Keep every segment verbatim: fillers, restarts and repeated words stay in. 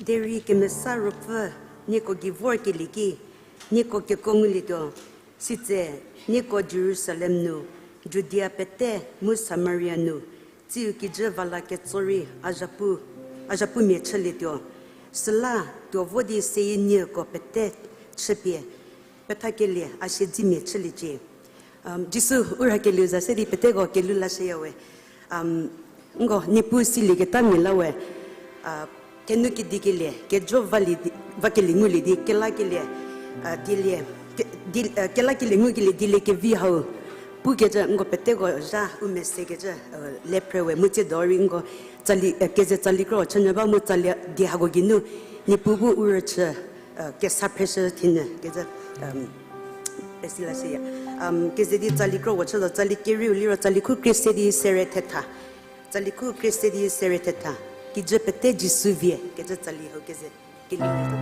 Derei Kemesa Ruopfü nieko gei vorkelie ki, nieko kekuo ngulietuo, sitse nieko Jerusalem nu, Judia pete mu Samaria nu, tsiu kijü va la ketso rei a zhapu, a zhapumia chülietuo. Süla tuo vo di seyie nieko pete chüpie, pethakelie a siedzemia chüliecie. Jisu u rhakelieu za se di peteko kelhou lashüyawe. Nko, Niepuu silieketamia la we, thenu kedikelie, kejo valie di, vakelie ngulie di, kelakelie, dilie, ke-, di, kelakelie ngukelie dilie kevi hau pukecü nko peteko zha u mesekecü, le phre we mu tsiedo rei nko, tsali, keze tsali kro chünyü ba mu tsali die hako geinu, Niepuu bu u rüchü, kesa phreshü thinyü kecü, pesi lashüya. Keze di tsali kro wo chüzo, tsali kerieu liro tsali khu krie se di sere thetha. Tsali khu krie se di sere thetha. Kijü pete Jisu vie kecü tsali hau keze kelielietuo.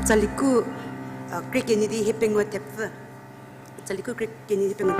Tsaliku, a, krie kenie di hie pengou thepfü. Tsali khu krie kenie di pengou.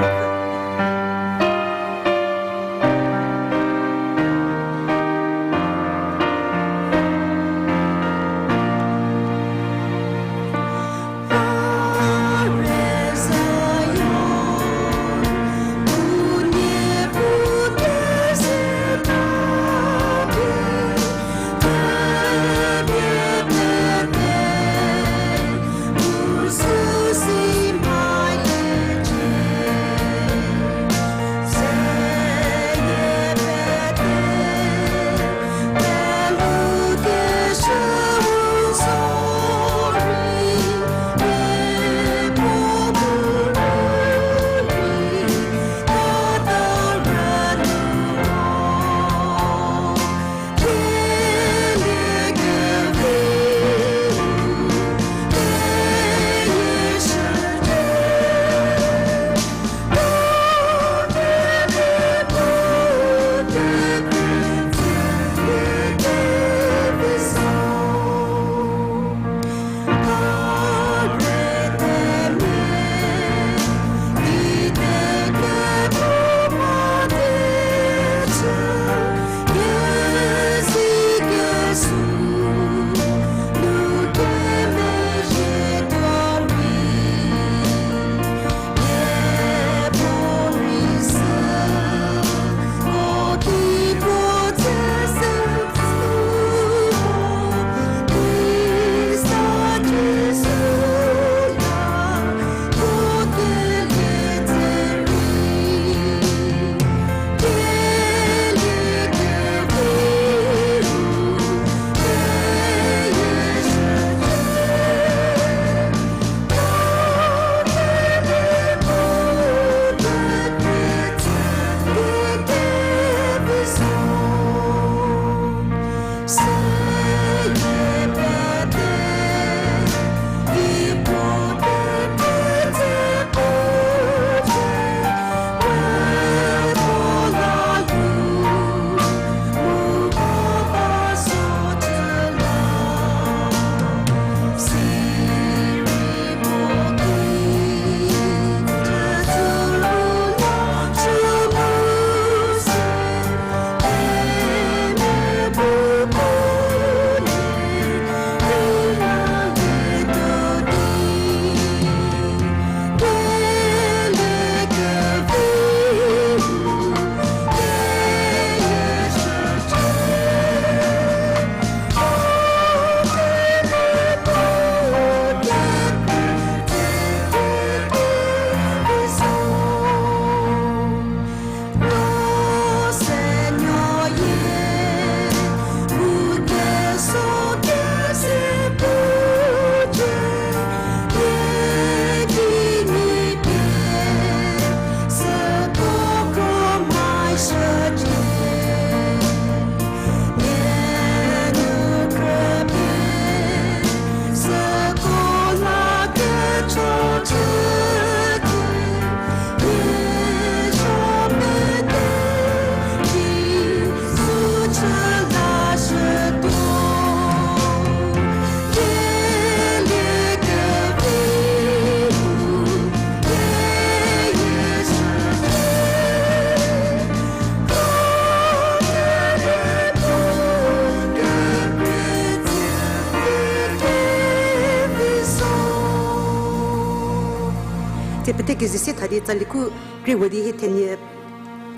Tse pete keze sie tha di tsali khu krie we di hie thenie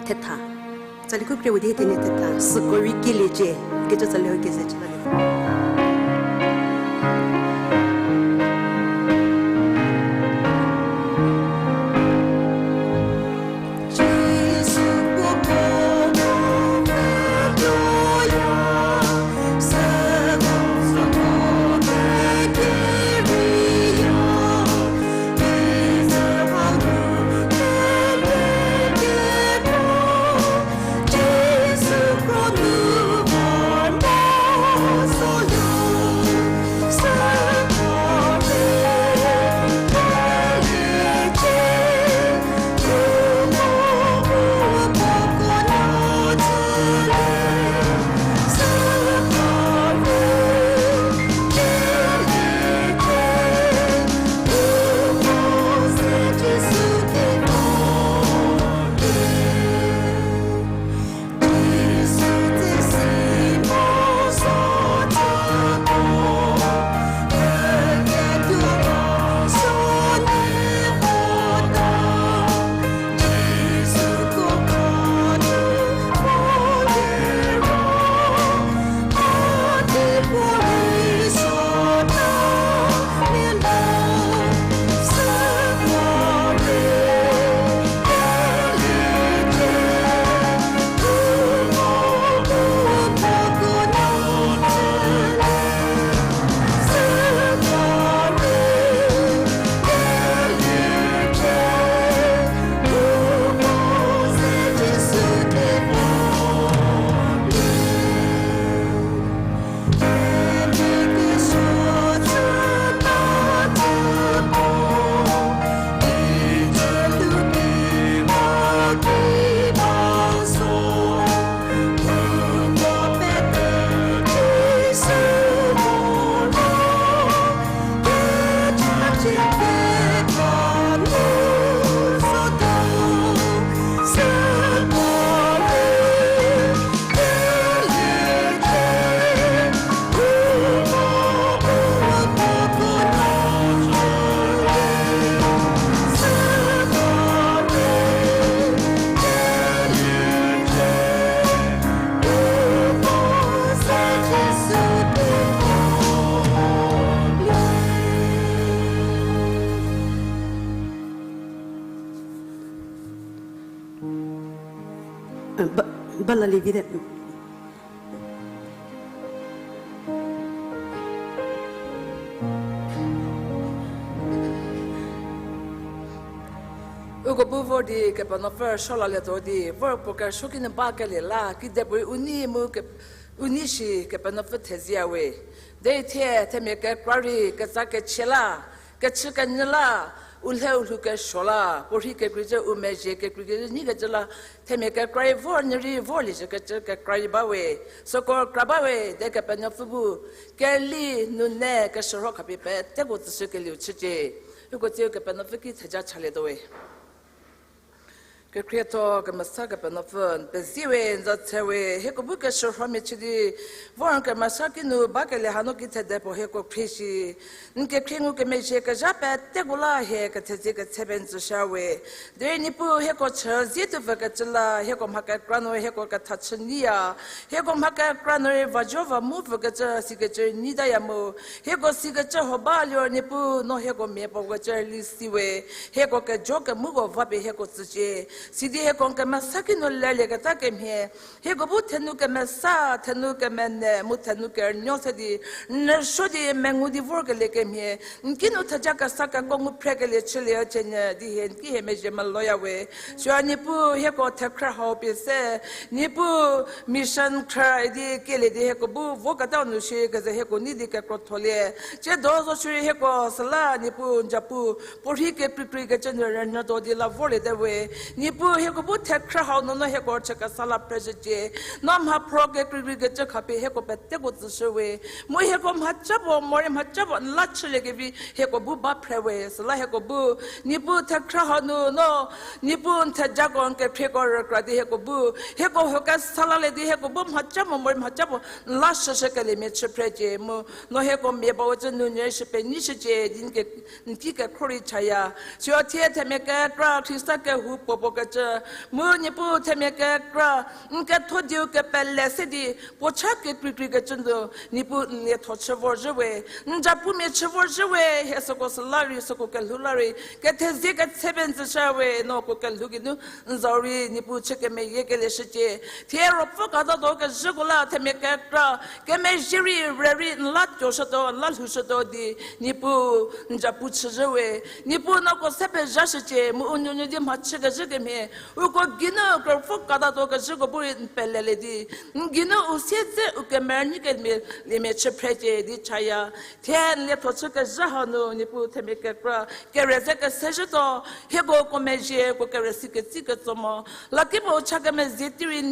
thetha. Tsali khu krie we di hie thenie thetha. Süko rei keliecie. Kecü tsali ho keze chü ba le. Ba, bala lievi te. Uko bu vor di Kepenuopfü rüsuo lalietuo di, vor puo kerüsuo kinu bakelie la, kidepuorei u nei mu ke, u nei shi Kepenuopfü thezie we. Derei thie themia kekra rei ketsa kechie la, kechü kenyü la, u lhe u lhou kesuo la, puorhi kekreicü u mezhie kekreicü nyikecü la, themia kekra rei vor nyü rei vorlieshükecü kekra rei ba we, süko kra ba we, de Kepenuopfü bu, keli, nune, keshürho khapie peteko tsüshükelieu chücie. Uko tsiu Kepenuopfü ki theja chalietuo we. Kekhrietho kemesa Kepenuopfü, n pezie we, n za tse we, hieko bu keshürhomia chü di, vor n kemesa kinu bakelie hanu ki thede puo hieko khrie shi. N kekhrie ngukemezhie kezha peteko la hie kethezie ketse pie n tsüshü we. Derei Niepuu hieko chü zie tuo pfükecü la, hieko mha kekra nu hieko ketha chü nyiya. Hieko mha kekra nu rei va jo va mu pfükecü sikecü nyitaya mu. Hieko sikecü huo ba liro Niepuu no hieko mia puo kecü rüli si we. Hieko kejo kemuko va pie hieko tsücie. Sidi hieko n kemesa kinu lelieketa kemhie, hieko bu thenu kemesa, thenu kemenei, mu thenu kerünuo se di, n rüsuo di mengu di vorkelie kemhie, n kinu theja kesa keko ngu phrekelie chülie cünyü di hie n ki hie mezhie meloya we. Süla Niepuu hieko thekhrü hau pie se, Niepuu mission khrü idi kelie di hieko bu voketa nu shi keze hieko nei di kekrotholie. Tsiedo zo shierei hieko süla Niepuu n zapu, puorhi kekreikreikecü nu rünyütuo di la vorliete we. Niepuu hieko bu thekhrü hau nunu hieko chü kesa la phreshücie. No mhaphro kekreikreikecü khapie hieko peteko tsüshü we. Mu hieko mhaca puo morei mhaca puo n la chüliekevi hieko bu ba phre we. Süla hieko bu Niepuu thekhrü hau nu no Niepuu n thejako n kekhrieko rükra di hieko bu, hieko huo kesa lalie di hieko bu mhaca puo morei mhaca puo n la shüshükeliemia chü phrecie mu. No hieko mia ba we cü nu nyü shü penyishücie di n ki kekhro rei chaya. Siro thie themia kekra Khrista kehou puo puo kecü, mu Niepuu themia kekra n ketho dieu kepele se di puo cha kekreikreikecü nu Niepuu n lietho chü vorzhü we. N zapumia chü vorzhü we, hie süko süla rei süko kelhou la rei kethezie ketse pie n tsüshü we, no uko kelhou geinu n zau rei Niepuu chü kemeyiekelie shücie. Thie ruopfü katatuo kezhüko la themia kekra kemezhie rei re rei n la tuoshütuo n la lhoushütuo di Niepuu n zapu chüzhü we. Niepuu no uko se pezhashücie mu u nunyü di mhachü kezhü kemhie, uko geinu ruopfü katatuo kezhüko bu rei n pelelie di, n geinu u siedze u kemerünyikelie mia chü phrecie di chaya. Thie n lietho chü kezhü hanu Niepuu themia kekra kere ze kesezhütuo, hieko uko mezhie uko kere si ketsi ketso mo. Lakipuo u cha kemezhie tei rei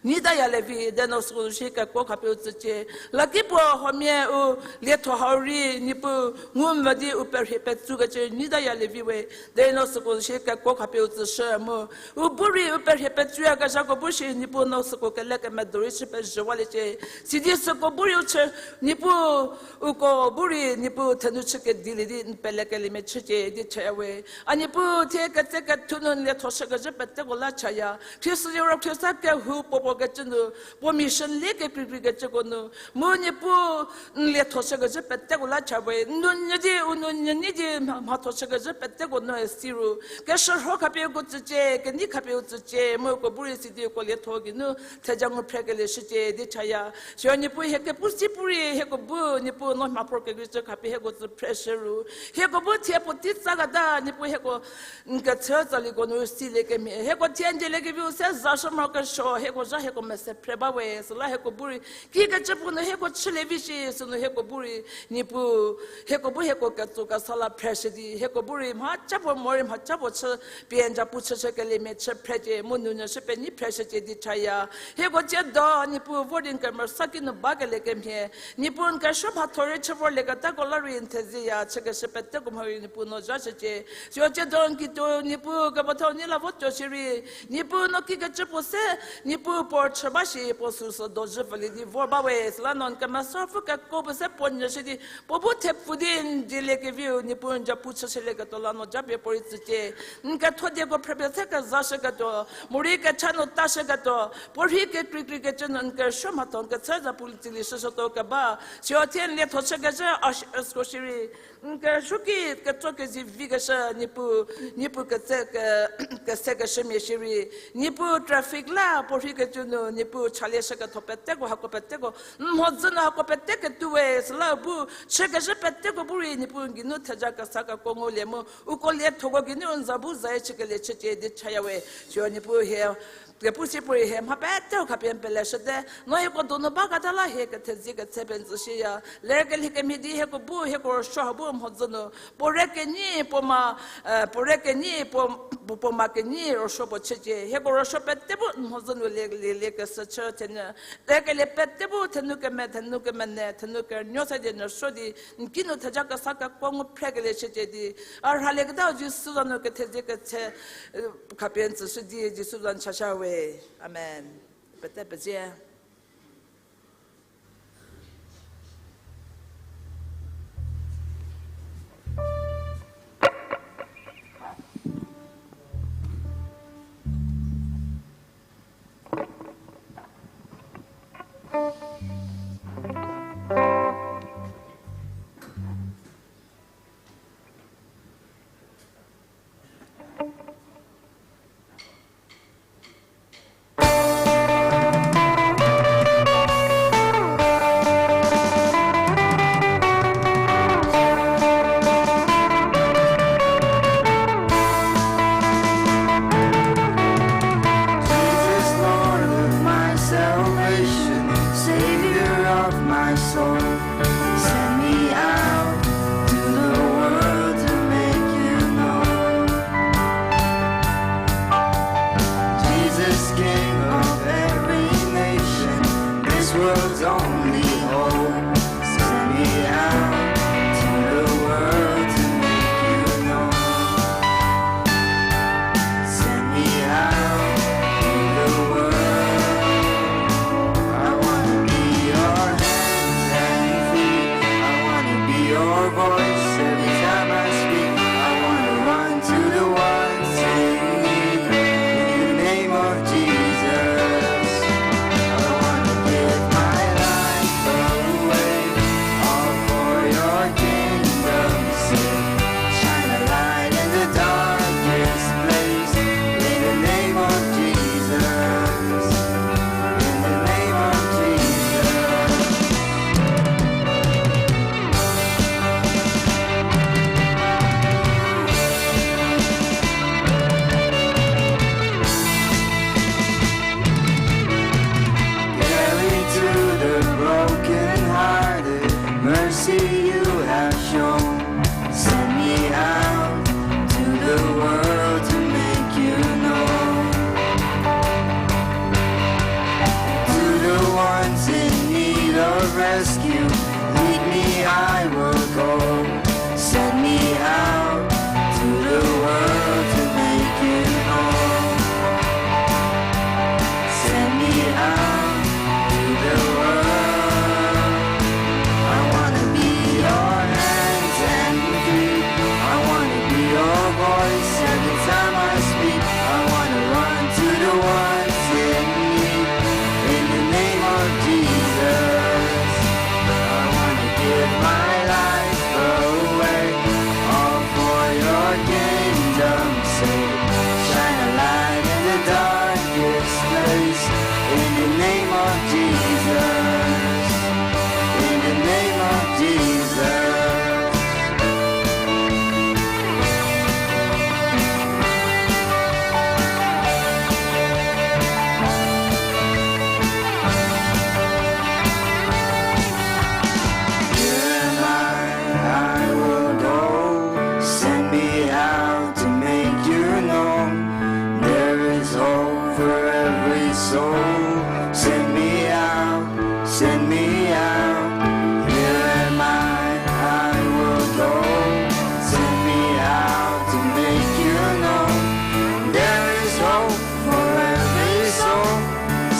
nyitayalie vi, de no süko shie kekuo khapie u tsücie. Lakipuo huomia u lietho hau rei Niepuu ngumvü di u perhie petsukecü nyitayalie vi we, de no süko shie kekuo khapie u tsüshü mu. U bu rei u perhie petsuyakezhako bu shi Niepuu no süko kele kemedo rei chü pezhüwaliecie. Sidi süko bu rei u chü, Niepuu uko bu rei Niepuu thenu chü kedilie di n pelekeliemia chücie di chaya we. A Niepuu thie ketse kethu nu n lietho shükezhü peteko la chaya. Khrista Euro Khrista kehou puo puo kecü nu, puo mission lie kekreikreikecüko nu, mu Niepuu n lietho shükezhü peteko la cha we. N nunyü di u nunyü nei di mha, mhatho shükezhü peteko nu si ru, keshürho khapie uko tsücie, kenei khapie u tsücie, mu uko bu rei sidi uko lietho geinu theja ngu phrekelie shücie di chaya. Siro Niepuu hie kepu si pu rei hieko bu Niepuu no mhaphro kekreicü khapie hieko tsü phreshü ru, hieko bu thie puotei tsaketa Niepuu hieko n kechü tsaliko nu silie kemhie, hieko thie n dieliekeviu se zashü morokesuo hieko zha hieko mese phre ba we. Süla hieko bu rei kikecü puo nu hieko chülie vi shi sünu hieko bu rei Niepuu, hieko bu hieko ketso kesa la phreshü di hieko bu rei mhaca puo morei mhaca puo chü pie n zapu chüshükeliemia chü phrecie mu nunyü shü penei phreshücie di chaya. Hieko tsiedo Niepuu vor di n kemesa kinu bakelie kemhie, Niepuu n kesuo mhatho rei chü vorlieketako la rei n thezieya chükeshü peteko mha rei Niepuu no zhashücie. Siro tsiedo n kituo Niepuu kepethau nei la vo tuo shierei, Niepuu no kikecü puo se, Niepuu puo chü ba shi puo süsü dozhü pfülie di vor ba we. Süla no n kemesa pfü kekuo puo se puo nyüshü di puo bu thepfu di n dieliekeviu Niepuu n zapu chüshülieketuo la no japie puo rei tsücie. N ketho dieko phrepie se kezashüketuo, morei kecha nu tashüketuo, puorhi kekreikreikecü nu n kesuo mhatho n kechü zapu tsülie shüshütuo keba, siro thie n lietho chükezhü a, a, ushierei N kerüsuoki ketso kezivi keshü, Niepuu, Niepuu ketse ke, kese keshümia shierei, Niepuu traffic la puo rhei kecü nu, Niepuu chalie shü ketho peteko, hako peteko, n mhodzü nu hako pete ketuo we, süla bu, chü kezhü peteko bu rei, Niepuu n geinu theja kesa kekuo ngulie mu, uko liethoko geinu n za bu zayie chükelie chücie di chaya we, siro Niepuu hie, kepu si puorei hie mha peteu khapie n peleshüte, no hieko donu baketa la hie kethezie ketse pie n tsüshüya. Lerkelie kemhie di hieko bu, hieko rüsuo ha bu mhodzü nu. Puo re kenyi, puo ma, eh, puo re kenyi, puo, puo, puo ma kenyi rüsuo puo chücie. Hieko rüsuo pete bu n mhodzü nu le, le, le kesü chü thenyü. Lerkelie pete bu thenu keme, thenu kemene, thenu kerünuo se di n rüsuo di, n kinu theja kesa kekuo ngu phrekelie chücie di. A rhalieketau Jisu za nu kethezie ketse, eh, khapie n tsüshü di Jisu za nu chashü we. Amen. Pete pezie. Jesus, Lord of my salvation, Savior of my soul, send me out to the world to make you known. Jesus, King of every nation, this world's only hope. Send me out to the world to make you known. Send me out to the world. I wanna be your hands and feet. I wanna be your voice every time I speak. I wanna run to the ones in need. In the name of Jesus, I wanna give my life away, all for your kingdom's sake. Shine a light in the darkest place. In the name of Jesus, in the name of Jesus. Caring to the brokenhearted, mercy you have shown. Send me out to the world to make you known. To the ones in need of rescue, lead me, I will go. Send me out to the world to make you known. Send me out to the world. I wanna be your hands and feet. I wanna be your voice every time I speak. I wanna run to the ones in need. In the name of Jesus, I wanna give my life away, all for your kingdom's sake. Shine a light in the darkest place. In the name of Jesus, in the name of Jesus. Here am I, I will go. Send me out to make you known. There is hope for every soul. Send me out, send me out. Here am I, I will go. Send me out to make you known. There is hope for every soul.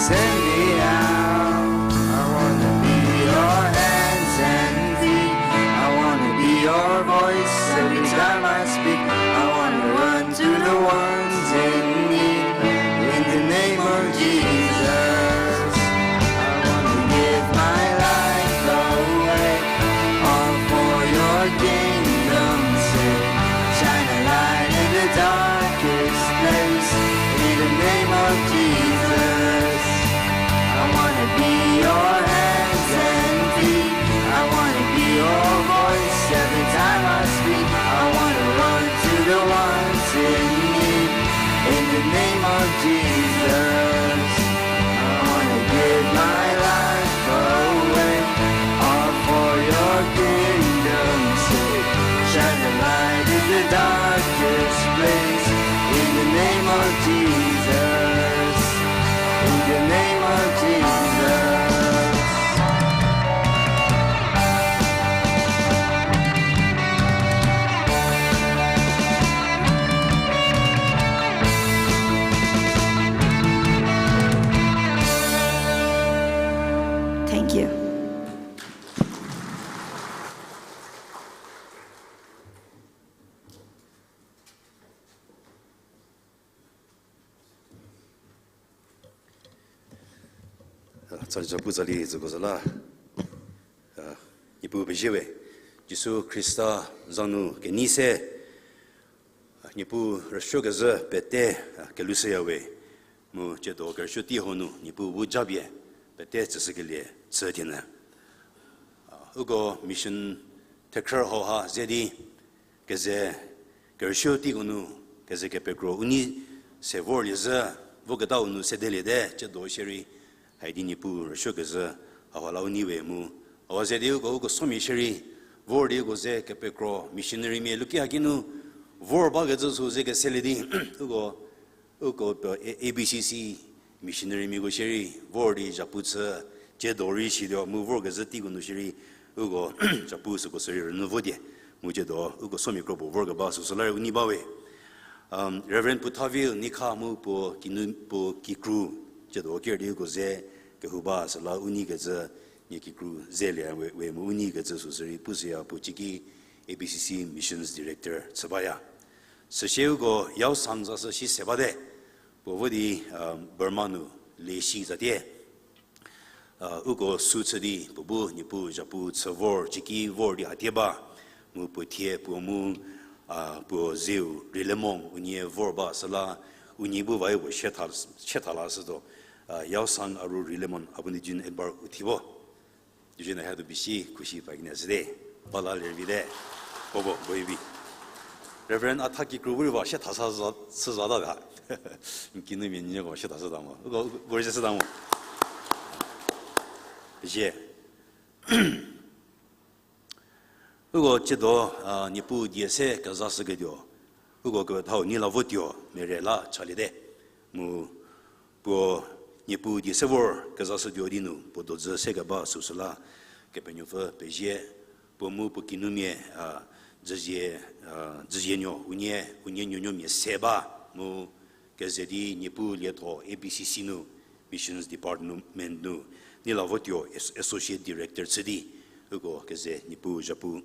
Send me out. I wanna be your hands and feet. I wanna be your voice every time I speak. I wanna run to the ones in need. In the name of Jesus, I wanna give my life away, all for your kingdom. Jesus, I wanna be your hands and feet. I wanna be your voice every time I speak. I wanna run to the ones in need. In the name of Jesus, I wanna give my life away, all for your kingdom's sake. Shine the light in the darkest place. In the name of Jesus. In the name of Jesus. Thank you. Tsali zapu tsali züko zala. A, Niepuu pezie we. Jisu Khrista za nu kenei se, a, Niepuu rüsuokezhü pete, a, kelushüya we. Mu tsiedo kerüsuo tei hanu Niepuu bu japie pete tsüshükelie chü thienyü. A, uko mission thekhrü hauha ze di keze kerüsuo teiko nu keze kepekro u nei se vorlie zhü, voketau nu sedeliete, tsiedo shierei, haidi Niepuu rüsuokezhü, hauha la u nei we mu. Hauha ze di uko, uko somia shierei, vor di uko ze kepekro missionarymia luki haki nu vor bakecü sü ze keselie di, uko, uko, A B C C missionarymiako shierei vor di zhapu chü, tsiedo rei situo mu vorkezhü teiko nu shierei, uko zhapu süko sürei rünyü votie, mu tsiedo uko somia kro puo vorkeba süsü la rei u nei ba we. Um, Reverend Puthavil Nikha mu puo kinu, puo kikru, tsiedo ker di uko ze kehou ba süla u neikecü, nie kikru zelie we, we mu u neikecü süsü rei pushüya puo ciki A B C C Missions Director chü baya. Süsie uko Yaosang zashü shi se bate, puo vo di, um, Burma nu le shi zatie. A, uko sü chü di puo bu Niepuu zhapu chü vor, ciki vor di hatie ba, mu puo thie puo mu, a, puo zeu Rilemong unie vor ba süla, unie bu vae puo sietha, sietha lashütuo, a, Yaosang Aru Rilemong Abunijun Edbar u thi vo. Jujina hadu bisi khushi pa kine zhüte. Bala lervite. Bobo, boibi. Reverend Atha kikru bu rei ba sietha sa za, chü zata ga. N kinumia nieko sietha shüta mo. Uko, uko, uko rei shüta mo. Zie. Uko tsiedo, a, Niepuu die se kezashüketuo. Uko kethau nei la votuo, mere la chaliete. Mu puo Niepuu die se vor kezashütuo di nu puo dozü se keba süsü la Kepenuopfü pezie, puo mu puo kinumia, a, dzüzie, a, dzüzienuo unie, unie nuonuomia se ba, mu keze di Niepuu lietho A B C C nu, Missions Department nu, nei la votuo as-, Associate Director chü di, uko keze Niepuu zhapu,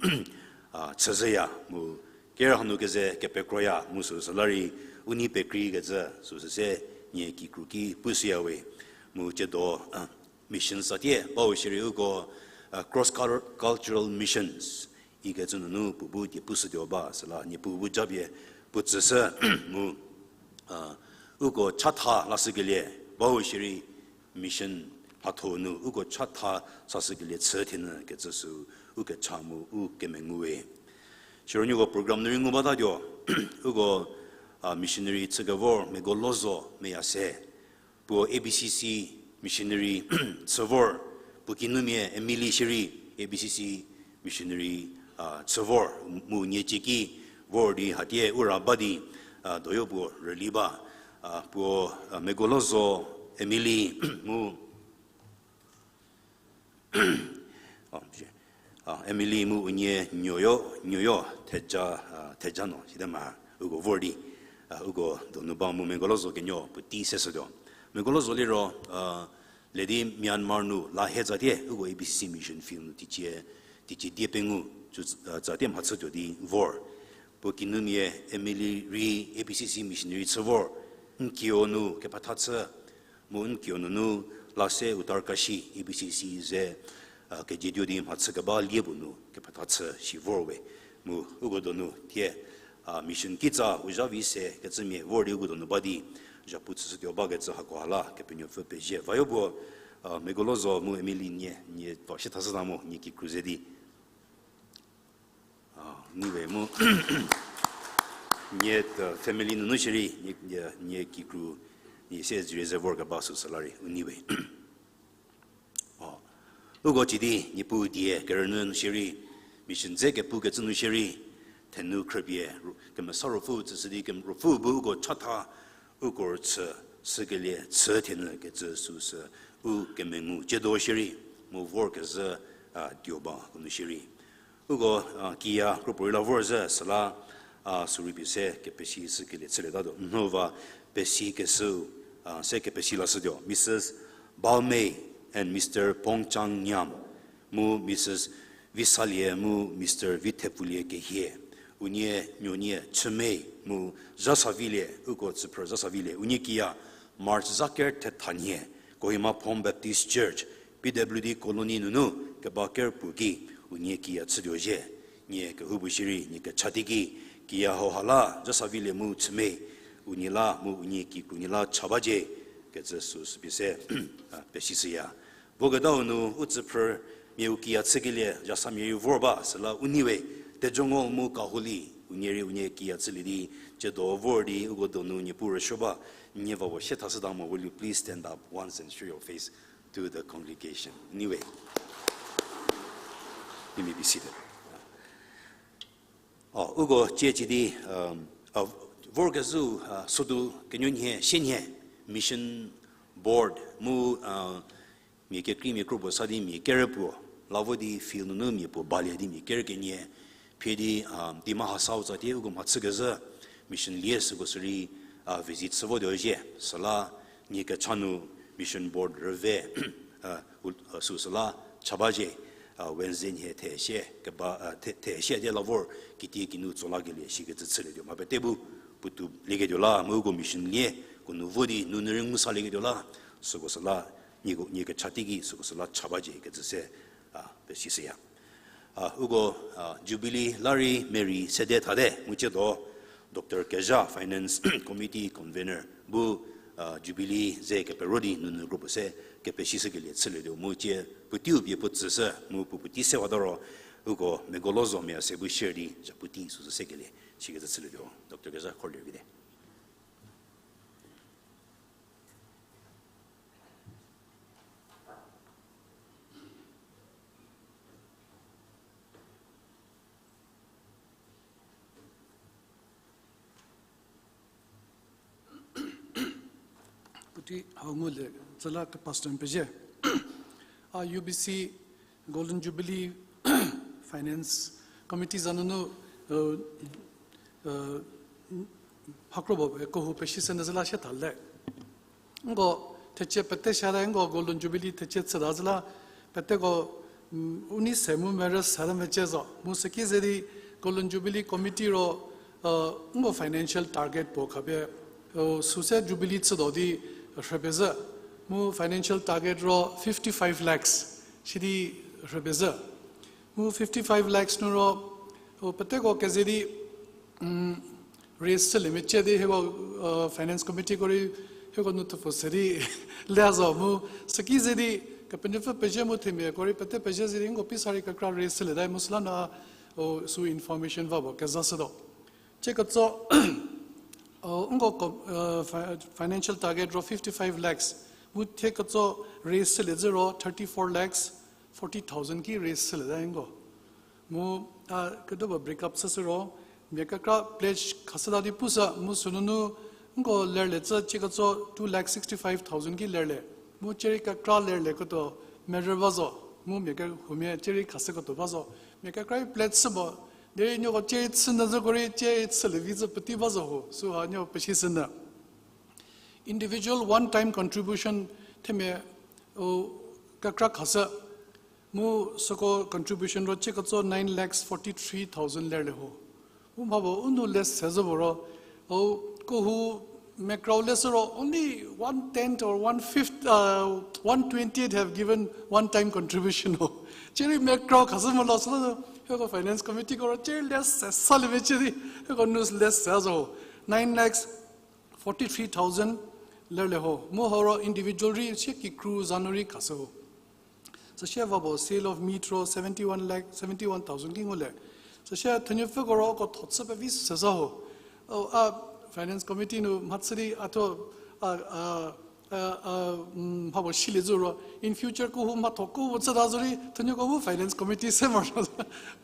a, chüzhüya, mu ker hanu keze kepekroya, mu süsü la rei, u nei pekreikecü, süsü se, nie kikru ki pushüya we, mu tsiedo, a, mission satie bau shierei uko, a, cross cul-, cultural missions ikecü nunu puo bu die pushütuo ba süla Niepuu bu japie puo tsüshü mu, a, uko chatha lashükelie bau shierei mission mhatho nu uko chatha sashükelie chü thienyü kecü sü u kecha mu u kemengu we. Siro nieko program nu rei ngu batatuo, uko, a, missionary chükevor Megolozo Meyase. Puo A B C C missionary chü vor, puo kinumia Emily shierei A B C C missionary, a, chü vor, mu nie ciki vor di hatie u ra ba di, a, doyo puo rüli ba, a, puo, a, Megolozo Emily mu A, Emily mu unie nuoyo, nuoyo, theja, a, theja no, site ma, uko vor di, a, uko donu ba mu Megolozo kenuo puotei seshütuo. Megolozo liro, a, ledi Myanmar nu la he tsatie, uko A B C C mission field nu teicie, teicie die pengou, tsu, a, tsatie mhachütuo di vor. Puo kinumia Emily rei A B C C missionary chü vor, N K O nu kepetha chü, mu N K O nunu la se Uttarkashi A B C C ze, a, kejietuo di mhachü keba lie puo nu kepetha chü shi vor we. Mu uko donu thie, a, mission kitsa u zha vi se kecümia vor di uko donu ba di, zhapu chüshütuo bakecü hakoha la Kepenuopfü pezie. Vayo puo, a, Megolozo mu Emily nie, nie va sie thashüta mo, nie kikru ze di. A, u nei we mu, nie, a, family nunu shierei, nie, nie, nie kikru, nie se zire ze vorkeba süsü la rei, u nei we. A, uko cidi, Niepuu die, kerünyü nu shierei, mission dze kepukecü nu shierei, thenu khrüpie, ru-, Kemesa Ruopfü tsüshü di, kem-, Ruopfü bu uko chatha, uko rüchü, sükelie, chü thenu kecü süsü, u kemengu, ciedo shierei, mu vorkezhü, a, tuo ba, u nu shierei. Uko, a, kiya kropuorei la vorzhü süla, a, sürei pie se kepesi shükelie chülietatuo. Nhova pesikeshüu, a, se kepesi lashütuo. Missus Baomei and Mister Pongchang Nyam, mu Missus Visalie mu Mister Vithepfulie kehie. Unie nuonie Chümei mu Zhasavilie, uko tsüphrü Zhasavilie. Unie kiya March zha ker thethanhie, Kohima Phom Baptist Church, P W D Colony nunu keba ker puo ki, unie kiya chütuo zhie. Nie kehoupuo shierei, nie kecha teiki, kiya hauha la, Zhasavilie mu Chümei, unie la, mu unie kikru nie la cha bacie, kecü süsü pie se, a, pesishüya. Voketau nu u tsüphrü mia u kiya chükelie, Zhasamia rei vor ba, süla u nei we, Tejongo mu Kaholi, unie rei unie kiya chülie di, ciedo vor di, uko donu Niepuu rüsuo ba, nie va puo sie thashüta mo, will you please stand up once and show your face to the congregation? Anyway, you may be seated. O, uko cie cidi, um, a, vorkezhü, a, sodu kenuonhie, sienhie, mission board, mu, a, mia kekreimia kropuo sa di mia ker puo, la vo di field nunu mia puo balie di mia ker kenie, phie di, a, Dima Hasao tsatie uko mhachükezhü, mission lie süko sürei, a, visit chü votuo zhie, süla nie kecha nu mission board rüve, a, u-, a, süsüla cha bacie, a, Wednesday nhie thesie keba, a, the-, thesie di la vor kitie kinu tso lakelie shikecü chülietuo. Mha pete bu puotou lieketuo la, mu uko mission lie, ko nu vo di, nu nu rei ngu salieketuo la, süko süla, nieko, nie kecha teiki, süko süla cha bacie kecü se, a, pesishüya. A, uko, a, Jubilee la rei Mary sede thate, mu ciedo, Doctor Kezha, Finance Committee Convener, bu, a, Jubilee ze kepero di nunu kropuo se kepesishükelie chülietuo mu cie puoteiu pie puo tsüshü mu puo puotei sewata ro, uko Megolozomia se bu share di zhapu tei süsü sekelie shikecü chülietuo. Doctor Kezha, khorlie vite. Puotei hau ngulie, tsüla ke pastor pezie. A, U B C Golden Jubilee Finance Committee za nunu, uh, uh, hakrobo, eh, kehou pesishünyü zhü la sie thale. Nko thecie pete siate, nko Golden Jubilee thecie chüta zhü la peteko, mm, u nei se mu merü sata mecie zo. Mu süki ze di Golden Jubilee Committee ro, uh, nko financial target puo khapie, uh, süse Jubilee chütuo di rhüpezhü. Mu financial target ro fifty-five lakhs, sidi rhüpezhü. Mu fifty-five lakhs nu ro, uh, peteko keze di, mm, raise chülie mecie di hieko, uh, Finance Committee ko rei hieko nu thupfü se di le zo mu, süki ze di Kepenuopfü pezie mu themiako rei pete pezie ze di nko pisa rei kekra raise chülieta mu süla nu, uh, sü information va puo kezashütuo. Cie ketso, uh, nko, uh, fi-, financial target ro fifty-five lakhs. Mu thie ketso raise chülie zhü ro thirty-four lakhs forty thousand ki raise chülieta nko. Mu, a, kedo ba break up chüshü ro, mia kekra pledge khashüta di pushü, mu sünunu, nko lerlie cü cie ketso two lakh sixty-five thousand ki lerlie. Mu cie rei kekra lerlie ketuo merü ba zo, mu mia kehoumia cie rei khashü ketuo ba zo. Mia kekra rei pledge chü mo, derei nieko cie rei chünyü zhüko rei cie rei chülie vi zhü puotei ba zo ho, süha nieko pesishünyü. Individual one time contribution themia, u, kekra khashü. Mu süko contribution ro cie ketso nine lakhs forty-three thousand lerlie ho. U mha puo u nu less se zhü puo ro, u, kehou mekrau leshü ro only one tenth or one fifth, uh, one twentieth have given one time contribution ho. Cie rei mekrau khashü mo lo sü, hieko finance committee ko ro cie rei less se salie mecie di, hieko nu less se zo ho. Nine lakhs forty-three thousand Lerle ho, mu hau ro individual rei sie kikru za nu rei khashü ho. Süsie va puo sale of meat ro seventy-one lakh, seventy-one thousand ki ngulie. Süsie thenupfüko ro uko tho chü pevi seza ho. O, a, finance committee nu mhachü di a tho, a, a, a, a, mm, mha puo silie zo ro, in future kehou mhatho kehou chüta zo rei, thenuko bu finance committee se morosuo.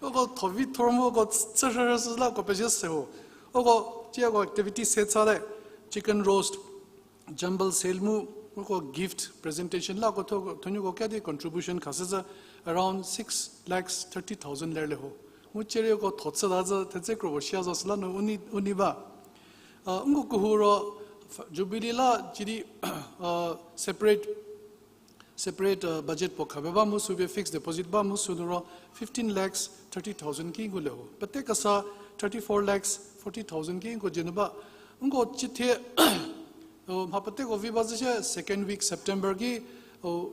Uko tho vi thor mu uko chü rhürhü süla uko pezie se ho. Uko, tsieko activity se chale, chicken roast, jumble sale mu, uko gift presentation la uko tho, thenuko kedi contribution khashü zü around six lakhs thirty thousand lerle ho. Mu cierei uko tho chüta zü thetse kro puo sia zo süla nu u nei, u nei ba. A, uko kehou ro, Jubilee la cidi, a, separate, separate, a, budget puo khapie ba mu sü pie fixed deposit ba mu sü nu ro fifteen lakhs thirty thousand ki ngulie ho. Pete kesa thirty-four lakhs forty thousand ki uko dzie nu ba. Uko cithie, o, mha peteko vi ba zü sie second week September ki, o,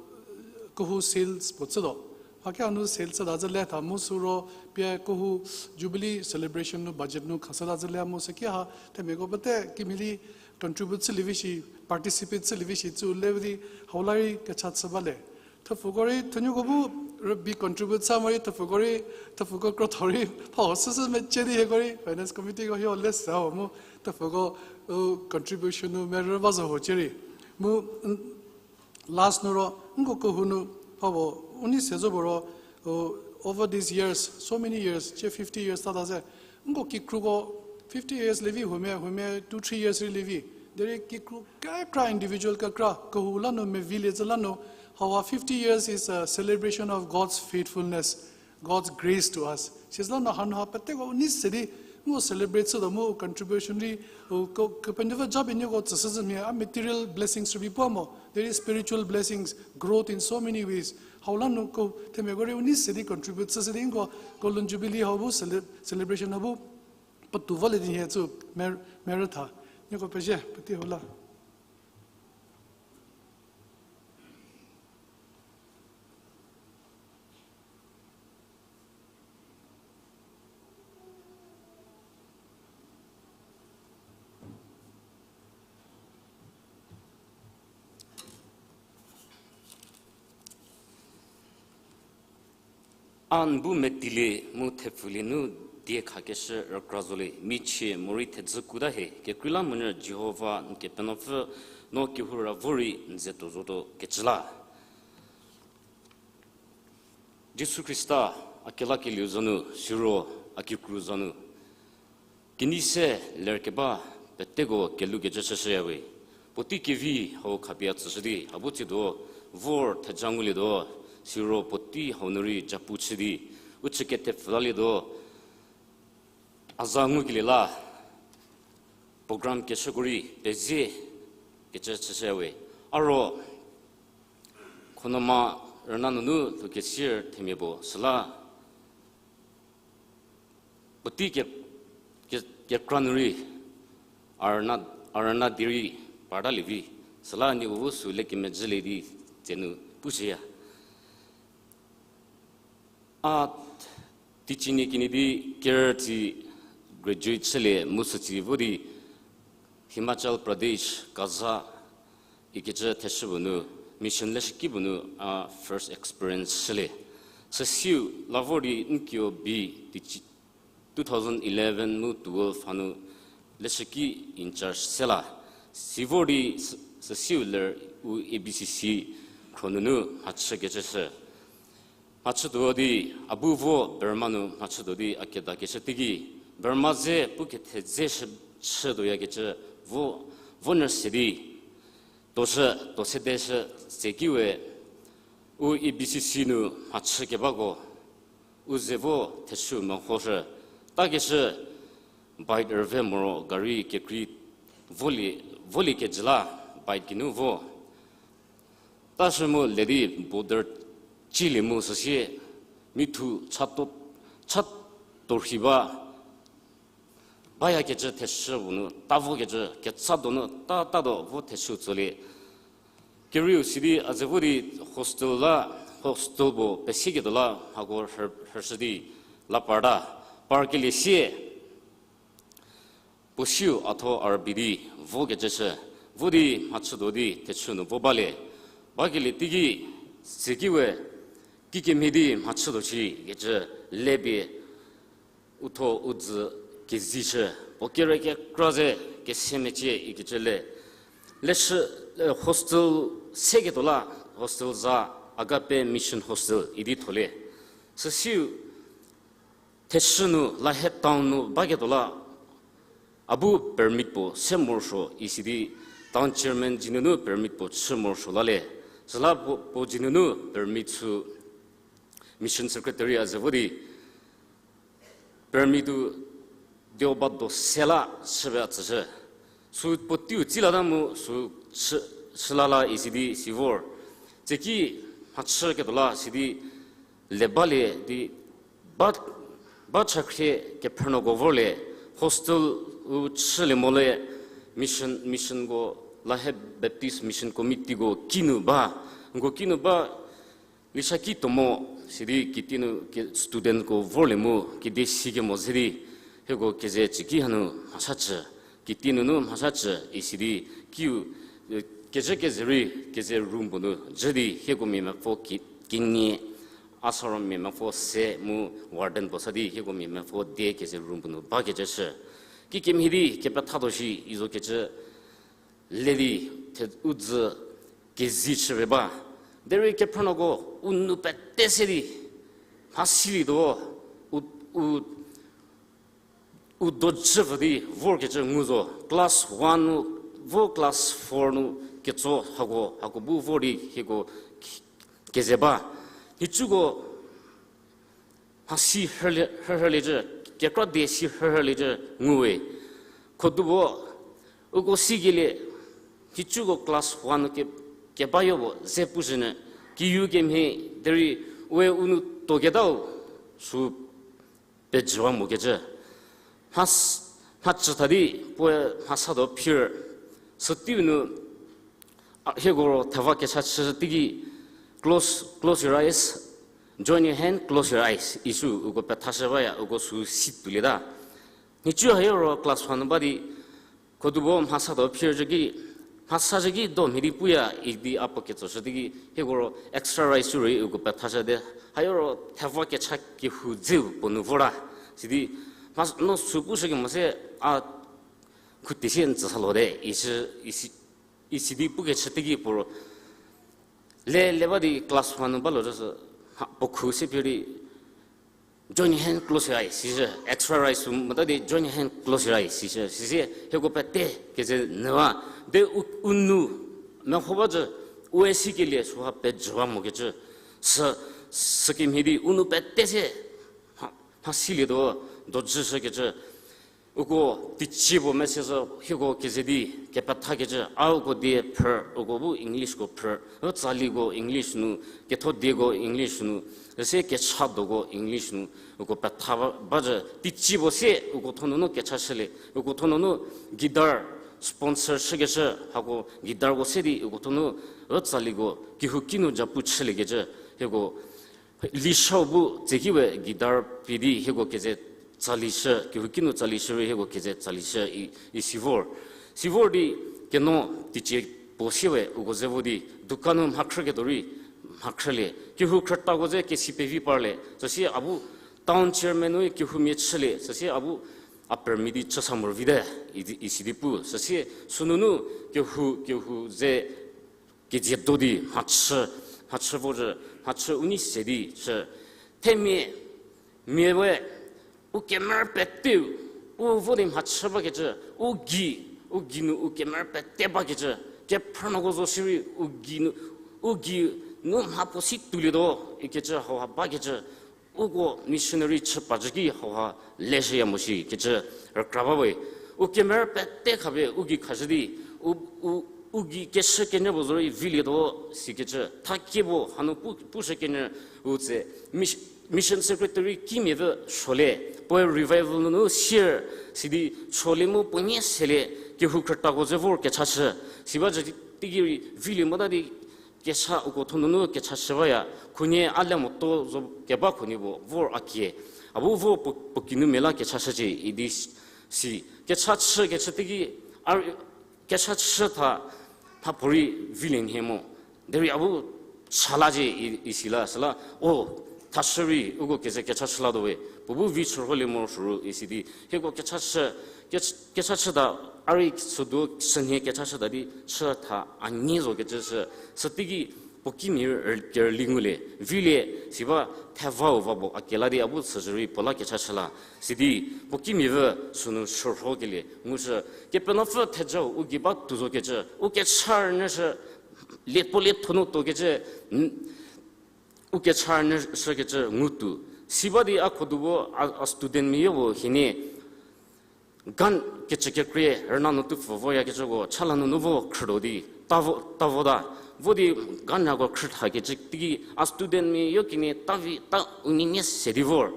kehou sales puo chütuo. Mha kehanu sales chüta zü le tha mu sü ro pie kehou Jubilee celebration nu budget nu khashüta zü le mu süki ha themiako pete kimhie di contribute chülie vi shi, participate chülie vi shi cü le di hau la rei kecha chü bale. Thepfuko rei thenuko bu rübei contribute sa morei thepfuko rei, thepfuko krotho rei phau süsü mecie di hieko rei finance committeeko hio le sa ho mu thepfuko, u, contribution nu merü ba zo ho cierei. Mu, last nu ro, uko kehou nu, phau, u nei se zo puo ro, o, over these years, so many years, cie fifty years tata ze, uko kikruko fifty years lievi, huomia, huomia two, three years rei lievi. Derei kikru kekra individual kekra, kehou la nu mevilie zü la nu, hau fifty years is a celebration of God's faithfulness, God's grace to us. Sisüla nu hanu ha peteko u nei se di, uko celebrate chütuo mu contribution rei, u ko, Kepenuopfü japie nieko tsüshü zü mhie, a material blessings rübei puo mo, there is spiritual blessings, growth in so many ways. Hau la nu ko, themiako rei u nei se di contribute chüshü di, uko Golden Jubilee hau bu cele-, celebration hau bu, puotou volie di nhie cü mer-, merü tha. Nieko pezie, puotei hau la. A n bu metilie mu thepfulie nu die khakeshü rükra zolie, michie morei thedzü kuta hie, kekreilamonyü Jihova n Kepenuopfü no kehou ra vorei n ze tuo zotuo kecü la. Jisu Khrista a kelakelieu za nu, siro a kikru za nu kenei se lerkeba peteko kelhoukecü chüshüyawe. Puotei kevi hau khapie a tsüshü di, a bu tsiedo vor theja ngulietuo, siro puotei hau nu rei japu chü di, u chü kethepfü lalietuo, a za ngukelie la, program keshüko rei pezie kecü chüshüyawe. A ro, khunoma rüna nunu lhoukesier themia puo süla, puotei ke, ke, kekra nu rei, a rüna, a rüna di rei partalie vi, süla nieko bu sü lekemezhülie di tsenu pushüya. A teaching nie kenie di kerütsi graduate chülie mu sütsi vo di Himachal Pradesh, Kaza ikecü theshü puo nu, mission leshüki puo nu a first experience chülie. Süsiu la vor di n kio bi di two thousand eleven mu twelve hanu leshüki in charge se la. Si vor di sü-, süsiu ler u A B C C khro nunu mhachükecü shü. Mhachütuo di, a bu vo Burma nu mhachütuo di a kedakeshü teiki, Burma dze pu kethe dze shü, shütuoyakecü vo, vo nyü se di, tuoshü, tuo sedeshü se ki we, u A B C C nu mhachü kebako, u ze vo theshü mehoshü, takeshü bike rüve moro gari kekrei volie, volie kejü la bike geinu vo. Tashü mu le di border cilie mu süsie, mithu cha to, cha to rhi ba, bayakecü theshü puo nu, ta vokecü, ketsa donu, ta, ta do vo theshü tsolie. Kerieu sidi a ze vo di hostel la, hostel puo pesieketuo la, hako rhü-, rhüshü di, la parta, parkelie sie. Puo siu a tho R B D vokecü shü, Vo di mhachütuo di thechü nu vo balie. Bakelie teiki, süki we, kikemhie di mhachütuo shi kecü le pie u thuo u dzü kezishü, puo kere kekra ze kese mecie ikecü le. Leshü, hostel seketuo la, hostel za Agape Mission Hostel idi tholie. Süsiu thechü nu Lahei town nu baketuo la, a bu permit puo se morosuo isi di town chairman dzi nunu permit puo chü morosuo lalie. Süla puo, puo dzi nunu permit sü mission secretary a ze vo di permit u dioba do se la chüpie a tsüshü. Sü puoteiu tsi lata mu sü chü, chü la la isi di si vor. Tseki mhachüketuo la sidi le balie di ba, ba chakhrie kephrünuoko vorlie, hostel u chülie mo le, mission, missionko, Lahei Baptist Mission Committeeko kinu ba, nko kinu ba, Lishaki Tomo, sidi kitienu ke studentko vorlie mu kidi sikemo ze di, hieko keze tsiki hanu mhasacü, kitienunu mhasacü isi di, kiu, kezhü keze rei keze room puo nu jü di hieko mia mepfü ki, kenie, a sa ro mia mepfü se mu warden puo sa di hieko mia mepfü die keze room puo nu bakecü shü. Kikemhie di kepethatuo shi izo kecü le di the u dzü kezi chüpie ba. Derei kephrünuoko u nou pete se di mha silietuo, u, u u dojüpfü di vorkecü ngu zo, class one nu vo class four nu ketso hako, hako bu vor di hieko keze ba. Nhicuko mhasi hürhüliecü, kekra die si hürhüliecü nguwe. Khodupuo, uko sikelie, nhicuko class one nu ke, kebayo puo ze pushünyü, kiu kemhie, derei we u nou tuoketau sü pejüwa mokecü. Mha, mhacü tha di puoe mhasatuo phir, süteiu nu, a, hieko ro theva kecha chü teiki, close, close your eyes, join your hand, close your eyes isü uko pethashü baya, uko sü si toulieta. Nhicu hayo ro class one nu ba di, khodupuo mhasatuo phir jü ki, mhasa jü ki do mhie di puya idi a puo ketsoshü teiki, hieko ro extra rice sü rei uko pethashü de, hayo ro theva kecha kehou dzeu puo nu vora. Sidi, mha, no sü pushü kemo se a khuti sie n tsü sa lo de, isi, isi, isi di pukechü teiki puo ro le, le ba di class one nu ba lo jüsü, ha, puo khu se phir di, join your hand, close your eyes, sisü, extra rice sü mota di join your hand, close your eyes, sisü, sisi, hieko pete keze nyüwa, de u, u nou, meho ba jü, ue sikelie süha pejüwa mokecü, sü, sükemhie di u nou pete se, mha, mha silietuo, dojüshükecü, uko teicie puo message hieko keze di kepethakecü, a uko die phrü, uko bu Englishko phrü, u tsaliko English nu, kethodieko English nu, üse kecha doko English nu, uko petha ba, ba jü teicie puo sie uko thonunu kechashülie, uko thonunu guitar sponsor chükecü, hako guitarko se di uko thonu, u tsaliko kehouki nu japu chüliekecü, hieko Lishau bu tseki we guitar pie di hieko keze tsali shü, kehouki nu tsali shü rei hieko keze tsali shü i, isi vor. Si vor di keno teicie puo sie we uko ze vo di, dukan nu mhakhrüketuo rei mhakhrülie. Kehou khrütako ze kesi pevi parlie. Süsie a bu town chairman nu kehoumia chülie. Süsie a bu a permit di chü sa morovi te, i, isi di pu. Süsie sünunu kehou, kehou ze kezie do di mhachü, mhachü vo jü, mhachü u nei se di chü. Themia, mia we, u kemerü peteu, u vo di mhachü bakecü, u gei, u gei nu u kemerü pete bakecü, kephrünuoko zo shierei u gei nu, u gei nu mha puo si toulietuo ikecü hauha bakecü, uko missionary chü pacü ki hauha leshüya mo shi kecü rükra ba we. U kemerü pete khapie u gei khashü di, u, u, u gei keshü kenyü puo zorei vilietuo sikecü, thakie puo hanu pu, pushü kenyü u tse, mis-, mission secretary kimiapfü suolie, puoe revival nunu sier, sidi suolie mu puo nie selie, kehou khrütako ze vor kechashü, si ba jü teiki rei vilie mota di, kecha uko thonunu kechashü baya, khunhie a le moto zo keba khunhie puo vor a kie. A bu vor puo, puo kinu mela kechashücie idi si. Kechachü kechü teiki, a, kecha chü tha, mhapuorei vilie nhie mo. Derei a bu cha la cie i, isi la, süla, o, thashü rei, uko keze kecha chü la tuo we. Puo bu vi chürholie morosuo ru isi di. Hieko kecha chü, ke-, kecha chü ta, a rei südu sünhie kecha chü ta di, chü tha a nyi zo kecü sü, süteiki puo kimia rei kerüli ngulie, vilie, si ba thevau va puo a kela di a bu süzhü rei puo la kecha chü la. Sidi, puo kimia vü sünu chürhokelie ngushü, Kepenuopfü thejau u gei ba tuo zo kecü, u kecha rünyüshü, lie puo lietho nu tuo kecü, n-, u kecha rünyüshü kecü ngu tuo. Si ba di a khodu bu a, a student mia yo bu hienie, gan kecü kekrie rüna nu tupfü voya kecüko chala nunu vo khrütuo di, ta vo, ta vota. Vo di gan hako khrütha kecü teiki a student mia yo kenie ta vi, ta u nie nie se di vor.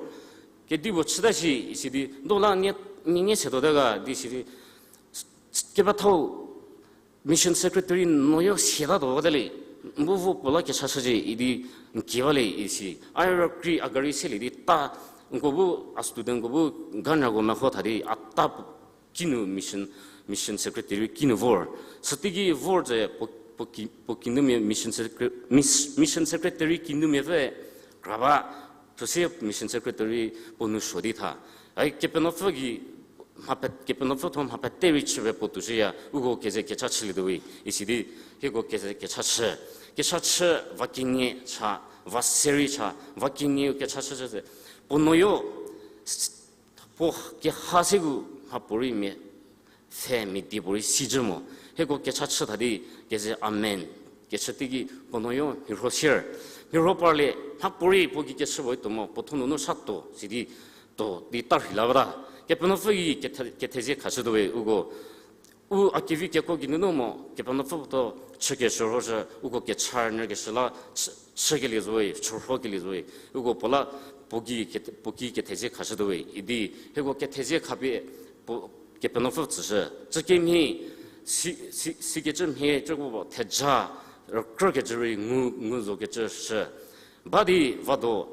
Kedipuo chüta shi isi di, do la nie, nie nie se tuo te ga di si di, kepethau mission secretary nuoyo siata tuo bate le, n bu vo puo la kecha chücie idi n kie ba le isi. A rükrie a gari selie di ta, nko bu a studentko bu gan hako meho tha di a ta kinu mission, mission secretary kinu vor. Süteiki vor tse puo, puo ki, puo kinumia mission secre-, mis-, mission secretary kinumia pfü kra ba, süsie mission secretary puo nu suo di tha. Ai Kepenuopfü gei mha pe-, Kepenuopfü thuo mha pete rei chüpie puo tuoshüya, uko keze kecha chülietuo we, isi di, hieko keze kecha chü. Kecha chü va kenie cha, va se rei cha, va kenie kecha chü chü se. Puo nuoyo, s-, puo keha se gu mhapuorei mia pfhe mia die puorei sicü mo. Hieko kecha chü tha di keze amen kechü teiki puo nuoyo mhirho sier. Mhirho parlie mhapuorei puo gei kechü puoe tuo mo, puo thuo nunu sa tuo, sidi tuo di ta rhei la bata. Kepenuopfü gei kethe-, kethezie khashütuo we uko. U a kevi keko geinunu mo, Kepenuopfü puo thuo chü keshürhoshü, uko kecha rünyükeshü la chü-, chükelie zo we, chürhokelie zo we. Uko puo la puo gei keth-, puo gei kethezie khashütuo we idi, hieko kethezie khapie puo Kepenuopfü tsüshü. Chükemhie, si, si, sikecü mhie cüko puo theja, rükrükecü rei ngu, ngu zo kecü shü. Ba di vado,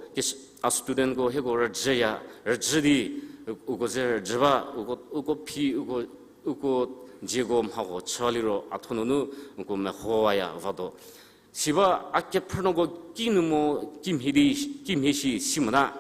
a studentko hieko rüjüya, rüjü di, uko ze rüjü ba, uko, uko phi, uko, uko zieko mhako chü liro a thuo nunu uko mehowaya vado. Si ba a kephrünuoko kinu mo kimhie di, kimhie shi si mota.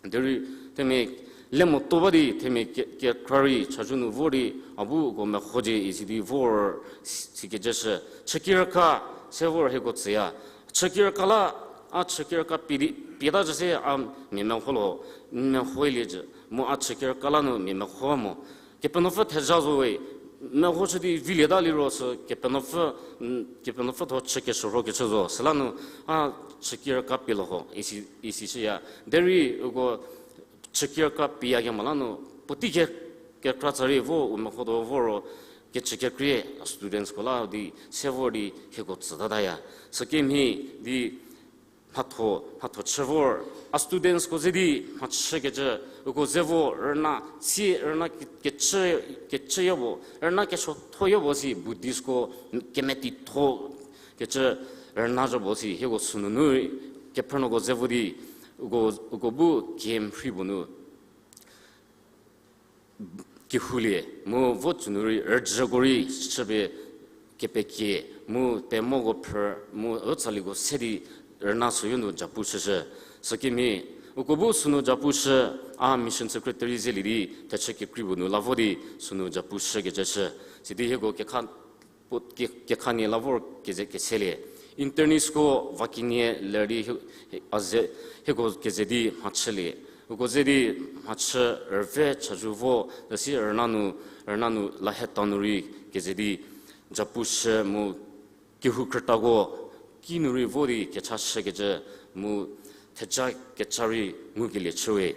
Derei themia le motuo ba di themia ke-, kekra rei chazou nu vor di a bu uko mehocie isi di vor si-, sikecü shü. Chükirüka se vor hieko tsüya. Chükirüka la, a chükirüka pie di, pieta cü se a mia meho lo, n meholie cü. Mu a chükirüka la nu mia meho mo. Kepenuopfü theja zo we, mehoshü di vilieta liro sü Kepenuopfü, n, Kepenuopfü thuo chü keshürhokecü zo. Süla nu a chükirüka pie lo ho, isi, isi shüya. Derei uko chükirüka pieya kemo la nu, puotei ke-, kekra tsa rei vo u mehotuo vo ro, kecü kekrie studentsko la di, se vor di hieko tsütataya. Sükemhie di, mhatho, mhatho chü vor, a studentsko ze di mhachükecü, uko ze vo rüna, tsie rüna ke-, kecü, kecüyo bo, rüna kesuothoyo bo si Buddhistko kemetitho kecü rüna zo bo si, hieko sünunu rei kephrünuoko ze vo di, uko, uko bu kemhri puo nu kehoulie, mu vo tsünu rei rüjüko rei chüpie kepekie, mu pemoko phrü, mu ütsalieko se di rüna süyo nu japu chüshü. Sükemhie, uko bu sünu japu chü, a mission secretary zelie di, thechü kekrei puo nu la vo di sünu japu chükecü chü. Sidi hieko kekha puo ke-, kekhanie la vor keze keselie. Internistko va kenie ler di hie-, a ze, hieko keze di mhachülie. Uko ze di mhachü rüve chazou vo, üsi rüna nu, rüna nu laheta nu rei keze di japu chü mu kehou krütako kinu rei vo di kecha chükecü mu theja kecha rei ngukelie chüwe.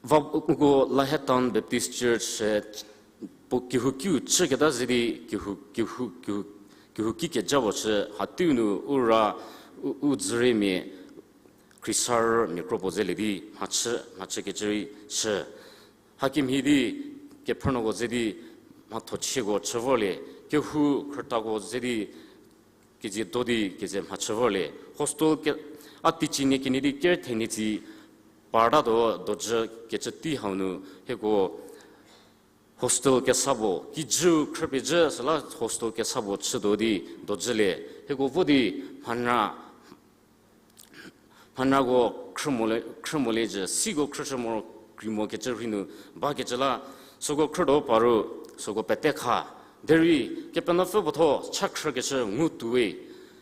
Va uko Lahetown Baptist Church, eh, puo kehoukiu chüketa ze di kehou, kehou, kehou, kehouki keja puo chü hateiu nu u ra u, u dzüriemia khriesarümia kro puo zelie di mhachü, mhachükecü rei chü. Hakemhie di kephrünuoko ze di mhathochieko chü vorlie, kehou krütako ze di kezie do di keze mhachü vorlie. Hostel ke, a teicie nie kenie di ker thenie tsi partatuo dojü kecü tei hau nu hieko hostel kesa puo, kijü khrüpie jü süla hostel kesa puo chütuo di dojülie. Hieko vo di mhana, mhanako khrü molie, khrü molie jü, siko khrüshü moro krei mokecü rhei nu bakecü la, süko khrütuo paru, süko pete kha. Derei, Kepenuopfü puotho cha khrükeshü ngu tuowe.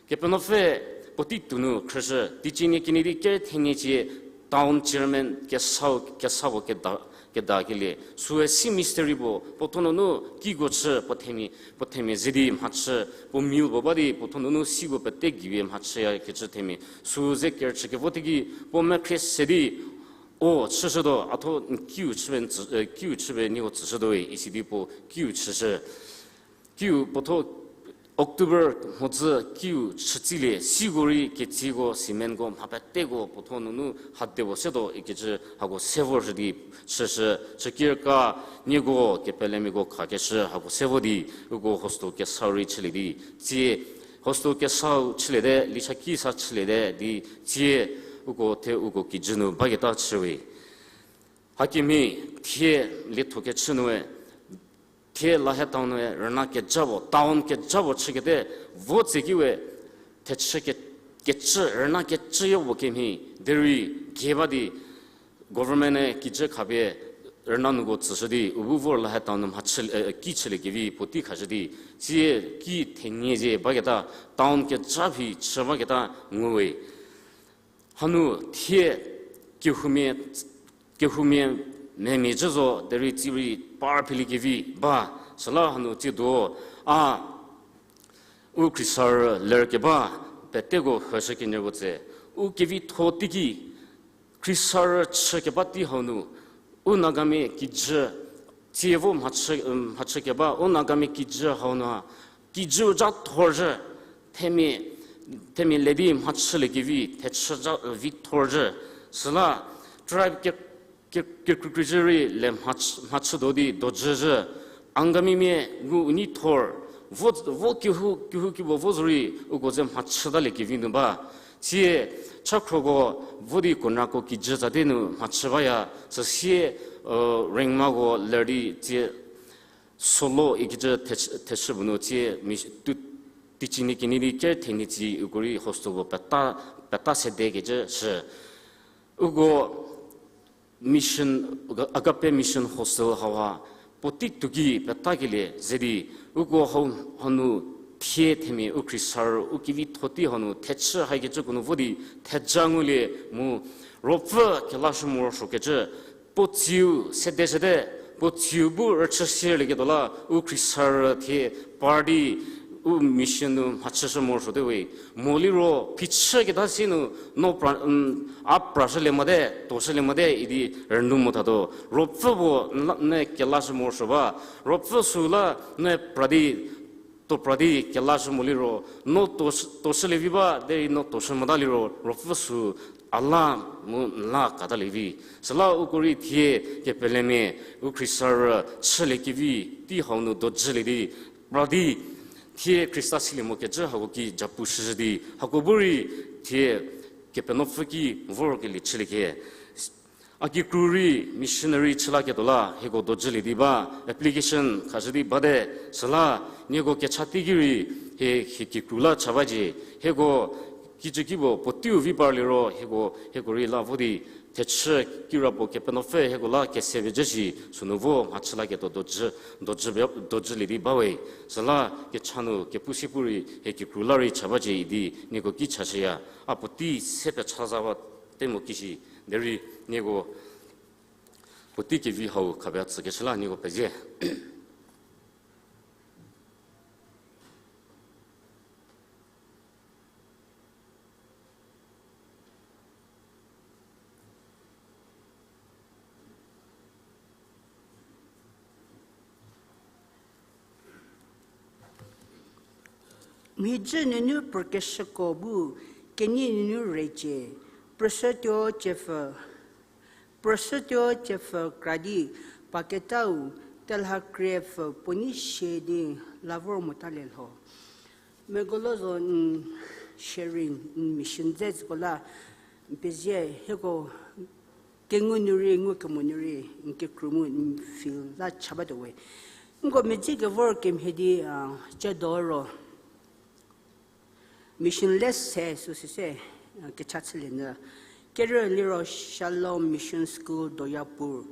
Kepenuopfü puotei tuonu khrüshü, teicie nie kenie di ker thenie cie town chairman kesau, kesau keda, kedakelie. Süe si mystery puo, puotho nunu kiko chü, puo themia, puo themia ze di mhachü, puo meal puo ba di, puotho nunu siko pete geiwe mhachüyakecü themia. Sü ze kerüchü kevo teiki, puo mekhrie se di, o, chüshütuo, a tho n kiu chüpie n tsü, eh, kiu chüpie nieko tsüshütuowe, isi di puo kiu chüshü. Kiu puotho October mhodzü kiu chütsilie, siko rei ketsieko, cementko, mha peteko, puotho nunu hade puo setuo ikecü hako se vorshü di chüshü, chükirka nieko kepelemiako khakeshü hako se vo di, uko hostel kesau rei chülie di, tsie hostel kesau chüliete, lichaki sa chüliete di, tsie uko the uko kijü nu baketa chüwe. Hakemhie thie lietho kechü nue, thie Laheta nue rüna keja puo, town keja puo chükete, vo tse kiwe, thechü ke, kecü, rüna kecüyo puo kemhie, derei gie ba di, government-e kijü khapie rüna nuko tsüshü di, u bu vor Laheta nu mhachü, eh, ki chüliekevi puotei khashü di, tsie ki thenie zie baketa, town keja phi chü baketa nguwe. Hanu thie kehoumia, kehoumia memia cü zo derei tsie rei par philiekevi ba, süla hanu tsiedo a u khriesarü lerkeba peteko hüshü kenyüko tse, u kevitho teiki khriesarü chükeba tei hau nu, u Nagamia kijü, tsie vo mhachü, mhachü keba u Nagamia kijü hau nu ha, kijüu ja thorzhü, themia, themia le di mhachüliekevi thechü ja, vi thorzhü, süla tribe ke, ke, kekreikreizhü rei le mhachü, mhachütuo di dojüzhü, Angamimia ngu u nei thor, vo, vo kehou, kehouki puo vo zorei uko ze mhachütaliekevi nu ba. Tsie chakhroko vo di Konrako kijü zate nu mhachü baya, süsie, Rengmako ler di tsie solo ikecü thechü, thechü puo nu tsie mi, tu, teicie nie kenie di ker thenie tsi uko rei hostel puo peta, peta sedekecü shü. Uko mission, Agape Mission Hostel hauha puotei tuoki petakelie ze di, uko hau, hanu thie themia u khriesarü u kevitho tei hau nu thechü haikecüko nu vo di theja ngulie mu ruopfü kelashü morosuokecü, puo tsiu sedeshüte, puo tsiu bu rüchü sierlieketuo la u khriesarü thie par di u mission nu mhachüshü morosuote we. Mo liro phichüketa si nu no pra, a prashülie mote, toshülie mote idi rünu mo thatuo. Ruopfü puo n la, ne kelashü morosuo ba. Ruopfü sü la ne pra di, to pra di kelashü mo liro, no to, toshülievi ba derei no toshü mota liro ruopfü sü a la mu n la katalie vi. Süla uko rei thie kepelemia u khriesarü chüliekevi tei hau nu dojülie di pra di, thie Khrista silie mokecü hako ki japu shüzhü di hako bu rei thie Kepenuopfü ki vorkelie chülie khe. A kikru rei missionary chü laketuo la hieko dojülie di ba, application khashü di bate, süla nieko kecha teiki rei hie, hie kikru la cha bacie, hieko kijü kipuo puoteiu vi parliro hieko, hieko rei la vo di thechü kirapuo Kepenuopfü hieko la kese pie jü shi sünu vo mhachü laketuo dojü, dojü, dojülie di bawe. Süla kecha nu kepu sie pu rei hie kikru la rei cha bacie idi nieko ki chashüya. A puotei se pecha za ba te mo kishi, derei nieko puotei kevi hau khapie tsükeshü la nieko pezie. Mhidzü nunu pükeshüko bu kenei nunu recie, phrüshütuo tsiepfü, phrüshütuo tsiepfü kradi, paketau telha kriepfü puo nei sie di la vor motalie lho. Megolo zo n sharing, n mission dze tsüko la, n pezie hieko Kengu nu rei, ngukemo nu rei, n kekru mu n feel la cha batuo we. Nko medzi kevor kemhie di, a, chüdo ro mission less se süsü se, a, kecha chülie nyü. Kerü liro Shalom Mission School Doyapur.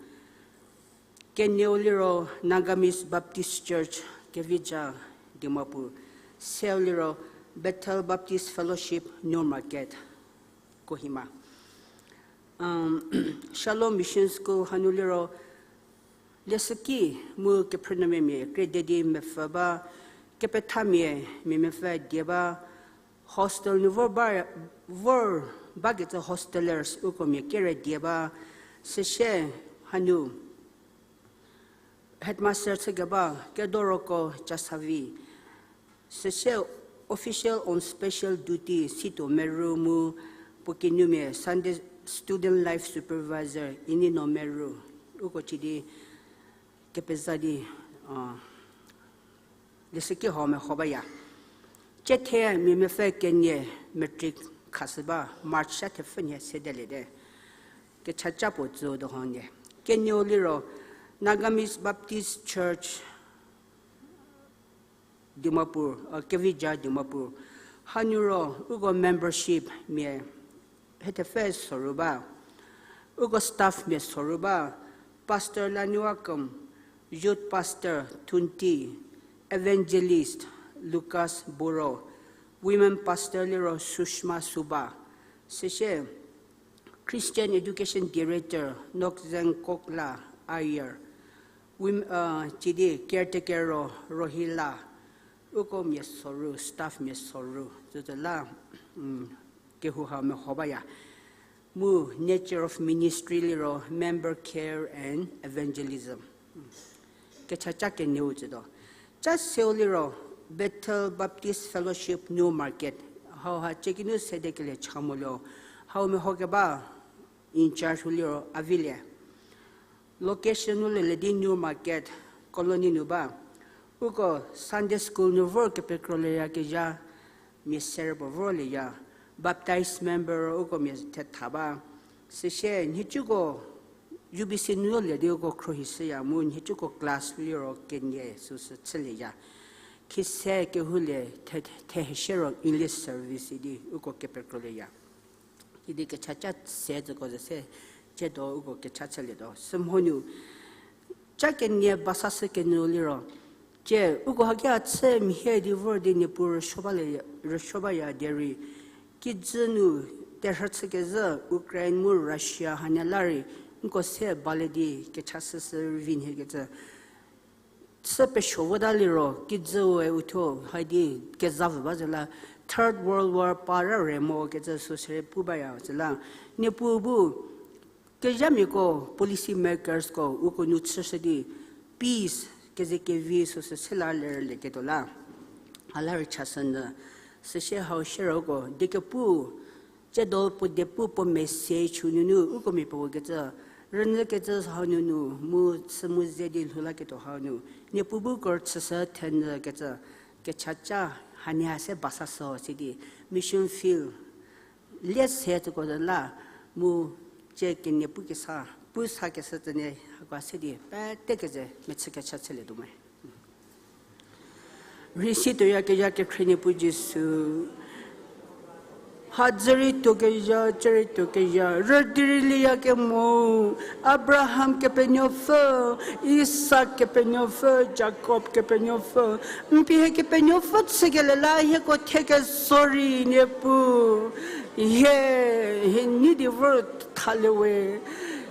Kenieu liro Nagamese Baptist Church Kevija Dimapur. Seu liro Bethel Baptist Fellowship New Market Kohima. Shalom Mission School hanu liro leshüki mu kephrünuomia mia kre di mepfü ba, kepethamia mia mepfü die ba, hostel nu vor ba, vor bakecü hostelers uko mia kere die ba, süsie hanu headmaster chükeba Kedoroko Chasavi. Süsie official on special duty Sito Meru mu puo kinumia Sunday Student Life Supervisor Inino Meru. Uko cidi kepeza di, a, leshüki hau meho baya. Cethe mia mepfü kenie matric khashü ba March sa thepfü nhie sedeliete. Kechaca puo tsü dohonde. Kenieu liro Nagamese Baptist Church Dimapur, a, Kevija Dimapur. Hanu ro uko membership mia hethepfü soru ba. Uko staff mia soru ba. Pastor Lanuakum, youth pastor Tunti, evangelist Lucas Buro, women pastor liro Sushma Suba. Süsie Christian Education Director Nokzeng Kokla Ayer, wom-, a, cidi caretaker ro Rohila, uko mia soru, staff mia soru, tsütsü la, kehou hau meho baya. Mu nature of ministry liro member care and evangelism. Kechaca kenieu tsüdo. Ca seu liro Bethel Baptist Fellowship New Market. Hauha ciekinu sedekelie cha moluo. Hau mehokeba in charge liro Avilie. Location nu lele di New Market Colony nu ba. Uko Sunday School nu vor kepekrolie yakezha, mia serü puo vorlieya. Baptized member uko mia thetha ba. Süsie nhicuko U B C nu lie di uko khruohishüya mu nhicuko class liro kenie süsü chülieya. Khise kehoulie the-, theheshie ro English service idi uko kepekrolieya. Idi kechaca se tsüko ze se, ciedo uko kecha chülietuo. Sümhonu, ca kenie basa sü kenu liro, cie uko hakia chü mhie di vor di Niepuu rüsuo baya derei, kijü nu terhü chükezhü Ukraine mu Russia hanie la rei, nko se balie di kecha süsü rüvi nhie kecü. Chü pesuo vota liro, kijüe uthuo, haidi kezavü ba zü la, Third World War para re mo kecü süsü rei pu baya zü la, Niepuu bu, kezhamiako, policy makersko, uko nu chüshü di, peace, keze kevi süsü se la lerlieketuo la. A la rei chashünyü, süsie hau sierako, diekepu, ciedo puo diepu puo message nunu, uko mia puo kecü, rünyükecü hau nunu, mu chü mu ze di lhou laketuo hau nu, Niepuu bu ko rüchüshü thenyü kecü, kechaca hanie ha se basa sü sidi, mission field, le se tsüko la, mu cie kenie pu kesa, pu sa kesa tsüne, hako se di, pete keze, mechü kecha chülietuo me. Rei si tuoyakezha kekhrie Niepuu Jisu. Hadzü rei tuokezha, cü rei tuokezha, rüdi rei lieyakemo, Abraham Kepenuopfü, Isak Kepenuopfü, Jakob Kepenuopfü, n pie hie Kepenuopfü chükelie la hieko thie keso rei Niepuu, hie, hie nei di vor thalie we.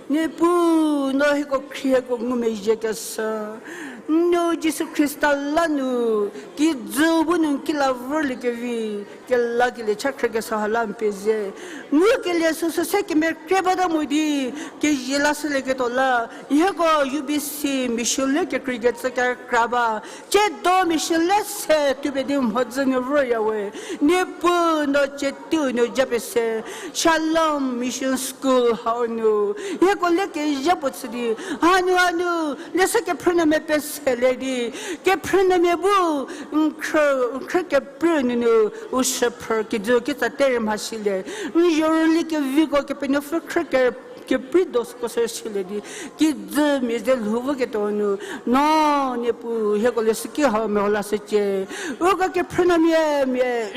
Niepuu, no hieko khrieko ngumezhie keshü. N nuo Jisu Khrista la nu, kijü bu nu n ki la vorliekevi, kelakelie cha khrükeshü ha la n pezie. Ngukelie süsü se kemekrie bata mo di, kezie lashülieketuo la, hieko U B C mission le kekreikecü kekra ba, ciedo mission le se tupie di mhodzü nu vorya we. Niepuu no cietu nu japie se, Shalom Mission School hau nu, hieko le kezha puo chü di, hanu hanu, leshü kephrünuomia peselie di, kephrünuomia bu, n khrü, n khrü keprü nunu, u shüphrü kijü kitsa terei mhasilie, n zhorüli keviko Kepenuopfü khrü ke Kepri do süko sü silie di, kijü mia ze lhou voketuo nu, no, Niepuu, hieko leshüki hau meho lashücie. Uko kephrünuomia mia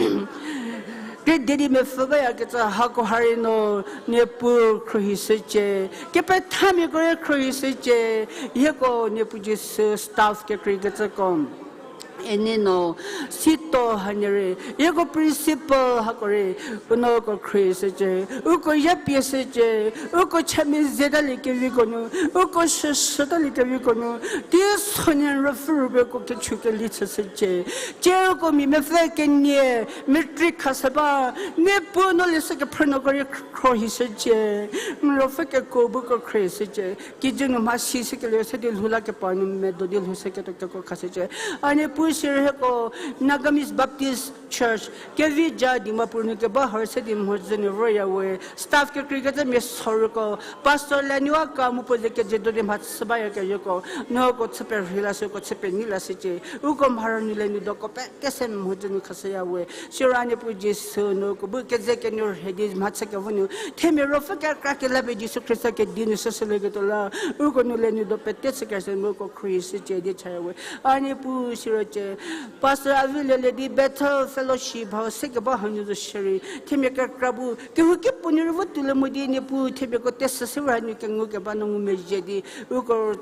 kedi di mepfü bayakecü hako ha rei no, Niepuu khruohishücie. Kepethamiako rei khruohishücie. Hieko Niepuu Jisu staff kekreikecüko, eni no, sito hanie rei, hieko principal hako rei, u no uko khruohishücie, uko yapie shücie, uko chami zetalie keviko nu, uko shüshütalie keviko nu, teisonhie ruopfü rübei uko kechu keli chüshücie. Tsie uko mia mepfü kenie, matric khashü ba, Niepuu no leshü kephrünuoko rei khruohishücie, n ruopfü kekuo bu uko khruohishücie. Kijü nu mhasi shükelie se di lhou lakepa nu medo di lhou shüketuo keko khashücie. A Niepuu siro hieko Nagamese Baptist Church, kevi ja Dimapur nu keba hau se di mhodzü nu vorya we, staff kekreikecü mia soruko, pastor le nuwa ka mu puo ze kejüdo di mhachü bayakezhako, no uko chü perhei lashü, uko chü penei lashücie, uko mharü nu le nu doko pete se mhodzü nu khashüya we, siro a Niepuu Jisu no uko bu keze kenu rhei di mhachü kevo nu, themia ruopfü kekra kela pie Jisu Khrista kedi nu shüshülieketuo la, uko nu le nu do pete chükershü mu uko khruohishücie di chaya we. A Niepuu siro cie, pastor a vi lelie di Bethel Fellowship hau se keba hanu zo shierei, themia kekra bu kehouki puo nu rei vo tuolie mo di Niepuu themiako tesü se we hanu kengu keba no ngumezhie di, uko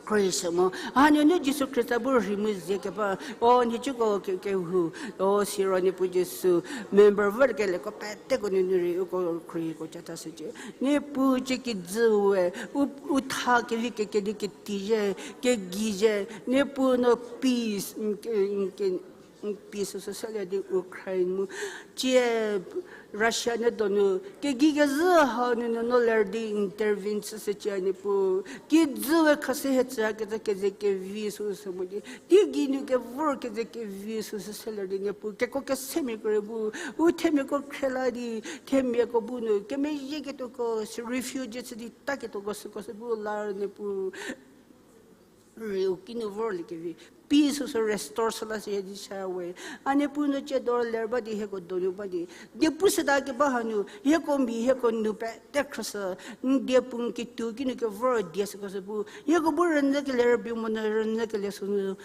khruohishü mo. Hanu nu Jisu Khrista bu rhei mu zie keba, o nhicuko ke, kehou, o siro Niepuu Jisu, member vorkelieko peteko nunu rei uko khruohiko chatha shücie. Niepuu cie kijü we, u, u tha kevi kekedi ketizhie, kegizhie, Niepuu no peace, n ke, n ke, n peace süsü selie di Ukraine mu, cie Russia ne donu kegei kezhü hau nunu no ler di intervene chüshücie Niepuu. Kijü we khashü hie tsüyakecü keze kevi süsü mo di, teigei nu kevor keze kevi süsü selie di Niepuu. Keko kesemiako rei bu, u themiako khriela di, themiako bu nu kemezhieketuoko, sü refugee chü di taketuoko süko sü bu la Niepuu. Rei u kinu vorliekevi, peace süsü restore süla shie di cha we. A Niepuu no cie dor ler ba di hieko donu ba di, die pu shüta keba hanu hieko mhi hieko nu pete khrüshü, n die pu n kitu kinu kevor die süko sü bu hieko bu rünyükelie rübei monyü rünyükelie sünu,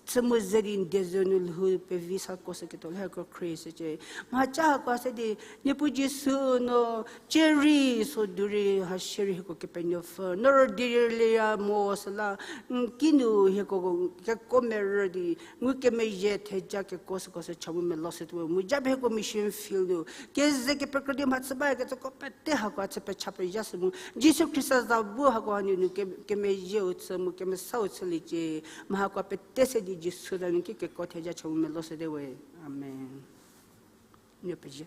chü mu ze di n die zhü nu lhou pevi sako shüketuo la hieko khruohishücie. Mhaca hako se di, Niepuu Jisu no, cie rei sodu rei ha shierei hieko Kepenuopfü no rüdi rei lieya mo süla, n kinu hieko keko merü di ngukemezhie theja keko süko sü cha mu melo shütuo mu japie hieko mission field nu keze kepekro di mhachü bayakecüko pete hako a chü pecha pezha shü mu Jisu Khrista za bu hako a nunu ke, kemezhieu chü mu kemesau chüliecie. Mha hako pete se di Jisu za nu ki keko theja cha mu melo shüte we. Amen. N pezie.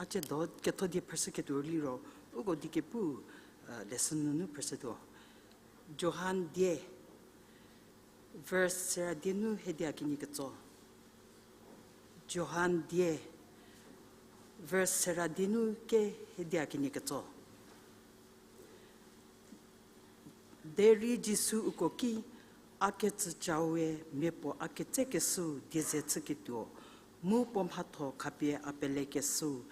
A cie do ketho die phrüshüketuo liro, uko die kepu, lesson nunu phrüshütuo. Johan die, verse sera die nu hiedia kenie ketso. Johan die, verse sera die nu ke hiedia kenie ketso. Derei Jisu uko ki, a kecücaue mia puo a ketsekeshüu die ze chüketuo, mu puo mhatho khapie a pelekeshüu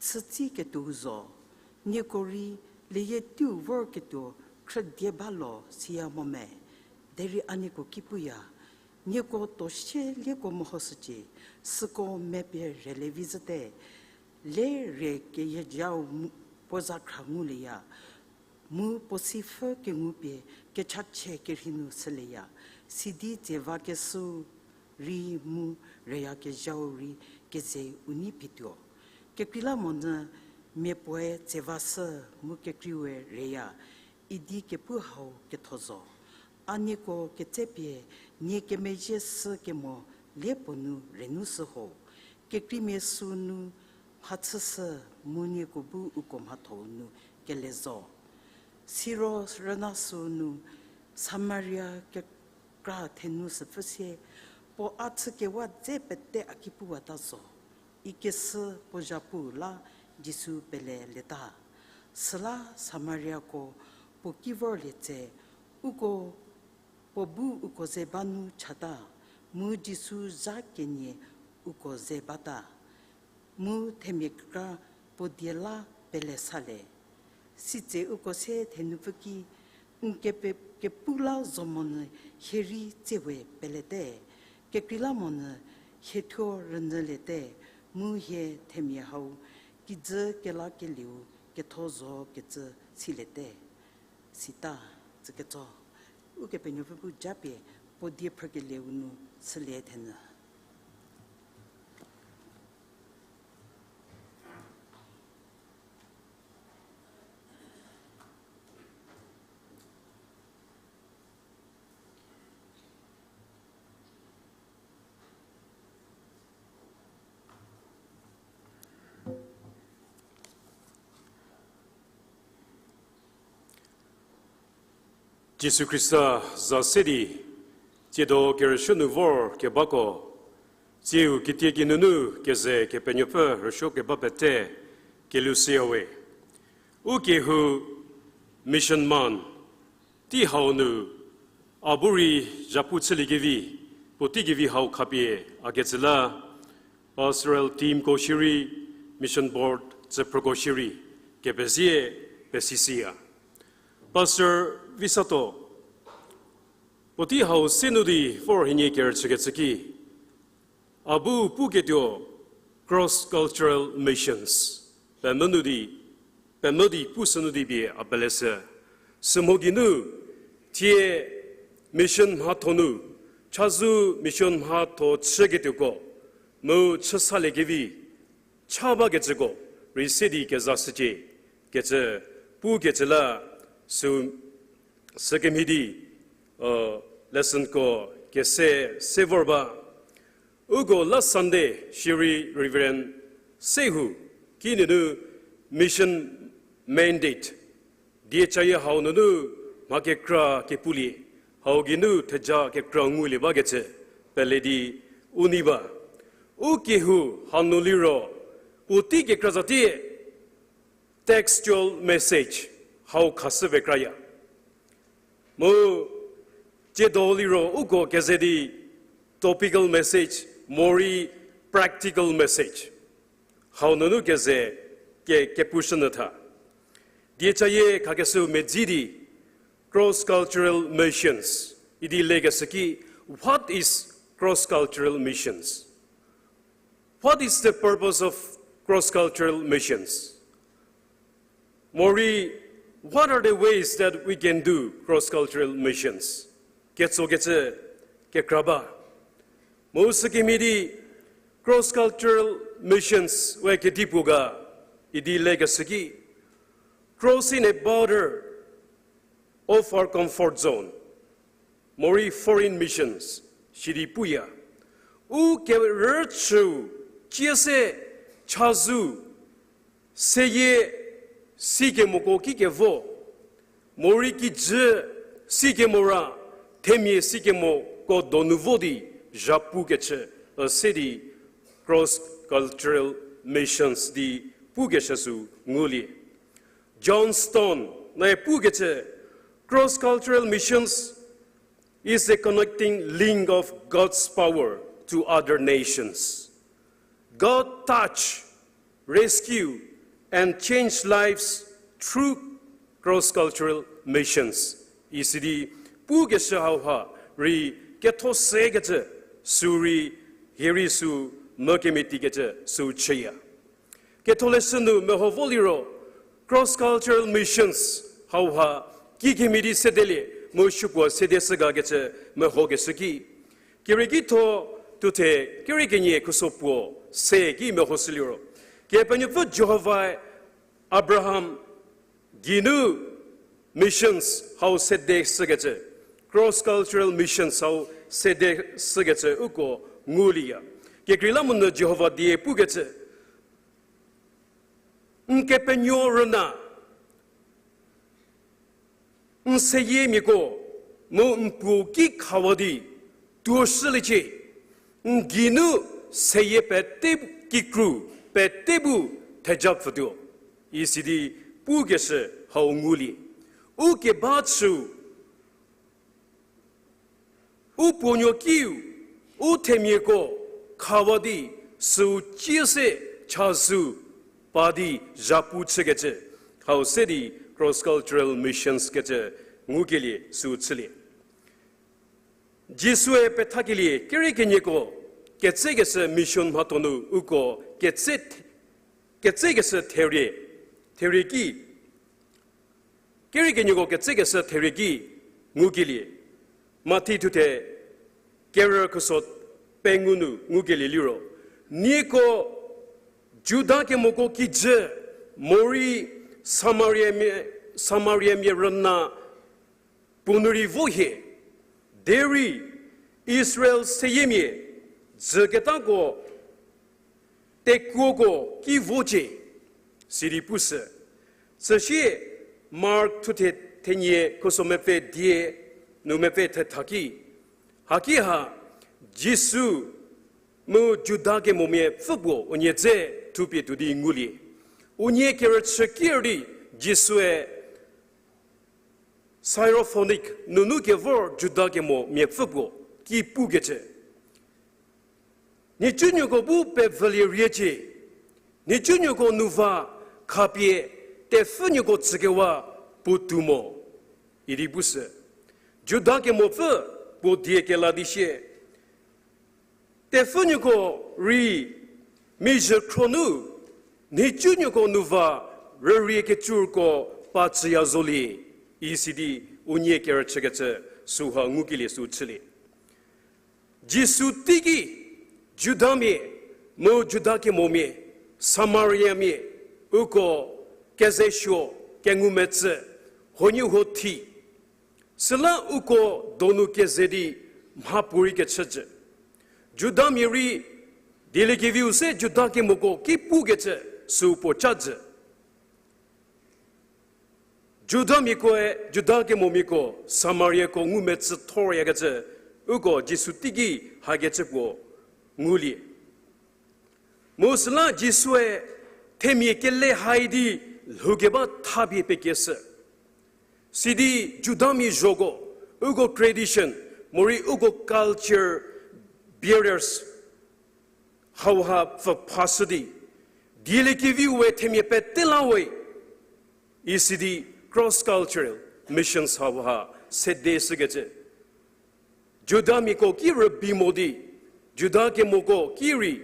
chütsiketuou zo. Nieko rei leyie teiu vorketuo khrüdie ba lo siya mo me? Derei a nieko ki puya, nieko tuo sie lieko mehoshücie, süko mepie relevi zhüte, le rie keyieziau puo za khra ngulieya, mu puo sipfü kengupie kechachie kerhei nu shülieya, sidi tsevakeshüu rei mu reyakezhau rei keze u nei pietuo. Kekreilamonyü mia puoe tsevashü mu kekreiwe reya, idi kepu hau ketho zo. A nieko ketsepie nie kemezhie shü kemo le puo nu renu shü ho. Kekreimia süu nu mhachüshü mu nieko bu uko mhatho-u nu kele zo. Siro rüna süu nu Samaria kekra thenu süpfü sie, puo a chükewa dze pete a ki puwata zo, ikeshü puo zhapu la Jisu pelelieta. Süla Samariako puo ki vorlie tse, uko puo bu uko ze ba nu chata, mu Jisu zha kenie uko ze bata. Mu themia kekra puo die la pele salie. Sitse uko se thenupfü ki, n kepe-, kepu la zo monyü hie rei tsewe pelete, kekreilamonyü hie thuo rünyüliete, mu hie themia hau kijü kelakelieu ketho zo kecü siliete. Sita, tsüketso, Ukepenuopfü bu japie puo die phrükelieu nu chülie thenyü. Jisu Khrista za se di, tsiedo kerüsuo nu vor kebako, tsieu kitieki nunu keze Kepenuopfü rüsuo keba pete kelushüyawe. U kehou Mission Month tei hau nu a bu rei zhapu chüliekevi, puotei kevi hau khapie a ketsü la, pastoral teamko shierei, mission board tsüphrüko shierei, kepezie pesishüya. Pastor Visato, puotei hau se nu di vor hienie kerüchükecü ki, a bu puketuo cross cultural missions, pemvü nu di, pemvü di pushü nu di pie a peleshü. Sümho geinu, thie mission mhatho nu, chazou mission mhatho chüketuoko, mu chüsaliekevi, cha bakecüko rei se di kezashücie kecü pukecü la, sü, sükemhie di, lessonko kese se vor ba. Uko last Sunday shierei Reverend Sehu kinunu mission mandate die chayie hau nunu mha kekra kepulie, hau geinu theja kekra ngulie bakecü pele di u nei ba. U kehou hanu liro, puotei kekra zatie textual message hau khashü pekraya. Mu tsiedo liro uko keze di topical message, morei practical message hau nunu keze ke, kepushünyü tha. Die chayie khakeshüu medzi di, cross cultural missions idi lekeshü ki, what is cross cultural missions? What is the purpose of cross cultural missions? Morei, what are the ways that we can do cross cultural missions? Ketsokecü kekra ba. Mu sükemhie di cross cultural missions we kedipuo ga idi lekeshü ki, crossing a border of our comfort zone, morei foreign missions sidi puya. U kerüchüu cie se chazou seyie sikemoko ki kevo, morei kijü sikemo ra themia sikemoko donu vo di zhapukecü, se di cross cultural missions di pukeshü sü ngulie. John Stott ne pukecü, cross cultural missions is a connecting link of God's power to other nations. God touch, rescue, and change lives through cross cultural missions. Isidi pukeshü hauha rei ketho sekecü sü rei, hie rei sü mükemeti kecü sü chüya. Ketholeshü nu meho vo liro, cross cultural missions hauha kikemhie di sedelie mu supuo sede shü gakecü mehokeshü ki, Kerieki tho thuthe keriekenie khuso puo se ki mehoshü liro, Kepenuopfü Jihovae Abraham geinu missions hau sede shükecü, cross cultural missions hau sede shükecü uko ngulieya. Kekreilamonyü Jihova die pukecü, n kepenuo rüna N seyiemiako mu n puo ki khawa di tuoshüliecie, n geinu seyie pete kikru pete bu theja pfütuo, isidi pukeshü hau ngulie. U keba chüu, u puonuo kiu, u themiako khawa di süu cie se chazou pa di zhapu chükecü, hau se di cross cultural missions kecü ngukelie süu chülie. Jisue pethakelie kerekenieko ketsekeshü mission mhatho nu uko ketse, ketsekeshü therie, therie ki, kerekenieko ketsekeshü therie ki ngukelie. Mathi thuthe kerü khuso pengou nu ngukelie liro, nieko Juda kemoko kijü morei Samariamia, Samariamia rüna puo nu rei vo hie, derei Israel seyiemia dzüketako tekuoko ki vocie, sidi pushü. Süsie Mark thuthe thenie khuso mepfü die nu mepfü thetha ki, haki ha Jisu mu Juda kemomia pfü puo unie dze thupie tuo di ngulie. Unie kerüchü ker di Jisue Syrophoenician nunu kevor Juda kemomia pfü puo ki pukecü, nhicunuoko bu pevülie riecie, nhicunuoko nu va khapie tepfünuoko tsükewa puotou mo, idi pushü. Juda kemopfü puo die kela di sie, tepfünuoko rei mizhü khro nu nhicunuoko nu va rürie kecüko pa tsüya zolie, isidi unie kerüchükecü süha ngukelie süu chülie. Jisu teiki Judamia mu Juda kemomia, Samariamia, uko kezesuo, kengumetsü, huoniehuo thi, süla uko donu keze di mhapuorei kechü jü. Judamia rei dieliekeviu se Juda kemoko ki pukecü süu puo ca jü. Judamiakoe Juda kemomiako Samariako ngumetsü thoryakecü uko Jisu teiki hakecü puo ngulie. Mu süla Jisue themia kele hai di lhoukeba thapie pekieshü. Sidi Judamia zhoko, uko tradition, morei uko culture barriers hauha pfüphashü di, dieliekeviu we themia pete la we, isidi cross cultural missions hauha sede shükecü. Judamiako ki rübei mo di, Juda kemoko ki rei,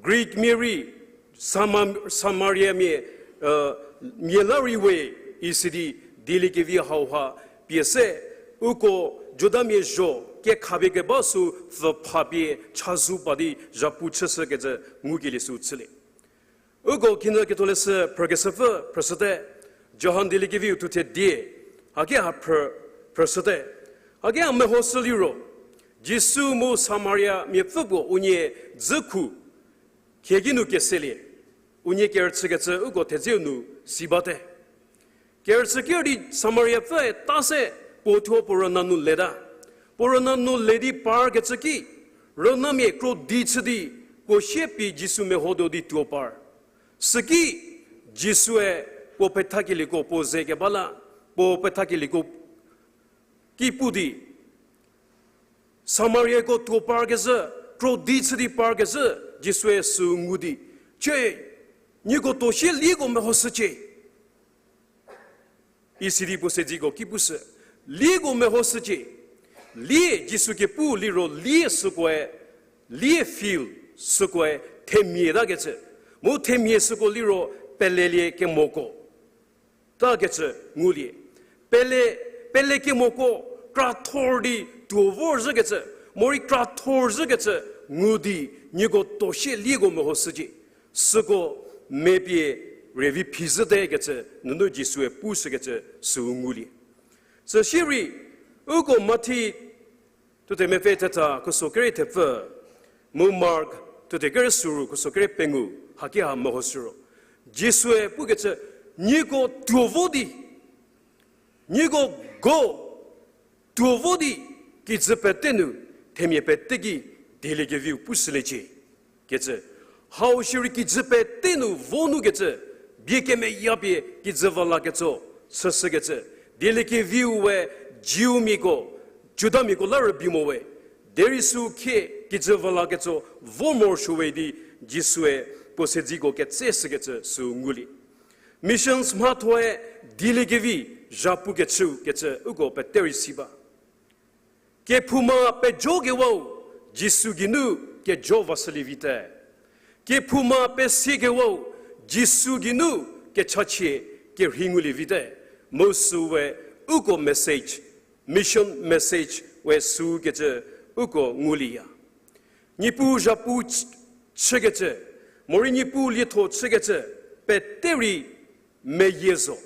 Greekmia rei, Sama-, Samariamia, mia la rei we, isidi dieliekevi hauha pie se, uko Judamia zho kekhapie keba sü pfüphapie chazou pa di zhapu chüshükecü ngukelie süu chülie. Uko kinyü ketholeshü phrükeshüpfü phrüshüte, Johan dieliekeviu thuthe die, haki ha phrü, phrüshüte. Haki ha mehoshü liro, Jisu mu Samariamiapfü puo unie dzükhu khieki nu keselie, unie kerüchükecü uko thedzeu nu si bate. Kerüchü ker di Samariapfüe ta se puo thuo puo rüna nu leta. Puo rüna nu le di parkecü ki, rünamia krodi chü di, puo sie pie Jisu mehotuo di tuo par. Süki Jisue puo pethakelieko puo ze keba la, puo pethakelieko ki pu di, Samariako tuo parkezhü, krodi chü di parkezhü, Jisue süu ngu di, Cie, nieko tuo sie lieko mehoshücie. Isidi puo sedziko ki pushü, lieko mehoshücie. Lie Jisu kepu liro lie sükoe, lie feel sükoe themia takecü. Mu themia süko liro pelelie kemoko takecü ngulie. Pele, pele kemoko krathor di tuo vorzhükecü, morei krathor zhükecü ngu di nieko tuo sie lieko mehoshücie. Süko mepie rüvi phizhüte kecü nunu Jisue pushükecü süu ngulie. Süsirei, uko Mathi thuthe mepfü thetha khuso kere thepfü, mu Mark thuthe kere süru khuso kere pengou, haki ha mehoshü ro, Jisue pukecü, nieko tuo vo di, nieko Ko, tuo vo di, kijü pete nu, themia pete ki, dieliekeviu pushüliecie. Kecü, hau shierei kijü pete nu vo nu kecü, bie kemeyapie kijü va la ketso, chüshükecü, dieliekeviu we, Jiumiako, Judamiako la rübei mo we, derei sü khie kijü va la ketso, vo morosuo we di, Jisue, puo siedzeko ketseshükecü sü ngulie. Missions mhathoe dieliekevi zhapu kechüu kecü uko pete rei si ba. Kephouma pejokewau Jisu geinu kejo vashülie vite. Kephouma pesiekewau Jisu geinu kechachie kerhei ngulie vite. Mu süu we uko message, mission message we sükecü uko ngulieya. Niepuu zhapu ch-, chükecü, morei Niepuu lietho chükecü, pete rei meyie zo.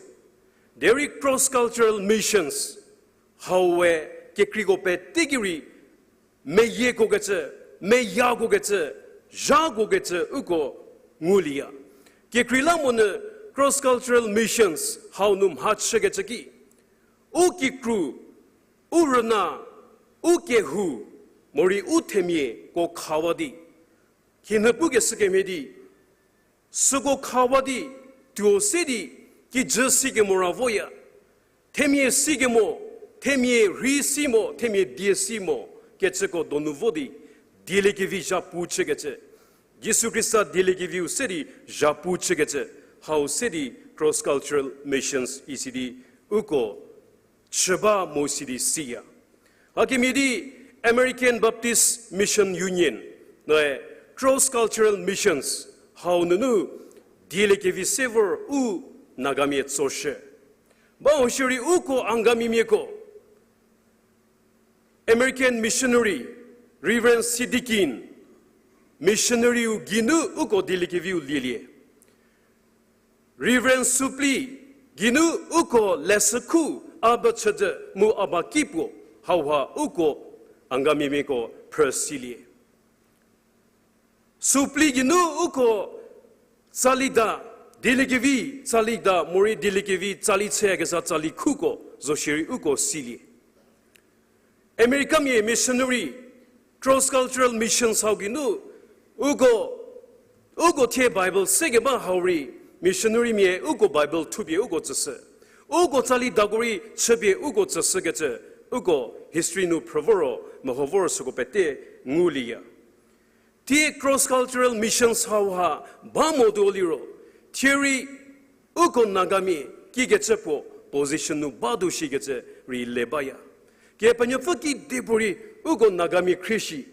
Derei cross cultural missions, hau we kekreiko pete ki rei, meyieko kecü, meyako kecü, zhako kecü uko ngulieya. Kekreilamonyü cross cultural missions hau nu mhachükecü ki, u kikru, u rüna, u kehou, morei u themiako khawa di, khinhie pukeshü kemhie di, süko khawa di, tuo se di, kijü sikemo ra voya. Themia sikemo, themia rhei si mo, themia die si mo, kecüko donu vo di, dieliekevi zhapu chükecü. Jisu Khrista dieliekeviu se di zhapu chükecü, hau se di cross cultural missions isi di uko chü ba mu si di siya. Hakemhie di American Baptist Mission Union, noe cross cultural missions, hau nunu dieliekevi se vor u Nagamia tsoshü. Ba u shierei uko Angamimiako, American missionary, Reverend Sidikin, missionaryu geinu uko dieliekeviu lielie. Reverend Supli geinu uko leshükhu a ba chüzhü mu a ba ki puo hauha uko Angamimiako phrü silie. Supli geinu uko tsali da, dieliekevi tsali da, morei dieliekevi tsali chüyakezha tsali khuko zo shierei uko silie. Americamia missionary, cross cultural missions hau geinu, uko, uko thie Bible sekeba hau rei, missionarymia uko Bible thupie uko tsüshü. Uko tsali dako rei chüpie uko tsüshükecü, uko history nu phrü voro, meho voro süko pete ngulieya. Thie cross cultural missions hauha ba motuo liro, thie rei uko Nagamia kikecü puo position nu ba tuo shikecü rei le baya. Kepenuopfü kedipuorei uko Nagamia khrie shi,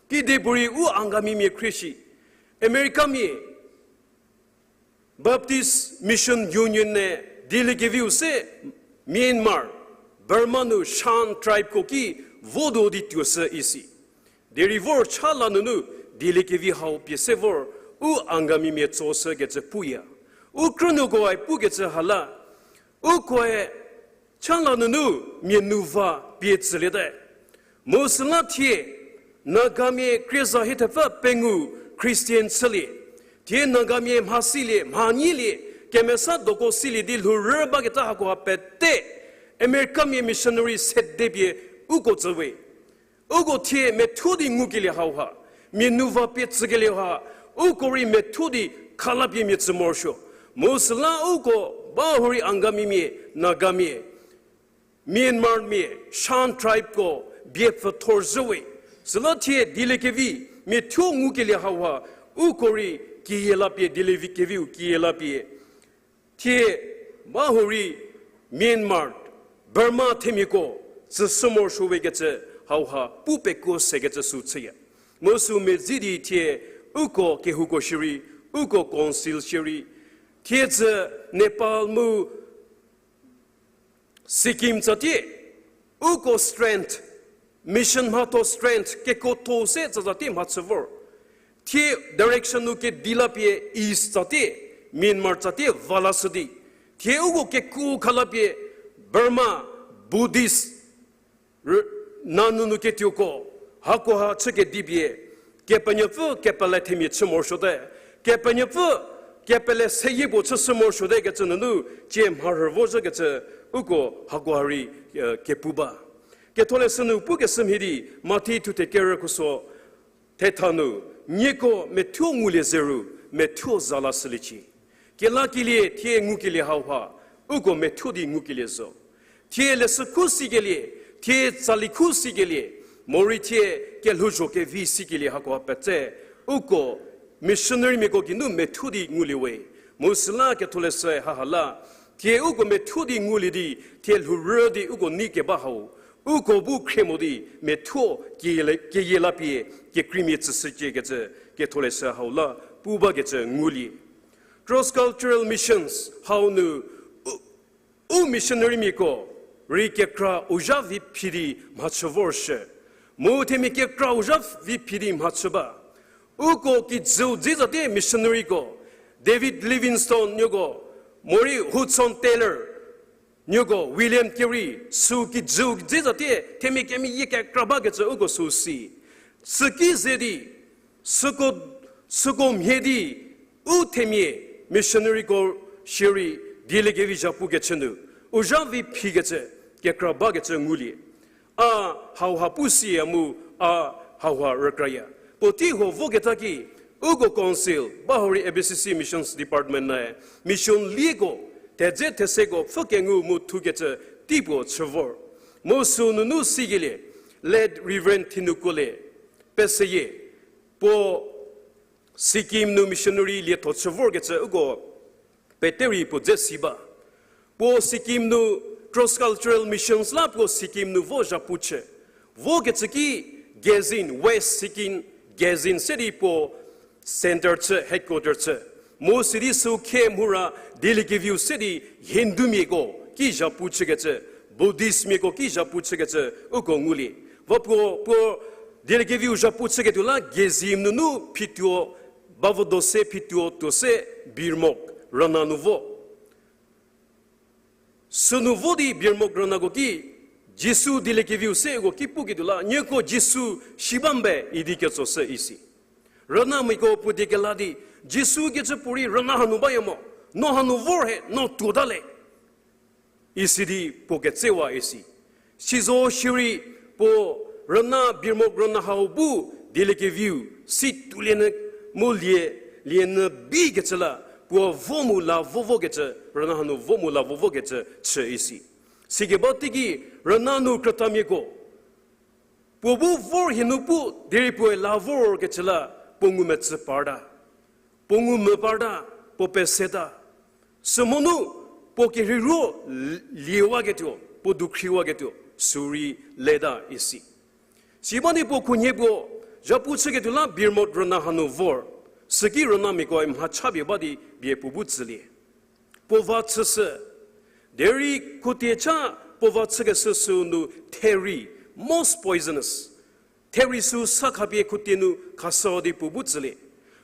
kedipuorei u Angamimia khrie shi, Americamia Baptist Mission Union-e dieliekeviu se Myanmar, Burma nu Shan tribeko ki votuo di tuoshü isi. Derei vor cha la nunu dieliekevi hau pie se vor u Angamimia tsoshükecü puya. U krünuokoe pukecü hala, ukoe cha la nunu mia nu va pie tsüliete. Mu süla thie Nagamia krieza hiethepfü pengou Christian chülie. Thie Nagamia mha silie, mha nyilie, kemesa doko silie di lhourü baketa hakoha pete Americamia missionary sedepie uko tsüwe. Uko thie methuo di ngukelie hauha, mia nu va pie tsükelie ha, uko rei methuo di khalapie mia tsü morosuo. Mu süla uko ba hurei Angamimia, Nagamia, Myanmarmia, Shan tribeko bie pfüthorzhüwe. Süla thie dieliekevi methuo ngukelie hauha, uko rei kiyie lapie, dieliekeviu kiyie lapie thie ba hurei Myanmar, Burma themiako tsüshü morosuowekecü hauha pu pekuo sekecü sü chüya. Mu sü medzi di thie uko kehouko shierei, uko council shierei, thiedzü Nepal mu Sikkim tsatie, uko strength, mission mhatho strength kekuotho se tsatsatie mhachü vor. Thie direction nu kedi lapie east tsatie, Myanmar tsatie va lashü di, thie uko kekuo khalapie Burma Buddhist rü-, nanunu ketuoko, hakoha chükedipie, Kepenuopfü kepele themia chü morosuote, Kepenuopfü kepele seyie puo chüshü morosuote kecü nunu, tsie mharhü vozhükecü, uko hakoha rei kepu ba. Ketholeshü nu pukeshü mhie di, Mathi thuthe kerü khuso thetha nu, nieko methuo ngulie zeru, methuo za lashüliecie. Kelakelie thie ngukelie hauha, uko methuo di ngukelie zo. Thie leshü khu sikelie, thie tsali khu sikelie, morei thie kelhouzho kevi sikelie hakoha petse, uko missionarymiako geinu methuo di ngulie we. Mu süla ketholeshü haha la, thie uko methuo di ngulie di, thie lhourü di uko nei keba hau, uko bu khrie mo di methuo keyie la pie, kekreimia tsüshücie kecü, ketholeshü hau la pu bakecü ngulie. Cross cultural missions hau nu u, u missionarymiako rei kekra u zha vi phi di mhachü vorshü. Mu themia kekra u zha vi phi di mhachü ba. Uko kijüu dze zatie missionaryko, David Livingstone nuoko, morei Hudson Taylor nuoko, William Carey, sü kijüu dze zatie themia kemeyie kekra bakecü uko sü si. Süki ze di, süko, süko mhie di, u themia missionaryko shierei dieliekevi zhapukecü nu u zha vi phikecü, kekra bakecü ngulie. A hauha pu siya mu, a hauha rükraya. Puotei huo voketa ki, uko council ba hurei A B C C Missions Department nae mission lieko, thedze theseko pfhü kengu mu thukecü tei puo chü vor. Mu sü nunu sikelie, Late Reverend Thinukole, peseyie, puo Sikkim nu missionary lietho chü vorkecü uko pete rei puo dze si ba. Puo Sikkim nu cross cultural missions la puo Sikkim nu vo zhapu chü. Vokecü ki Gezin, West Sikkim Gezin se di puo centre chü, headquarter chü. Mu sidi sü khie mhura dieliekeviu se di Hindumiako ki zhapu chükecü, Buddhistmiako ki zhapu chükecü uko ngulie. Va puo, puo dieliekeviu zhapu chüketuo la Gezin nunu phituo, bavodo se phituo tuo se Birmok rüna nu vo. Sünu vo di Birmok rünako ki, Jisu dieliekeviu se uko ki puketuo la, nieko Jisu si ba mbe idi ketso shü isi. Rünamiako puo die kela di, Jisu kecü puorei rüna hanu baya mo, no hanu vor he, no tuota le. Isi di puo ketsewa isi. Sizo shierei puo rüna Birmok rüna hau bu dieliekeviu si tuolie nyü mu lie, lie nyü bikecü la puo vo mu la vo vokecü, rüna hanu vo mu la vo vokecü chü isi. Sikeba teiki rüna nu krütamiako puo bu vor hie nu pu derei puoe la vorkecü la puo ngumetsü parta, puo ngumvü parta, puo peseta. Sümonu puo kerheiro liewaketuo, puo dukhriwaketuo sürei leta isi. Sibani puo khunhie puo zhapu chüketuo la Birmok rüna hanu vor, süki rünamiakoe mha chapie ba di bie puo bu tsülie. Puo va chüshü, derei khutie cha puo va chükeshü sünu theri, most poisonous, theri sü sa khapie khutie nu khashü di puo bu tsülie.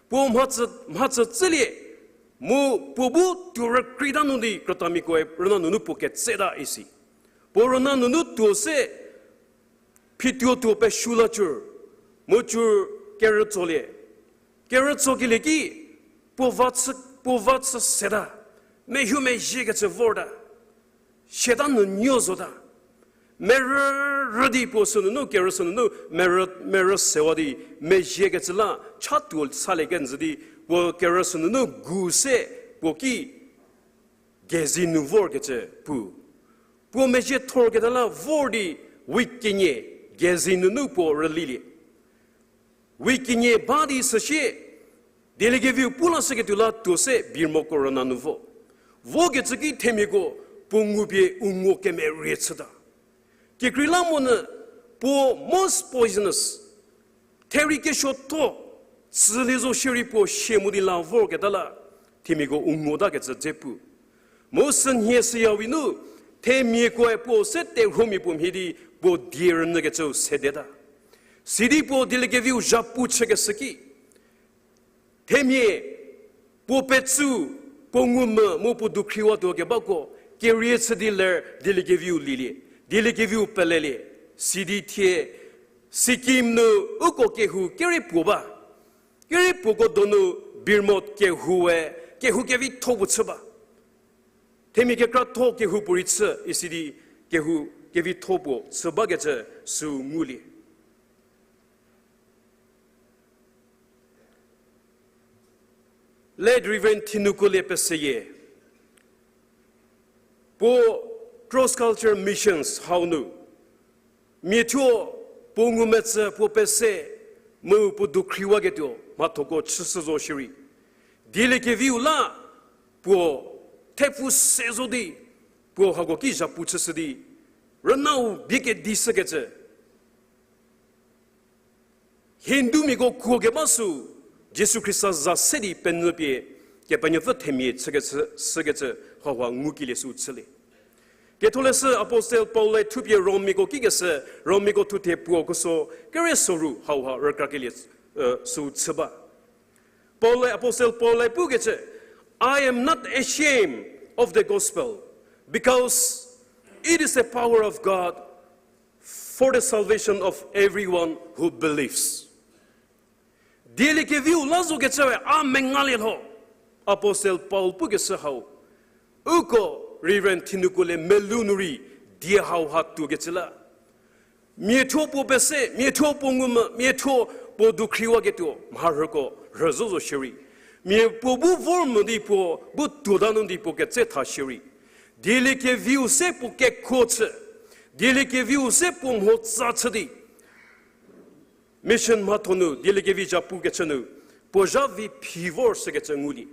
Puo mhatsü, mhatsü tsülie, mu puo bu tuo rükreita nu di krütamiakoe rüna nunu puo ketseta isi. Puo rüna nunu tuo se phituo tuo pesuo la cür, mu cür kerütsolie. Kerütsokelie ki puo va chü, puo va chü seta, mehu mezhiekecü vorta, siata nu nuo zota. Merü, rü di puo sünunu, kerü sünunu, merü, merü sewa di, mezhiekecü la cha tuo salie kenjü di, puo kerü sünunu gu se, puo ki Gezin nu vorkecü pu. Puo mezhie thorketa la vor di week kenie Gezin nunu puo rülilie. Week kenie ba di süsie, dieliekeviu pu lashüketuo la tuo se Birmoko rüna nu vo. Vokecü ki themiako puo ngupie u ngo kemerie chüta. Kekreilamonyü puo most poisonous, theri kesuotho, tsülie zo shierei puo sie mo di la vorketa la, themiako u ngotakecü dze pu. Mu sünhie süyawi nu, themiakoe puo se terhuomia puo mhie di puo die rünyükecüu sedeta. Sidi puo dieliekeviu zhapu chükeshü ki, themia puo petsü, puo ngumvü mu puo dukhriwatuo kebako, kerie chü di ler dieliekeviu lielie, dieliekeviu pelelie, sidi thie Sikkim nu uko kehou kere puo ba, kere puoko donu Birmok kehoue, kehou kevitho puo chü ba. Themia kekratho kehou puorei chü isi di kehou kevitho puo chü bakecü sü ngulie. Late Reverend Thinukuolie peseyie, puo cross culture missions hau nu miathuo puo ngumetsü puo pese mu puo dukhriwaketuo mhathoko chüshü zo shierei, dieliekeviu la puo thepfu se zo di, puo hako ki zhapu chüshü di, rünau bie kedishükecü, Hindumiako kuo keba sü Jisu Khrista za se di penyü pie Kepenuopfü themia chükecü, shükecü hauha ngukelie sü chülie. Ketholeshü Apostle Paul-e thupie Rommiako kikeshü, Rommiako thuthe puo khuso kere soru hauha rükrakelie, e, sü chü ba. Paul-e, Apostle Paul-e pukecü, I am not ashamed of the gospel, because it is the power of God for the salvation of everyone who believes. Dieliekeviu la zokecüe a mengalie lho, Apostle Paul pukeshü hau. Uko Reverend Thinukuolie melou nu rei die hauha tuokecü la, miathuo puo pese, miathuo puo ngumvü, miathuo puo dukhriwaketuo mharhüko rhü zo zo shierei, mia puo bu vor mo di puo bu tuota nu di puo ketsetha shierei, dieliekeviu se puo kekuo chü, dieliekeviu se puo mhotsa chü di, mission mhatho nu dieliekevi zhapukecü nu puo zha vi phi vor shükecü ngulie.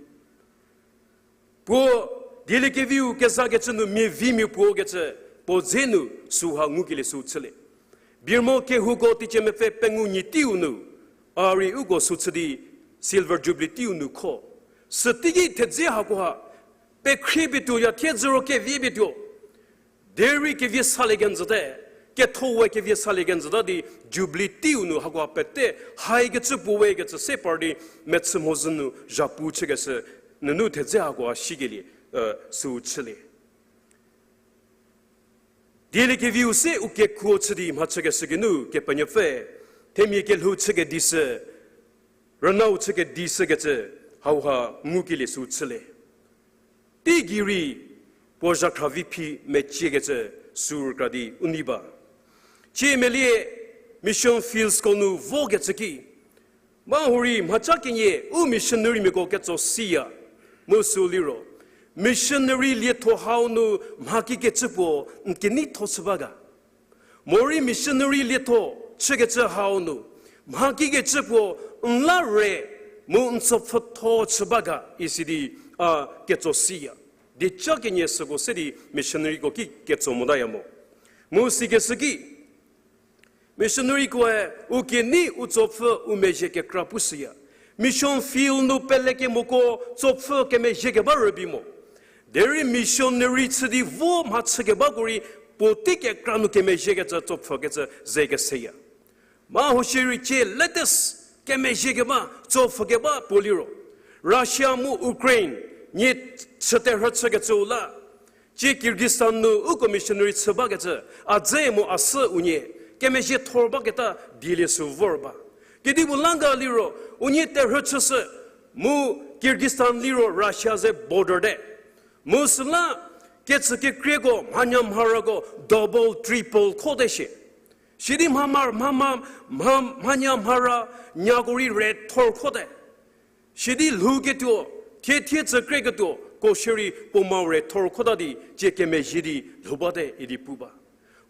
Puo dieliekeviu kezakecü nu mia vimia puo kecü puo dze nu süha ngukelie sü chülie. Birmo kehouko teicie mepfü pengou nyi teiu nu, a rei uko sü chü di Silver Jubilee teiu nu kho. Süteiki thedze hakoha pekhriepie tuoya thiedzü ro keviepie tuo. Derei kevie salie kenjüte, ketho we kevie salie kenjüta di Jubilee teiu nu hakoha pete haikecü puo we kecü se par di mechü mhodzü nu zhapu chükeshü nunu thedze hakoha sikelie, e, sü chülie. Dieliekeviu se u kekuo chü di mhachükeshü geinu Kepenuopfü themia kelhou chükedishü, rünau chükedishükecü hauha ngukelie sü chülie. Teigei rei puo zhakhra vi phi meciekecü sü rükra di u nei ba. Ciemelie mission fields ko nu vokecü ki, ba hurei mhaca kenie u missionarymiako ketso siya, mu sü liro, missionary lietho hau nu mha kikecü puo n keneitho chü ba ga? Morei missionary lietho chükecü hau nu mha kikecü puo n la re mu n tsopfhütho chü ba ga isi di a ketso siya. Dieca kenie süko se di missionaryko ki ketso motaya mo. Mu sikeshü ki, missionarykoe u kenei u tsopfhü u mezhie kekra pushüya. Mission field nu pelekemoko tsopfhü kemezhie keba rübei mo. Derei missionary chü di vo mhachü kebako rei puotei kekra nu kemezhiekecü tsopfhükecü ze keseya. Mha hushierei cie latest kemezhie keba, tsopfhü keba puo liro, Russia mu Ukraine nie chü terhü chükecüu la, cie Kyrgyzstan nu uko missionary chü bakecü, a dze mu a sü unie kemezhie thor baketa dielie sü vor ba. Kedipuo la ga liro, unie terhü chüshü, mu Kyrgyzstan liro Russia ze border te. Mu süla kecü kekrieko mhanya mharako double, triple khote shie. Sidi mha, mha, mha, mha, mha, mhanya mhara nyako rei rethor khote. Sidi lhouketuo, thie thie tsükreketuo ko shierei puo mao rethor khota di cie kemezhie di lhou bate idi pu ba.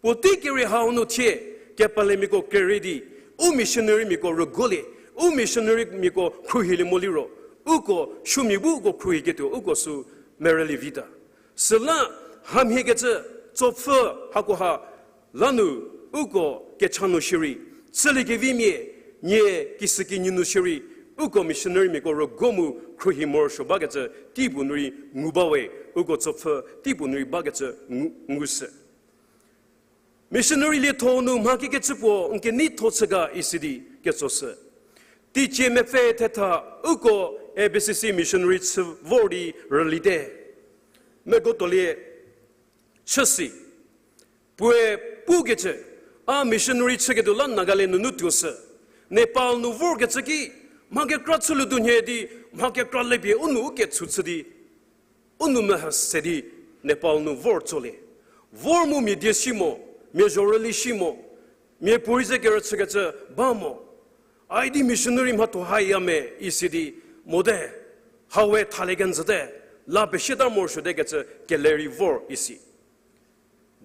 Puotei kerei hau nu thie kepelemiako kerei di, u missionarymiako rüguolie, u missionarymiako khruohilie mo liro, uko supuomia bu uko khruohiketuo uko sü merülie vita. Süla hamhiekecü tsopfü hakoha lanu uko kecha nu shierei, chüliekevimia nie kisükinyi nu shierei, uko missionarymiako rüguo mu khruohi morosuo bakecü teipuo nu rei ngu ba we, uko tsopfü teipuo nu rei bakecü ngu, ngushü. Missionary lietho nu mha kikecü puo n keneitho chü ga isi di ketsoshü. Teicie mepfü thetha uko A B C C missionary chü vor di rülite. Megotolie chüsi. Puoe pukecü, a missionary chüketuo la Nagaland nunu tuoshü. Nepal nu vorkecü ki, mha kekra chülu tuo nhie di, mha kekra lepie u nu u ketshu chü di, u nu mehü se di Nepal nu vor tsolie. Vor mu mia die si mo, Mia zhorüli shi mo, mia puorei ze kerüchükecü ba mo, a idi missionary mhatho haya me isi di mote, hawe thalie kenjüte, la pesieta morosuote kecü kelerei vor isi.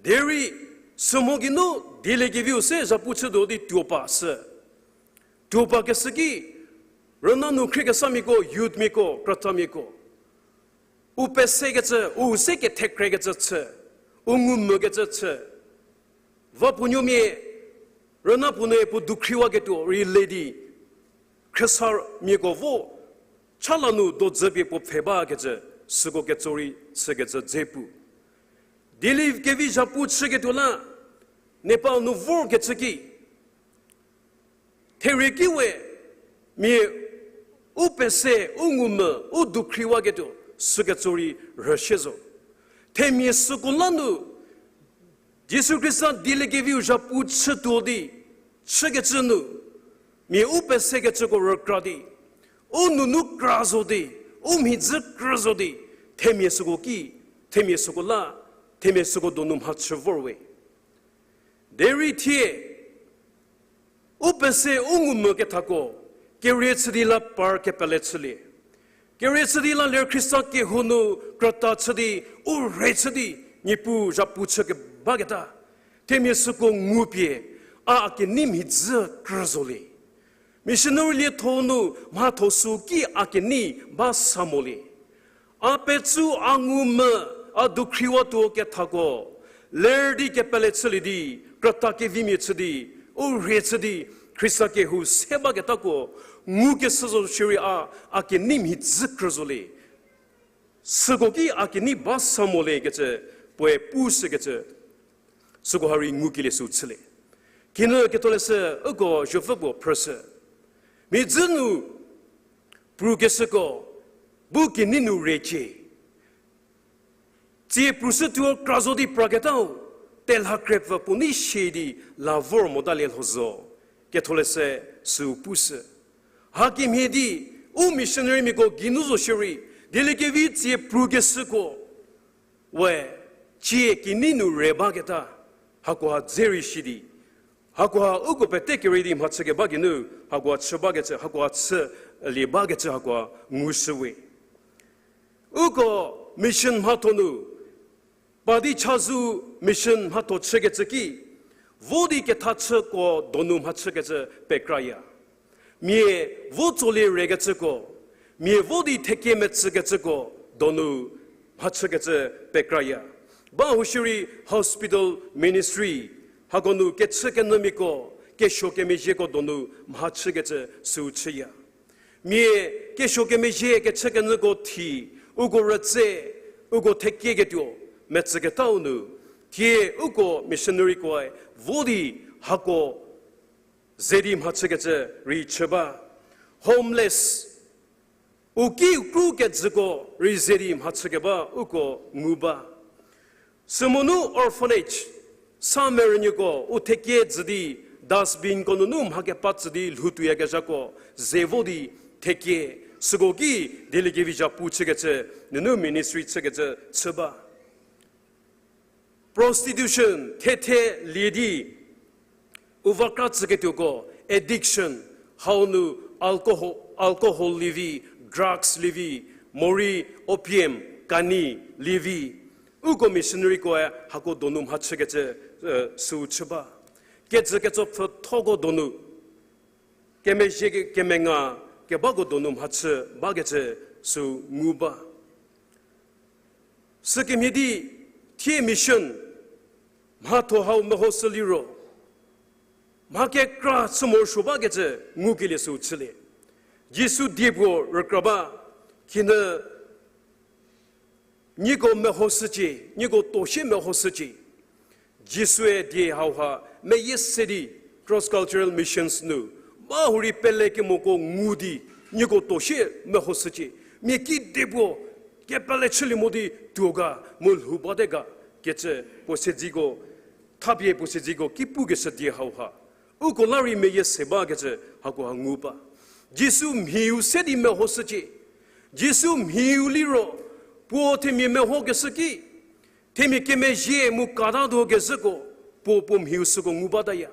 Derei sümho geinu dieliekeviu se zhapu chütuo di tuopa sü. Tuopa keshü ki, rüna nu khriekesamiako, youthmiako, krütamiako, u pesekecü, u se kethekrekecü chü, u ngumvükecü chü. Va puonuomia, rüna puo nue puo dukhriwaketuo rei le di, khriesamiako vo, chala nu dodzüpie puo pfhe bakecü, süko ketso rei chükecü dze pu. Dieliekevi zhapu chüketuo la, Nepal nu vorkecü ki, therie ki we, mia u pese, u ngumvü, u dukhriwaketuo, süketso rei rhüshie zo. Themia süko la nu, Jisu Khrista dieliekeviu zhapu chütuo di, chükecü nu, mia u pesekecüko rükra di, u nunu kra zo di, u mhidzü krü zo di, themia süko ki, themia süko la, themia süko donu mhachü vor we. Derei thie, u pese u ngumvü kethako, kerie chü di la par kepele chülie. Kerie chü di la ler Khrista kehou nu krüta chü di, u rhei chü di, Niepuu zhapu chükebaketa. Themia süko ngupie, a, a kenei mhidzü krü zolie. Missionary lietho nu mhatho sü ki a kenei ba sa molie. A petsü a ngumvü a dukhriwatuo kethako, ler di kepele chülie di, krüta kevimia chü di, u rhei chü di, Khrista kehou se baketako, ngukeshü zo shierei a, a kenei mhidzü krü zolie. Süko ki a kenei ba sa molie kecü, puoe pushükecü, süko ha rei ngukelie sü chülie. Kinu ketholeshü uko zhopfü puo phrüshü. Mhidzü nu prukeshüko, bu kenei nu recie. Tsie prushütuo kra zo di praketau, telha krepfü puo nei shie di la vor motalie lho zo, ketholeshü sü pushü. Hakemhie di, u missionarymiako geinu zo shierei, dieliekevi tsie prukeshüko, we, tsie kenei nu re baketa, hakoha dze rei shi di, hakoha uko pete kerei di mhachükeba geinu, hakoha chü bakecü, hakoha chülie bakecü hakoha ngushüwe. Uko mission mhatho nu, pa di chazou mission mhatho chükecü ki, vo di kethachüko donu mhachükecü pekraya. Mia vo tsolie rekecüko, mia vo di thekie metsükecüko donu mhachükecü pekraya. Ba hushierei hospital ministry, hako nu kechükenyümiako, kesuo kemezhieko donu mhachükecü sü chüya. Mia kesuo kemezhie kechükenyüko thi, uko rütse, uko thekieketuo metsüketau nu, thie uko missionarykoe vo di hako ze di mhachükecü rei chü ba. Homeless, u ki u kru kejüko rei ze di mhachükeba uko ngu ba. Sümonu orphanage, sa merünuoko u thekie jü di, dustbinko nunu mha kepa tsü di lhoutuoyakezhako ze vo di thekie, süko ki dieliekevi zhapu chükecü nunu ministry chükecü chü ba. Prostitution, thethe lie di u va kra tsüketuoko, addiction, hau nu alcohol, alcohol lievi, drugs lievi, morei opium, kani lievi, uko missionarykoe hako donu mhachükecü sü chü ba. Kejü ketsopfhüthoko donu, kemezhie kemenga kebako donu mhachü bakecü sü ngu ba. Sükemhie di thie mission mhatho hau mehoshü liro, mha kekra chü morosuo bakecü ngukelie sü chülie. Jisu die puo rükra ba, khinhie nieko mehoshücie, nieko tosie mehoshücie. Jisue die hauha meyie se di cross cultural missions nu, ba hurei pelekemoko ngu di, nieko tosie mehoshücie. Mia kedipuo kepele chülie mo di tuo ga, mu lhou bate ga, kecü puo siedziko, thapie puo siedziko ki pukeshü die hauha, uko la rei meyie se bakecü hakoha ngu ba. Jisu mhiu se di mehoshücie. Jisu mhiu liro, puo themia mehokeshü ki, themia kemezhie mu katatuo kezhüko, puo puo mhiu süko ngu bataya.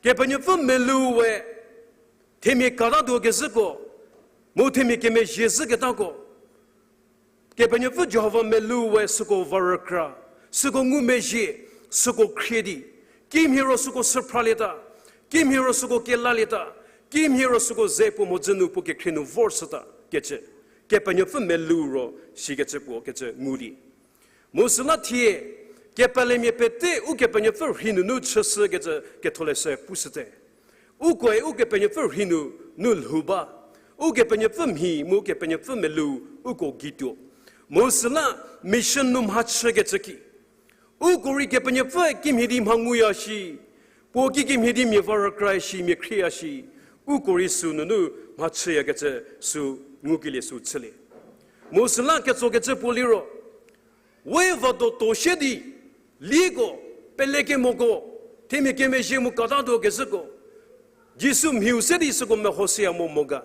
Kepenuopfü melou we, themia katatuo kezhüko, mu themia kemezhie zhüketako, Kepenuopfü Jihova melou we süko va rükra, süko ngumezhie, süko khrie di, kimhie ro süko süphralieta, kimhie ro süko kelalieta, kimhie ro süko ze puo mhodzü nu puo kekhrie nu vorshüta kecü, Kepenuopfü melou ro sikecü puo kecü ngulie. Mu süla thie, kepelemia pete Ukepenuopfü rhei nunu chüshükecü ketholeshü pushüte. Ukoe Ukepenuopfü rhei nu, nu lhou ba. Ukepenuopfü mhi mu Kepenuopfü melou uko gei tuo. Mu süla mission nu mhachükecü ki, uko rei Kepenuopfü kimhie di mha nguya shi, puo ki kimhie di mia va rükra shi, mia khrieya shi, uko rei sü nunu mhachüyakecü sü ngukelie sü chülie. Mu süla ketsokecü puo liro, we va do to shie di, lieko, pelekemoko, themia kemezhie mu katatuo kezhüko, Jisu mhiu se di süko mehoshüya mo mo ga.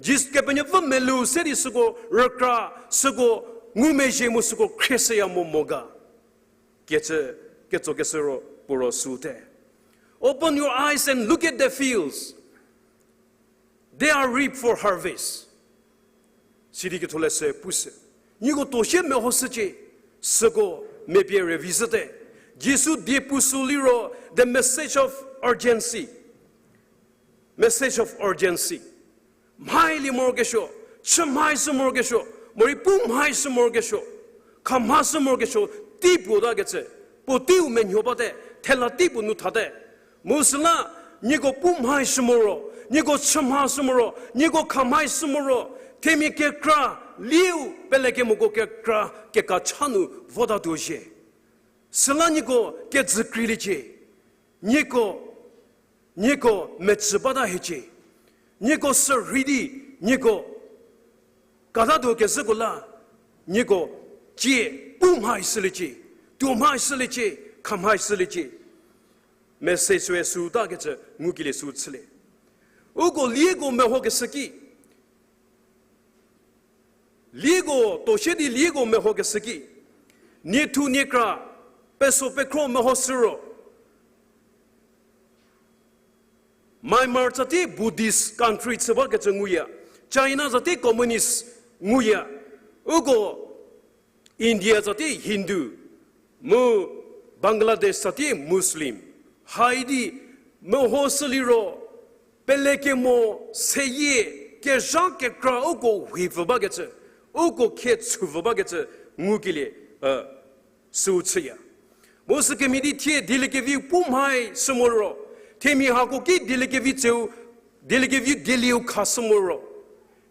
Jis-, Kepenuopfü melou se di süko rükra, süko ngumezhie mu süko khrieshüya mo mo ga. Kecü, ketsokeshü ro puo ro süte. Open your eyes and look at the fields. They are reap for harvest. Sidi ketholeshü pushü. Nieko to shie mehoshücie, süko mepie revi zhüte. Jisu die pushü liro, the message of urgency. Message of urgency. Mhailie morokesuo, chü mhai shü morokesuo, morei pu mhai shü morokesuo, kha mha shü morokesuo, tei puo takecü, puo teiu menuo bate, thela tei puo nu thate. Mu süla, nieko pu mhai shü moro, nieko chü mha shü moro, nieko kha mhai shü moro, themia kekra, lieu pelekemoko kekra, kekacha nu votatuo zhie. Süla nieko kejü kreiliecie, nieko, nieko mecü bata hiecie, nieko sürhei di, nieko katatuo kezhüko la, nieko cie pu mhai shüliecie, tuo mhai shüliecie, kha mhai shüliecie. Message we sütakecü ngukelie sü chülie. Uko lieko mehokeshü ki, lieko to shie di lieko mehokeshü ki, niethu niekra, peso pekhro mehoshü ro, Myanmar zatie Buddhist country chü bakecü nguya, China zatie communist nguya, uko India zatie Hindu, mu Bangladesh zatie Muslim, haidi mehoshü liro, pelekemo seyie kezha kekra uko huipfü bakecü, uko khie chüpfü bakecü ngukelie, e, sü chüya. Mu sükemhie di thie dieliekeviu pu mhai shü moro, themia hako ki dieliekevi tseu, dieliekeviu dielieu khashü moro,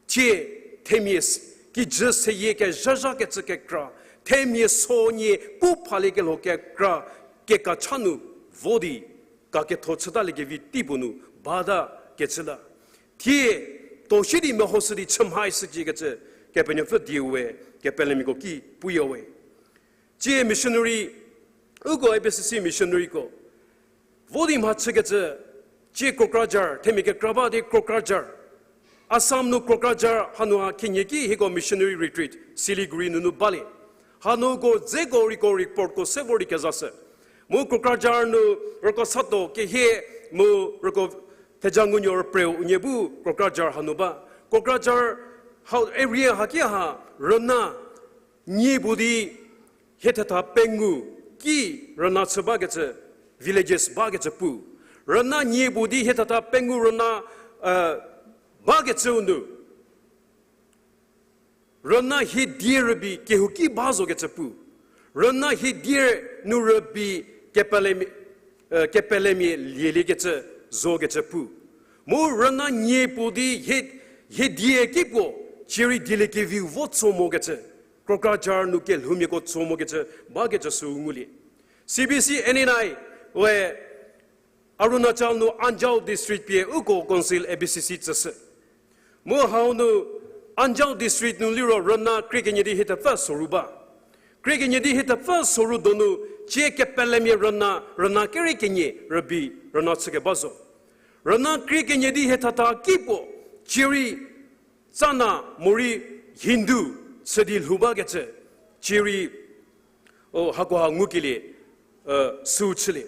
thie themia s-, kijü seyie kezhazha kecü kekra, themia so nie pu phaliekelho kekra, kekacha nu vo di, kaketho chütaliekevi tei puo nu bata kecü la. Thie to shie di mehoshü di chü mhai shücie kecü, Kepenuopfü die we, kepelemiako ki puya we. Tsie missionary, uko A B C C missionaryko vo di mhachükecü, tsie Kokrajhar, themia kekra ba di Kokrajhar, Assam nu Kokrajhar hanu ha khinhie ki hieko missionary retreat Siliguri nunu balie. Hanuko dzeko riko reportko se vor di kezashü. Mu Kokrajhar nu rüko sato kehie, mu rüko theja ngunuo rüpreu unie bu Kokrajhar hanu ba. Kokrajhar ha area haki ha rüna nie puo di hie thetha pengou ki rüna chü bakecü, villages bakecü pu. Rüna nie puo di hie thetha pengou rüna, e, bakecüu nu, rüna hie die rübei kehouki ba zokecü pu. Rüna hie die nu rübei kepelemia, e, kepelemia lieliekecü zokecü pu. Mu rüna nie puo di hie, hie die ki puo, cierei dieliekeviu vo tso mokecü, Kokrajhar nu kelhoumiako tso mokecü bakecü sü ngulie. C B C N N I we Arunachal nu Anjaw district pie uko council A B C C tsüshü. Mu hau nu Anjaw district nu liro rüna krie kenie di hie thepfü soru ba. Krie kenie di hie thepfü soru donu tsie kepelemia rüna, rüna kerie kenie rübei rüna chükeba zo. Rüna krie kenie di hie thetha ki puo, cierei tsana morei Hindu chü di lhou bakecü, cierei, o, hakoha ngukelie, Sü chülie.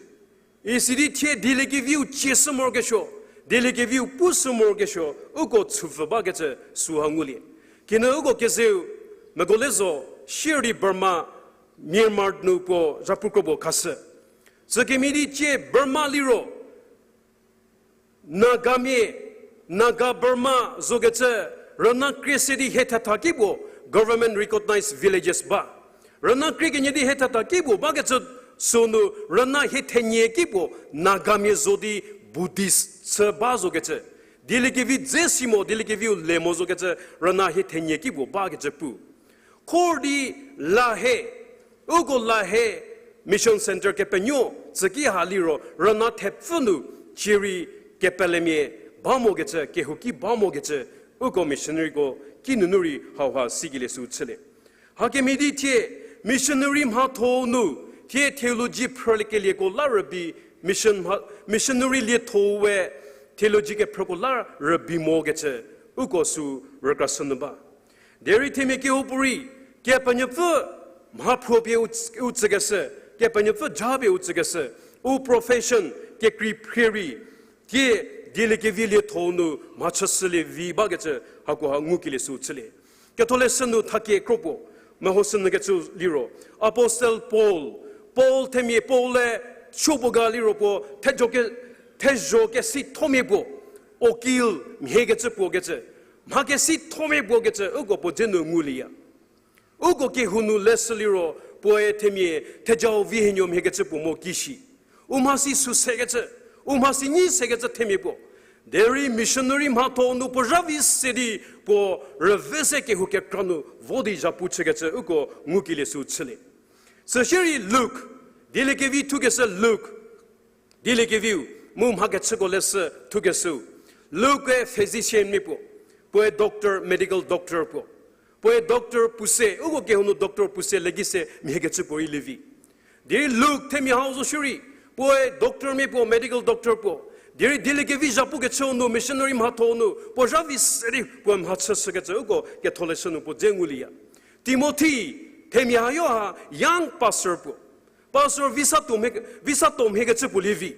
Isi di thie dieliekeviu cie shü morokesuo, dieliekeviu pu shü morokesuo, uko chüpfü bakecü süha ngulie. Kinu uko kezeu, meko le zo, shierei Burma, Myanmar nu puo zhapu kro puo khashü. Sükemhie di thie Burma liro, Nagamia, Naga Burma zokecü, rüna krie se di hie thetha ki puo government recognized villages ba. Rüna krie kenie di hie thetha ki puo bakecü sünu rüna hie thenie ki puo Nagamia zo di Buddhist chü ba zokecü. Dieliekevi dze si mo, dieliekeviu le mo zokecü, rüna hie thenie ki puo bakecü pu. Khor di la hie, uko la hie mission centre kepenuo tsüki ha liro rüna thepfü nu cierei kepelemia ba mokecü, kehouki ba mokecü, uko missionaryko kinunu rei hauha sikelie sü chülie. Hakemhie di thie missionary mhatho nu, thie theology phrüliekelieko la rübei, mission mha-, missionary lietho we theology kephrüko la rübei mokecü, uko sü rükrashünyü ba. Derei themia kehoupuorei, Kepenuopfü mhaphro pie u tsü-, u tsükeshü, Kepenuopfü ja pie u tsükeshü, u profession kekrei phrie rei, thie dieliekevi lietho nu mhachüshülie vi bakecü hakoha ngukelie sü chülie. Ketholeshü nu thakie kro puo, mehoshünyükecü liro, Apostle Paul, Paul themia Paul-e supuo ga liro puo, thezho ke-, thezho kesithomia puo, okil mhiekecü puo kecü, mha kesithomia puo kecü, uko puo dze nu ngulieya. Uko kehou nu leshü liro, puoe themia thejau vi hienuo mhiekecü puo mo kishi. U mhasi sü sekecü, u mhasi nyi sekecü themia puo. Derei missionary mhatho nu puo zha vi se di puo rüve se kehou kekra nu vo di zhapu chükecü uko ngukelie sü chülie. Süsierei Luk, dieliekevi thukeshü Luk, dieliekeviu, mu mha kechüko leshü thukeshüu. Luk-e physician mia puo, puoe doctor, medical doctor puo. Puoe doctor puo se, uko kehou nu doctor puo se legi se mhiekecü puorei lievi. Derei Luk themia hau zo shierei, puoe doctor mia puo, medical doctor puo. Derei dieliekevi zhapukechüu nu, missionary mhatho nu puo zha vi se di puoe mhachüshükecü uko Ketholeshü nu puo dze ngulieya. Timothy themia hayo ha young pastor puo. Pastor visa to mhie, visa to mhiekecü puo lievi.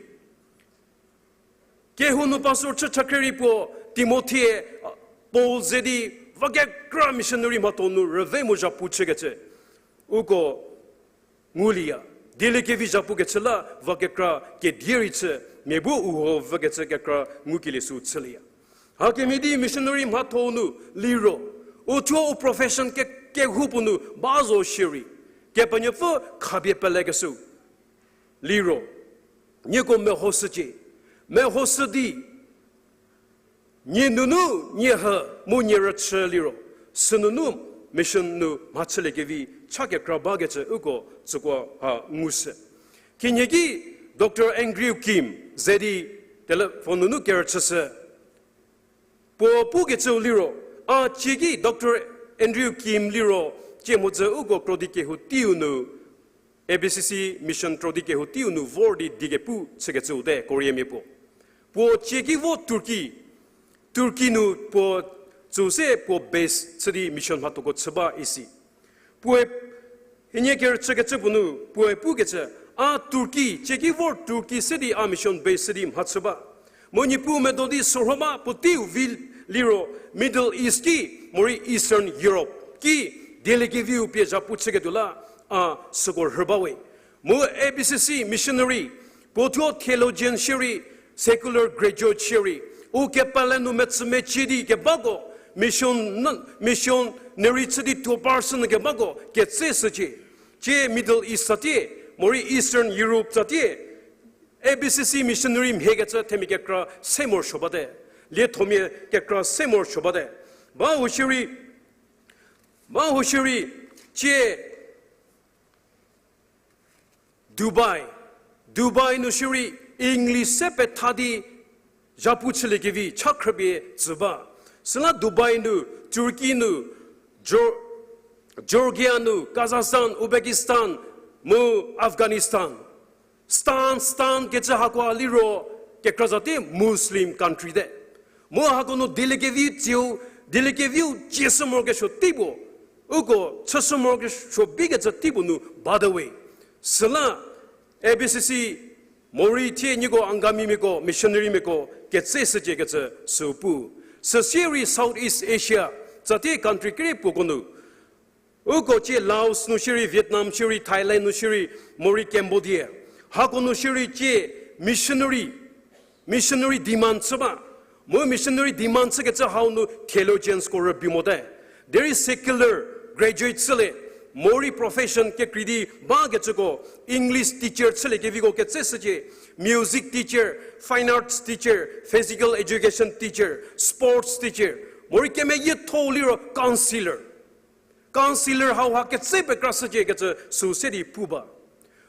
Kehou nu pastor chü chakrei rei puo Timothy-e, Paul ze di va kekra missionary mhatho nu rüve mu zhapu chükecü uko ngulieya. Dieliekevi zhapukecü la va kekra kedie rei chü, mia bu u ho vükecü kekra ngukelie sü chülieya. Hakemhie di missionary mhatho nu liro, u thuo u profession ke-, kehoupuo nu ba zo shierei, Kepenuopfü khapie pelekeshü liro, nieko mehoshücie, mehoshü di, nie nunu, nie hü, mu nie rüchü liro, sünunu mission nu mhachüliekevi cha kekra bakecü uko tsüko ha ngushü. Kinieki Doctor Andrew Kim ze di telephone nunu kerüchüshü. Puo pukecüu liro, a cieki Doctor Andrew Kim liro, cie mhodzü uko krodi kehou teiu nu, A B C C mission krodi kehou teiu nu vor di diekepu chükecüu te Koreamia puo. Puo cieki vo Turkey, Turkey nu puo tsü se puo base chü di mission mhathoko chü ba isi. Puoe, hienie kerüchükecü puo nu, puoe pukecü, a Turkey, cieki vor Turkey se di a mission base chü di mhachü ba. Mu Niepuu medo di sorho ba puoteiu vi liro Middle East ki, morei Eastern Europe ki, dieliekeviu pie zhapu chüketuo la, a süko rhü bawe. Mu A B C C missionary, puo thuo theologian shierei, secular graduate shierei, u kepele nu metsümecie di kebako, mission, missionary chü di tuo par shünyü kebako ketse shücie. Cie Middle East tsatie, morei Eastern Europe tsatie, A B C C missionary mhiekecü themia kekra se morosuo bate, liethomia kekra se morosuo bate. Ba hushierei, ba hushierei, cie Dubai, Dubai nu shierei English se petha di zhapu chüliekevi cha khrüpie tsü ba. Süla Dubai nu, Turkey nu, Geor-, Georgia nu, Kazakhstan, Uzbekistan, mu Afghanistan. Stan, stan kecü hakoa liro kekra zatie Muslim country te. Mu hako nu dieliekevi tsiu, dieliekeviu cie shü morokesuo tei puo, uko chüshü morokesuo bikecü tei puo nu bate we. Süla A B C C, morei thie nieko Angamimiako, missionarymiako ketseshücie kecü sü pu. Süsie rei South East Asia tsatie country kere puoko nu, uko cie Laos nu shierei, Vietnam shierei, Thailand nu shierei, morei Cambodia, hako nu shierei cie missionary, missionary demand chü ba. Mu missionary demand chükecü hau nu theologiansko rübei mote. Derei secular graduate chülie, morei profession kekrei di bakecüko, English teacher chüliekeviko ketseshücie, music teacher, fine arts teacher, physical education teacher, sports teacher, morei kemeyietho liro counsellor, counsellor hauha ketse pekrashücie kecü sü se di pu ba.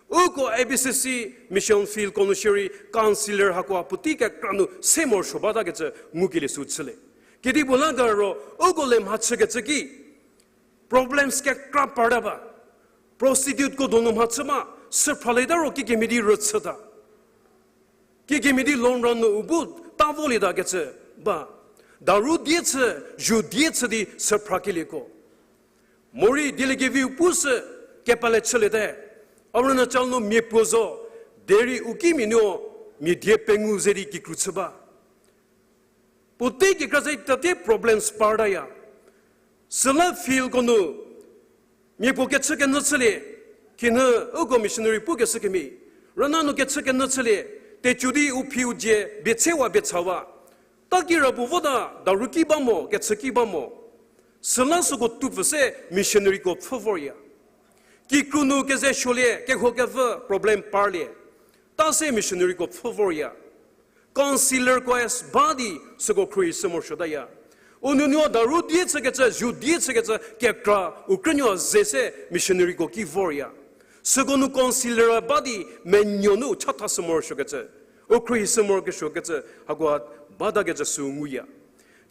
Uko A B C C mission fieldko nu shierei counsellor hakoha puotei kekra nu se morosuo batakecü ngukelie sü chülie. Kedipuo la ga ro, uko le mhachükecü ki problems kekra parta ba. Prostituteko donu mhachü ma, süphralieta ro kikemhie di rüchüta, kikemhie di long run nu u bu ta volieta kecü ba. Daru die chü, zu die chü di süphrakelieko, morei dieliekeviu pu sü kepele chüliete. Arunachal nu mia puo zo, derei u kimia nuo mia die pengou ze di kikru chü ba. Puotei kekra ze tatie problems partaya. Süla fieldko nu mia puo kechükenyü chülie, khinhie uko missionary pukeshü kemhie, rüna nu kechükenyü chülie, tecu di u phi u dzie biechewa biechawa, ta kirapuo vota daru ki ba mo, kechü ki ba mo. Süla süko tupfü se missionaryko pfhü vorya. Kikru nu keze suolie, kehou kevü problem parlie, ta se missionaryko pfhü vorya. Counsellorko-e ba di süko khruohi shü morosuotaya. U nuonuo daru die chükecü, zu die chükecü kekra u krünuo ze se missionaryko ki vorya. Süko nu counsellor ba di menuo nu chathashü morosuokecü, u khruohi shü morokesuokecü hakoha batakecü sü nguya.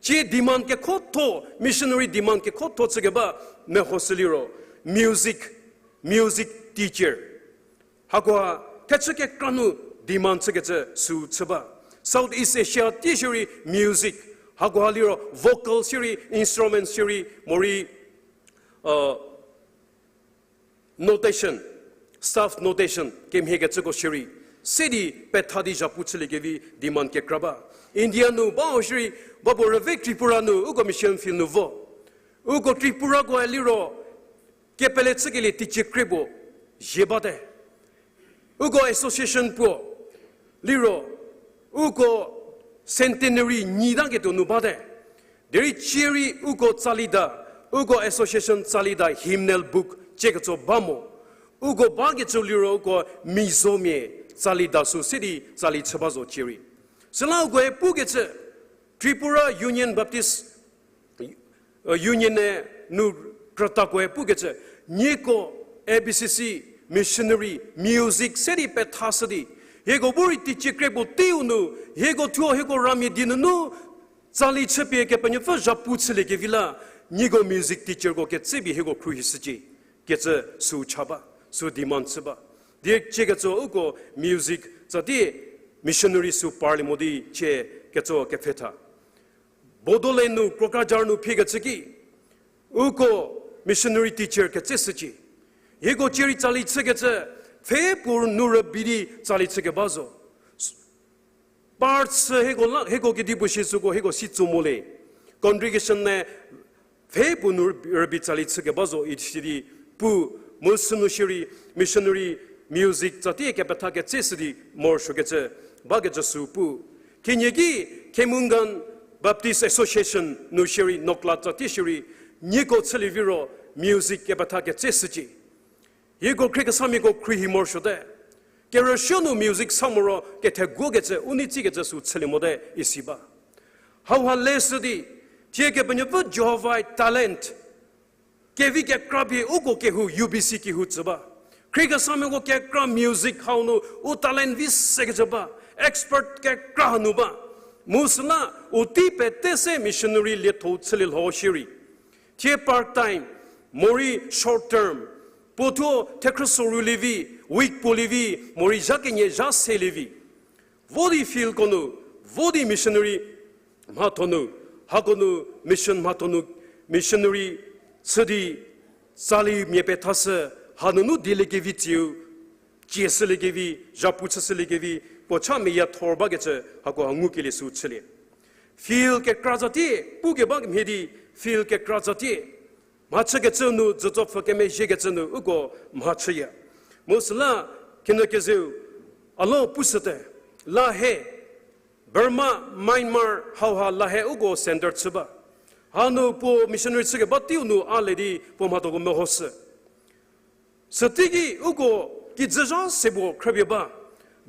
Cie demand kekhotho, missionary demand kekhotho chükeba mehoshü liro music, music teacher. Hakoha thechü kekra nu demand chükecü sü chü ba. South East Asia tie shierei music, hakoha liro vocal shierei, instrument shierei, morei, uh, notation, staff notation kemhiekecüko shierei, se di petha di zhapu chüliekevi demand kekra ba. India nu ba shierei, ba puo rüve Tripura nu uko mission field nu vo. Uko Tripurakoe liro kepele chükelie teicie kre puo zie bate. Uko association puo liro, uko centenary nyi taketuo nu bate. Derei cie rei uko tsali da, uko association tsali da hymnal book cieketso ba mo. Uko bakecü liro uko Mizomia tsali da sü se di tsali chü ba zo cie rei. Süla ukoe pukecü, Tripura Union Baptist Union-e nu krütakoe pukecü, nieko A B C C missionary music se di pethashü di, hieko bu rei teicie kre puo teiu nu, hieko thuo hieko ramia die nunu tsali chüpie Kepenuopfü zhapu chüliekevi la, nieko music teacherko ketsepie hieko khruohishücie kecü sü cha ba, sü demand chü ba. Die cieketso uko music tsatie missionary sü parlie mo di cie ketso kepfhetha. Bodoland nu, Kokrajhar nu phiekecü ki, uko missionary teacher ketseshücie. Hieko cie rei tsali chükecü, pfhe puo nu rübei di tsali chükeba zo. Parts hieko la, hieko kedipuo shi süko hieko si tso mo le. Congregation-e pfhe puo nu rübei tsali chükeba zo isi di pu, mu sünu shierei missionary music tsatie kepetha ketseshü di morosuokecü bakecü sü pu. Thienie ki Khemungan Baptist Association nu shierei Nokla tsatie shierei nieko chülie viro music kepetha ketseshücie. Hieko khriekesamiako khruohi morosuote. Kerüsuo nu music sa moro ketheguokecü u nei tsikecü sü chülie mote isi ba. Hauha leshü di, thie Kepenuopfü Jihovae talent kevi kekra pie uko kehou U B C kehou tsü ba. Khriekesamiako kekra music hau nu u talent vi sekecü ba, expert kekra hanu ba. Mu süla u tei pete se missionary lietho chülie lho shierei, thie part time, morei short term, puo thuo thekhrüso rülie vi, week puo lie vi, morei zha kenie zha se lie vi, vo di fieldko nu, vo di missionary mhatho nu, hako nu mission mhatho nu, missionary chü di tsali mia pethashü, hanunu dieliekevi tsiu cie shüliekevi, zhapu chüshüliekevi, puo cha meya thor bakecü hako ha ngukelie sü chülie. Field kekra zatie, pukeba kemhie di, field kekra zatie mhachükecü nu, dzütsopfü kemezhiekecü nu uko mhachüya. Mu süla, kinu kezeu, a lo pushüte, la he, Burma, Myanmar, hauha la he uko center chü ba. Hanu puo missionary chükeba teiu nu a le di puo mhathoko mehoshü. Süteiki uko kijü zha se puo khrüpie ba.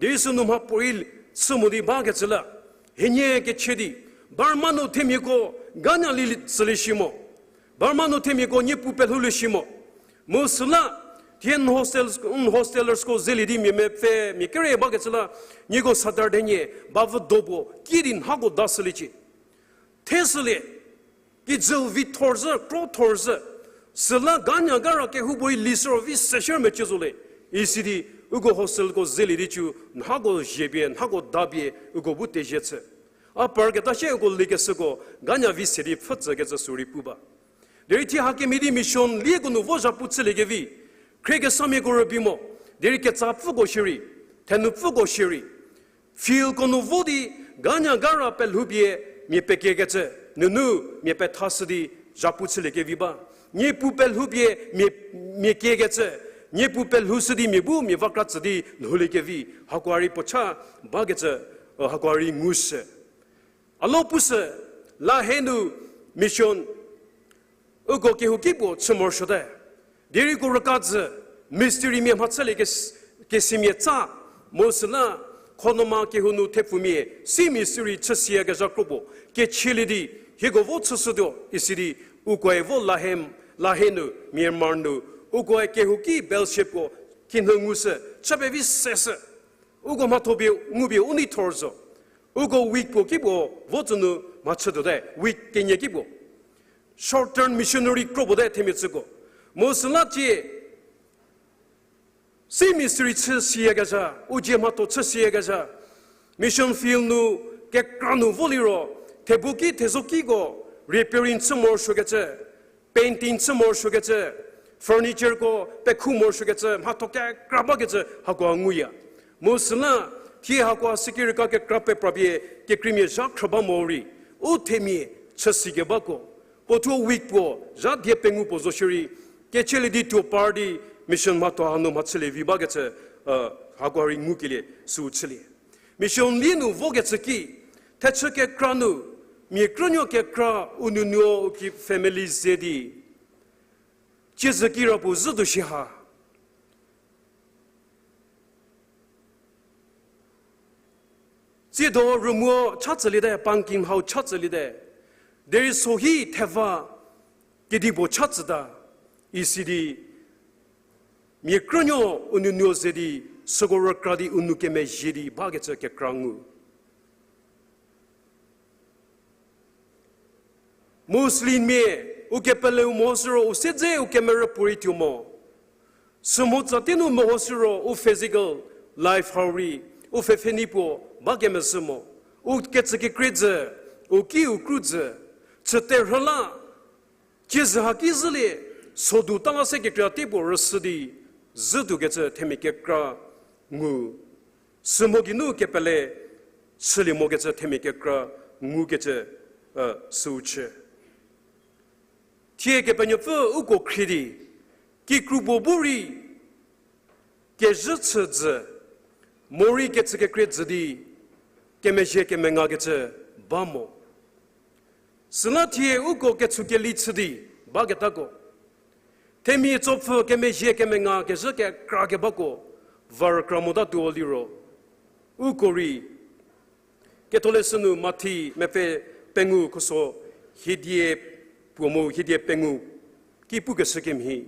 Di sünu mhapuorei chü mo di bakecü la, hienie kechie di, Burma nu themiako ganya li tsülie shi mo. Burma nu themiako niepu pelhoulie shi mo. Mu süla, thie n hostel, n hostelersko zelie di mia mepfü mia kere bakecü la, nieko Saturday nie, bavü do puo, kiüdi nhako da shüliecie. Theshülie, kijüu vi thor zhü, kro thor zhü. Süla ganya gara kehoupuorei list ro vi seshü mecü zo le. Isi di, uko hostelko zelie di cü, nhako zhie pie, nhako da pie, uko bu tezhie chü. A parketa shie uko lekeshüko, ganya vi se di pfhütsükecü sü rei pu ba. Derei thie hakemhie di mission lieko nu vo zhapu chüliekevi, khriekesamiako rübei mo, derei ketsapfüko shierei, thenupfüko shierei, fieldko nu vo di ganya gara pelhoupie mia pekiekecü, nunu mia pethashü di zhapu chüliekevi ba. Niepu pelhoupie mia, mia kiekecü, niepu pelhoushü di mia bu mia vakra tsü di lhouliekevi, hakoha rei puo cha bakecü, hako rei ngushü. A lo pushü, la he nu mission uko kehouki puo chü morosuote. Derei uko rüka jü, mistrimia mhachülie kes-, kesimia tsa, mu süla, Khonoma kehou nu thepfumia, si mistri chüsiyakezha kro puo kechielie di, hieko vo chüshütuo isi di, ukoe vo la he, la he nu, Myanmar nu, ukoe kehouki bell shape puo kinhü ngushü, chü pevi seshü. Uko mhatho pie, ngu pie u nei thor zo. Uko week puo ki puo vo tsü nu mhachütuote, week kenie ki puo. Short term missionary kro puo te themia tsüko. Mu süla tie, si mistri chüsiyakezha, u dzie mhatho chüsiyakezha, mission field nu, kekra nu vo liro, thebu ki thezo kiko, repairing chü morosuokecü, painting chü morosuokecü, furnitureko pekhu morosuokecü, mhatho kekra bakecü hakoha nguya. Mu süla, thie hakoha sikirüka kekra peprapie kekreimia zha khrü ba morei, u themia chüsikebako, puo thuo week puo zha die pengou puo zo shierei, kechielie di tuo par di mission mhatho hanu mhachülie vi bakecü, hakoha rei ngukelie sü chülie. Mission lie nu vokecü ki, thechü kekra nu, mia krünuo kekra u nuonuo u ki family ze di, tsiezü kirapuo zhütuo shi ha. Tsiedo rümuo cha tsüliete, pumpkin hau cha tsüliete. Derei sohi theva kedipuo cha tsüta, isi di, mia krünuo u nuonuo ze di, süko rükra di u nou kemezhie di bakecü kekra ngu. Muslimmia, u kepeleu mehoshü ro u siedze u kemerü puorei tuo mo. Sümhotsa tei nu mehoshü ro u physical life hau rei, u pfhepfhenei puo ba kemezhü mo. U kecü kekrie jü, u ki u kru jü, chüterhü la, tsiezü haki zhülie, sodu tala se kekra tei puo rüshü di, zhütuokecü themia kekra ngu. Sümho geinu kepele chülie mokecü themia kekra ngukecü, sü chü. Thie Kepenuopfü uko khrie di, kikru puo bu rei kezhü chü jü, morei kecü kekrie jü di, kemezhie kemengakecü ba mo. Süla thie uko ketsukeli chü di baketako, themia tsopfü kemezhie kemenga kezhü kekra kebako, va rükra motatuo liro, uko rei, Ketholeshü nu Mathi mepfü pengou khuso hiedie puo mu hiedie pengou ki pukeshü kemhie,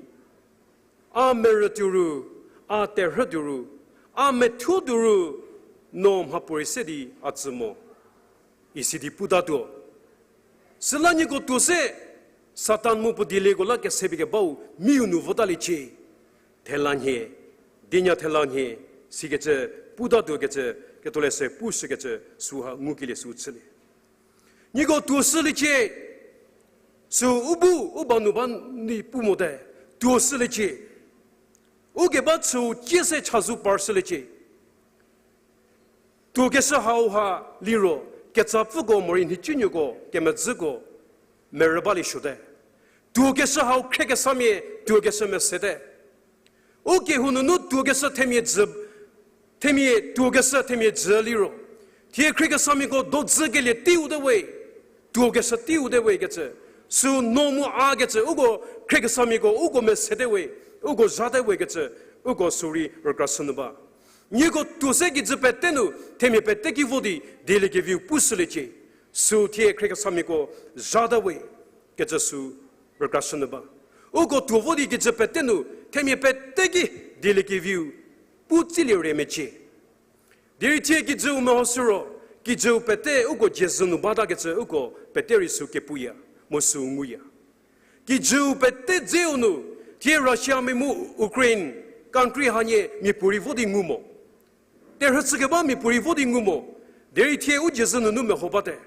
a merütuo ru, a terhü tuo ru, a methuo tuo ru, no mhapuorei se di a tsü mo, isi di putatuo. Süla nieko tuo se, Satan mu puo dielieko la kesepie kebau miu nu votaliecie. Thela nhie, dienya thela nhie, sikecü putatuokecü, Ketholeshü pushükecü süha ngukelie sü chülie. Nieko tuo shüliecie, sü u bu u ba nu ba ni pu mote, tuo shüliecie. U keba chüu cie se chazou parshüliecie. Tuokeshü hauha liro, ketsapfüko morei nhicunuoko kemedzüko merü balie suote. Tuokeshü hau khriekesamia tuokeshü mesete. U kehou nunu tuokeshü themia jü, themia tuokeshü themia jü liro, thie khriekesamiako dojükelie teiu te we, tuokeshü teiu te we kecü, süu no mu a kecü, uko khriekesamiako uko mesete we, uko zhate we kecü, uko sürei rükrashünyü ba. Nieko tuo se kijü pete nu, themia pete ki vo di dieliekeviu pushüliecie. Süu thie khriekesamiako zhate we kecü sü rükrashünyü ba. Uko tuo vo di kijü pete nu, themia pete ki dieliekeviu pu tsilie re mecie. Derei thie kijüu mehoshü ro, kijüu pete uko jiezü nu bata kecü uko pete rei sü kepuya, mu sü nguya. Kijüu pete dzeu nu, thie Russia mia mu Ukraine country hanie miapuorei vo di ngu mo. Terhü chükeba miapuorei vo di ngu mo. Derei thie u jiezü nunu meho bate.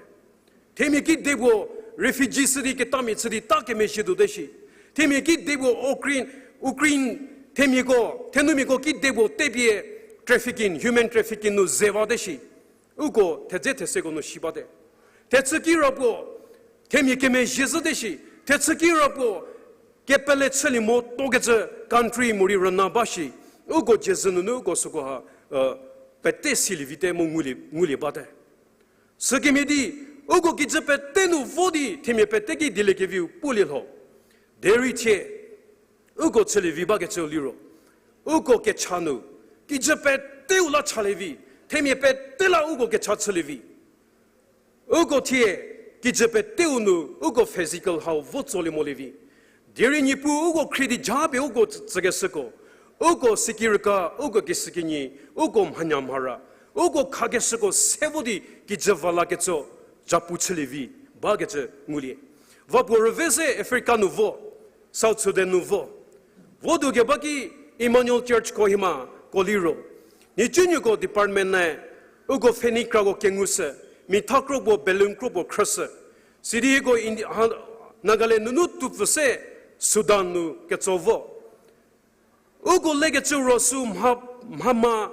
Themia kidepuo refugee shü di ketamia chü di ta kemezhie tuote shi. Themia kidepuo Ukraine, Ukraine themiako, thenumiako kidepuo tepie trafficking, human trafficking nu ze bate shi. Uko thedze theseko nu shi bate. Thechü kirapuo, themia kemezhie zhüte shi, thechü kirapuo, kepele chülie mo tuokecü country morei rüna ba shi, uko jiezü nunu uko süko ha, pete silie vite mu ngulie, ngulie bate. Sükemhie di, uko kijü pete nu vo di themia pete ki dieliekeviu pulie lho. Derei thie, uko chülie vi bakecüu liro, uko kecha nu, kijü peteu la chalie vi, themia pete la uko kecha chülie vi. Uko thie, kijü peteu nu, uko physical hau vo tsolie molie vi. Derei Niepuu uko khrie di japie uko tsü-, tsükeshüko, uko sikirüka, uko kishükinyi, uko mhanya mhara, uko khakeshüko se vo di kijü va lakecü, japu chülie vi, bakecü ngulie. Va puo rüve se Africa nu vo, South Sudan nu vo. Vo tuo keba ki Emmanuel Church Kohima ko liro, nhicunuoko department ne, uko pfhenei krako kengushü, mitha kro puo balloon kro puo khrüshü. Sidi hieko Indi-, ha, Nagaland nunu tupfü se Sudan nu ketso vo. Uko lekecü ro sü mha, mhama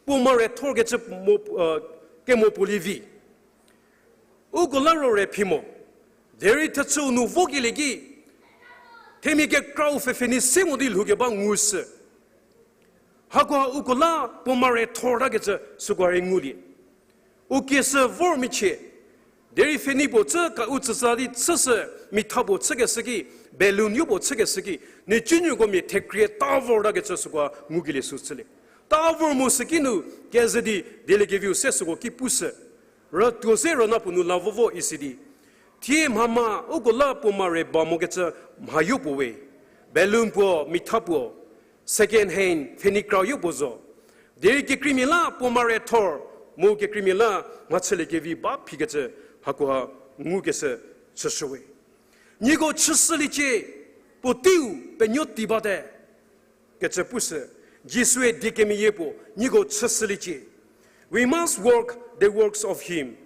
puo mare thorkecü mo, kemo puo lie vi. Uko la ro re phi mo. Derei thechüu nu vokelie ki, themia kekrau pfhepfhenei se mo di lhoukeba ngushü. Hakoha uko la puo mare thortakecü süko rei ngulie. U kieshü vor michie. Derei pfhenei puo chü ka u tsütsa di chüshü, mitha puo chükeshü ki, balloon yo puo chükeshü ki, nhicunuoko mia thekrie ta vortakecü süko ngukelie sü chülie. Ta vor mo süki nu, keze di dieliekeviu se süko ki pushü. Rütuo se rüna puo nu la vovo isi di. Thie mhama uko la puo mare ba mokecü mha yo puo we. Balloon puo, mitha puo, second hand pfhenei kra yo puo zo. Derei kekreimia la puo mare thor, mu kekreimia la mhachüliekevi ba phikecü hakoha ngukeshü chüshü we. Nieko chüshüliecie, puoteiu penuo ti bate, kecü pushü. Jisue die kemeyie puo, nieko chüshüliecie. We must work the works of him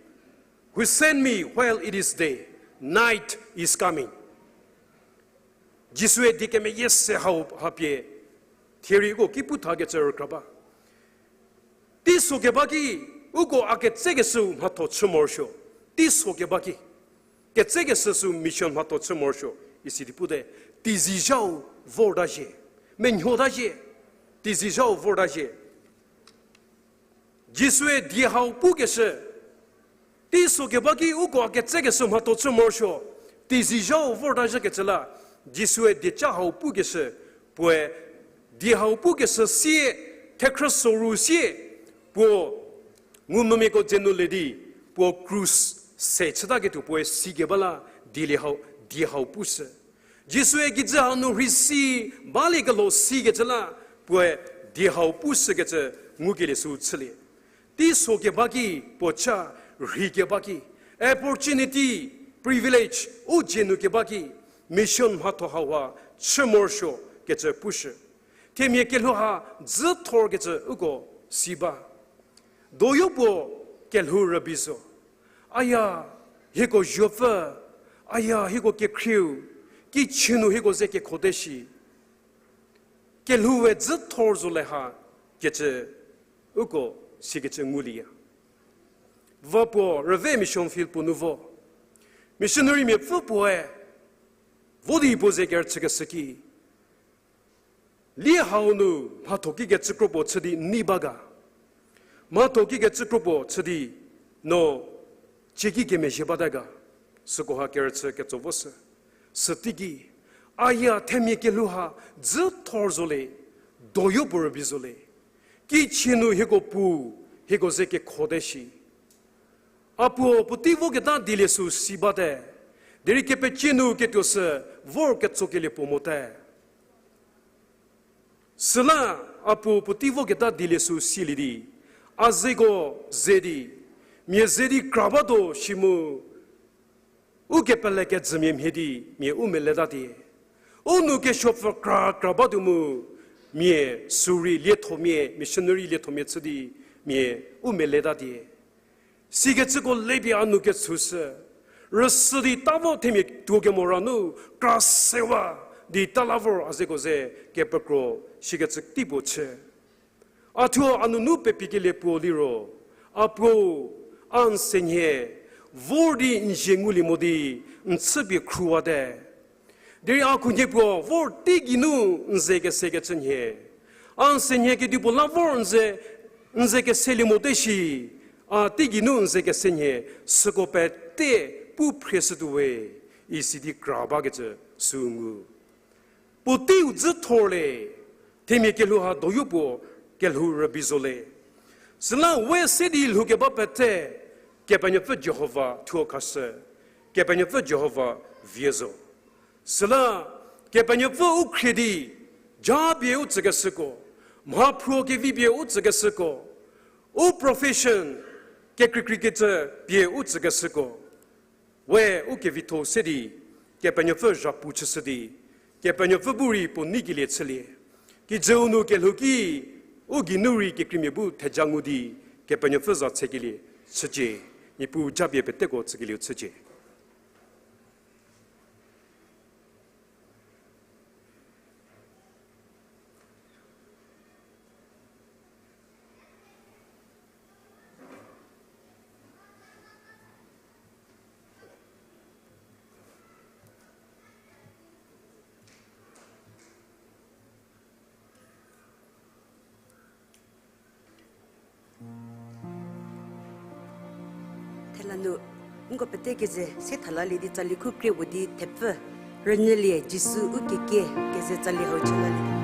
who sent me while it is day. Night is coming. Jisue die kemeyie se hau hapie, thierei uko ki pu thakecü rükra ba. Teiso keba ki, uko a ketsekeshüu mhatho chü morosuo. Teiso keba ki, ketsekeshü sü mission mhatho chü morosuo, isi di pute, teizizhau vorta zhie, menuota zhie, teizizhau vorta zhie. Jisue die hau pukeshü, teiso keba ki uko a ketsekeshü mhatho chü morosuo, teizizhau vorta zhiekecü la, Jisue dieca hau pukeshü, puoe die hau pukeshü sie, thekhrü soru sie, puo ngumvümiako dzenu le di, puo krus se chütaketuo puoe sikeba la, dielie hau, die hau pushü. Jisue kijü hanu rhei si, baliekelho sikecü la, puoe die hau pushükecü ngukelie sü chülie. Teiso keba ki, puo cha rhei keba ki, opportunity, privilege, u dzenu keba ki, mission mhatho hauha chü morosuo kecü pushü. Themia kelhou ha dzü thorkecü uko si ba. Doyo puo kelhou rübei zo. Aya, hieko zuopfü, aya, hieko kekhrieu, kichü nu hieko ze kekhote shi. kelhou we dzü thor zo le ha kecü uko sikecü ngulieya. Va puo rüve mission field puo nu vo. Missionary miapfü puoe vo di puo ze kerüchükeshü ki, lie hau nu mhatho kikecü kro puo chü di n nei ba ga. Mhatho kikecü kro puo chü di no cieki kemezhie bate ga. Süko ha kerüchü ketso vo sü. Süteiki, aya themia kelhou ha dzü thor zo le, doyo puo rübei zo le. Kichie nu hieko pu, hieko ze kekhote shi. A puo puotei voketa dielie sü si bate. Derei kepecie nu ketuo sü vor ketsokelie puo mote. Süla a puo puotei voketa dielie sü silie di, a zeko ze di, mia ze di kra batuo shi mu, u kepele kejümia mhie di mia u meletate. U nou kesuopfü kra kra batuo mu, mia sürei liethomia, missionary liethomia chü di mia u meletate. Sikecüko lepie a nou ketsüshü. Rüsü di ta vo themia tuo kemo ra nu kra sewa di ta la vor a zeko ze kepekro sikecü tei puo chü. A thuo a nunu pepikelie puo liro, a puo, a n senhie vor di n zie ngulie mo di n chüpie khruwate. Derei a khunhie puo vor teigei nu n ze kesekecü nhie. A n senhie kedipuo la vor n ze, n ze keselie mote shi, a teigei nu n ze kese nhie, süko pete pu phrieshütuo we, isi di kra bakecü sü ngu. Puoteiu dzü thor le, themia kelhou ha doyo puo kelhou rübei zo le. Süla we se di lhoukeba pete, Kepenuopfü Jihova thuo khashü, Kepenuopfü Jihova vie zo. Süla Kepenuopfü u khrie di, japie u tsükeshüko, mhaphruo kevipie u tsükeshüko, u profession, kekreikreikecü pie u tsükeshüko, we u kevitho se di, Kepenuopfü zhapu chüshü di, Kepenuopfü bu rei puo neikelie chülie. Kijüu nu kelhou ki, u geinu rei kekreimia bu theja ngu di, Kepenuopfü za tsekelie chücie, Niepuu japie peteko tsükelieu chücie. Thela nu, nko pete keze se thalalie di tsali khu krie puo di thepfü, rünyülie Jisu u kekie keze tsali hau chülalie.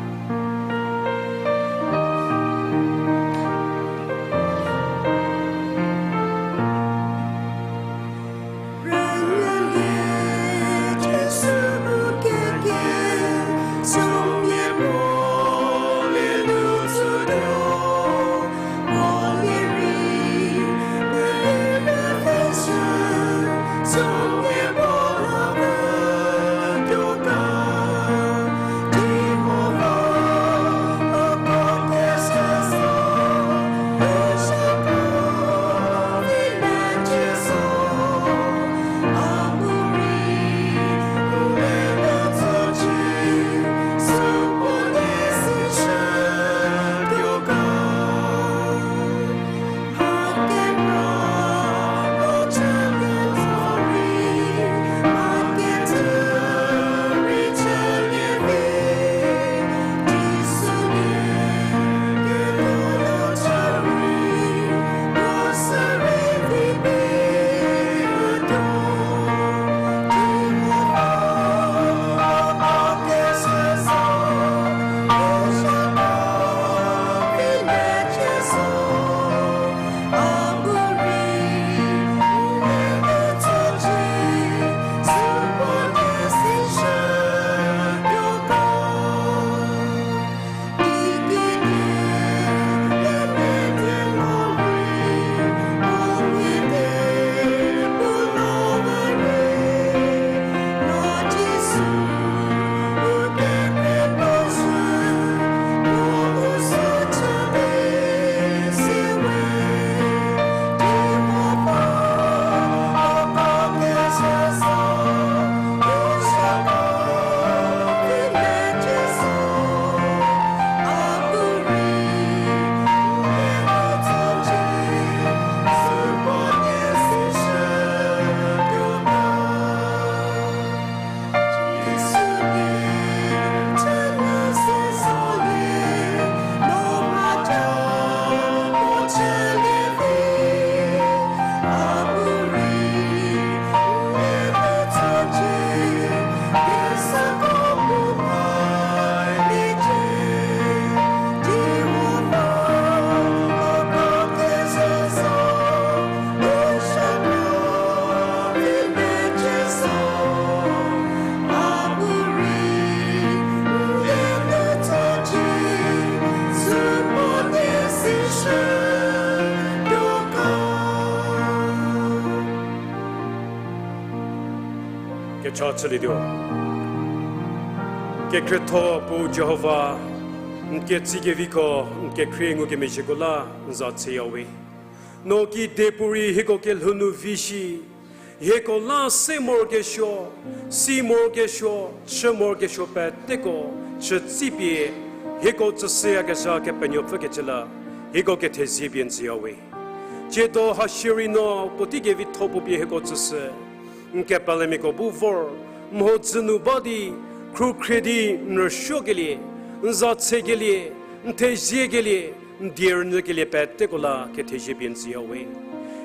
Chülietuo. Kekhrietho Puo Jihova, n ketsie keviko, n kekhrie ngukemezhieko la n za tseyawe. No kedipuorei hieko kelhou nu vi shi, hieko la se morokesuo, si morokesuo, chü morokesuo peteko chütsipie, hieko tsüshüyakezha Kepenuopfü kecü la hieko kethezie pie n tsüyawe. Tsiedo hashierei no puotei kevitho puo pie hieko tsüshü. N kepelemiako bu vor, mhodzü nu ba di, khrukhrie di, n rüsuokelie, n za tsekelie, n theziekelie, n die rünyükelie peteko la kethezie pie n tsüyawe.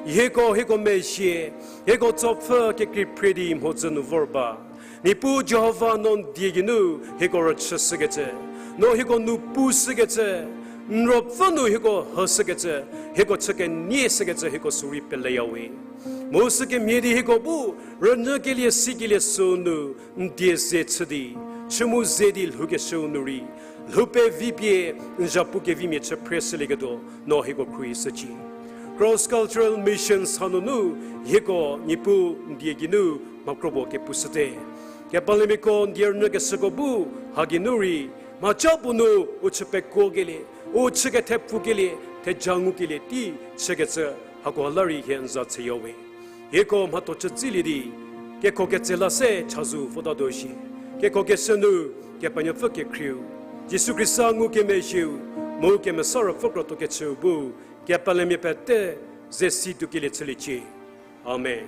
Hieko, hieko mezhie, hieko tsopfü kekrei phrie di mhodzü nu vor ba. Niepuu Jihova, no n die geinu hieko rüchüshükecü, no hieko nu pushükecü, n ruopfü nu hieko hüshükecü, hieko chü kenie shükecü hieko sürei peleyawe. Mu sükemhie di hieko bu rünyükelie sikelie süu nu n die ze chü di, chü mu ze di lhoukeshüu nu rei, lhou pevi pie n zhapu kevimia chü phreshülieketuo no hieko khruohishücie. Cross Cultural Mission hanunu hieko Niepuu n die geinu mha kro puo kepushüte. Kepelemiako n die rünyükeshüko bu ha geinu rei mhaca puo nu u chü pekuokelie, u chü kethepfukelie, theja ngukelie tei chükecü, hako la rei hie n za tseyawe. Hieko mhatho chütsilie di, kekho ketse la se chazou votatuo shi. Kekho keshü nu, Kepenuopfü kekhrieu, Jisu Khrista ngukemezhieu, mu Kemesa Ruopfü krotho kechüu bu, kepelemia pete ze si tuokelie chüliecie. Amen.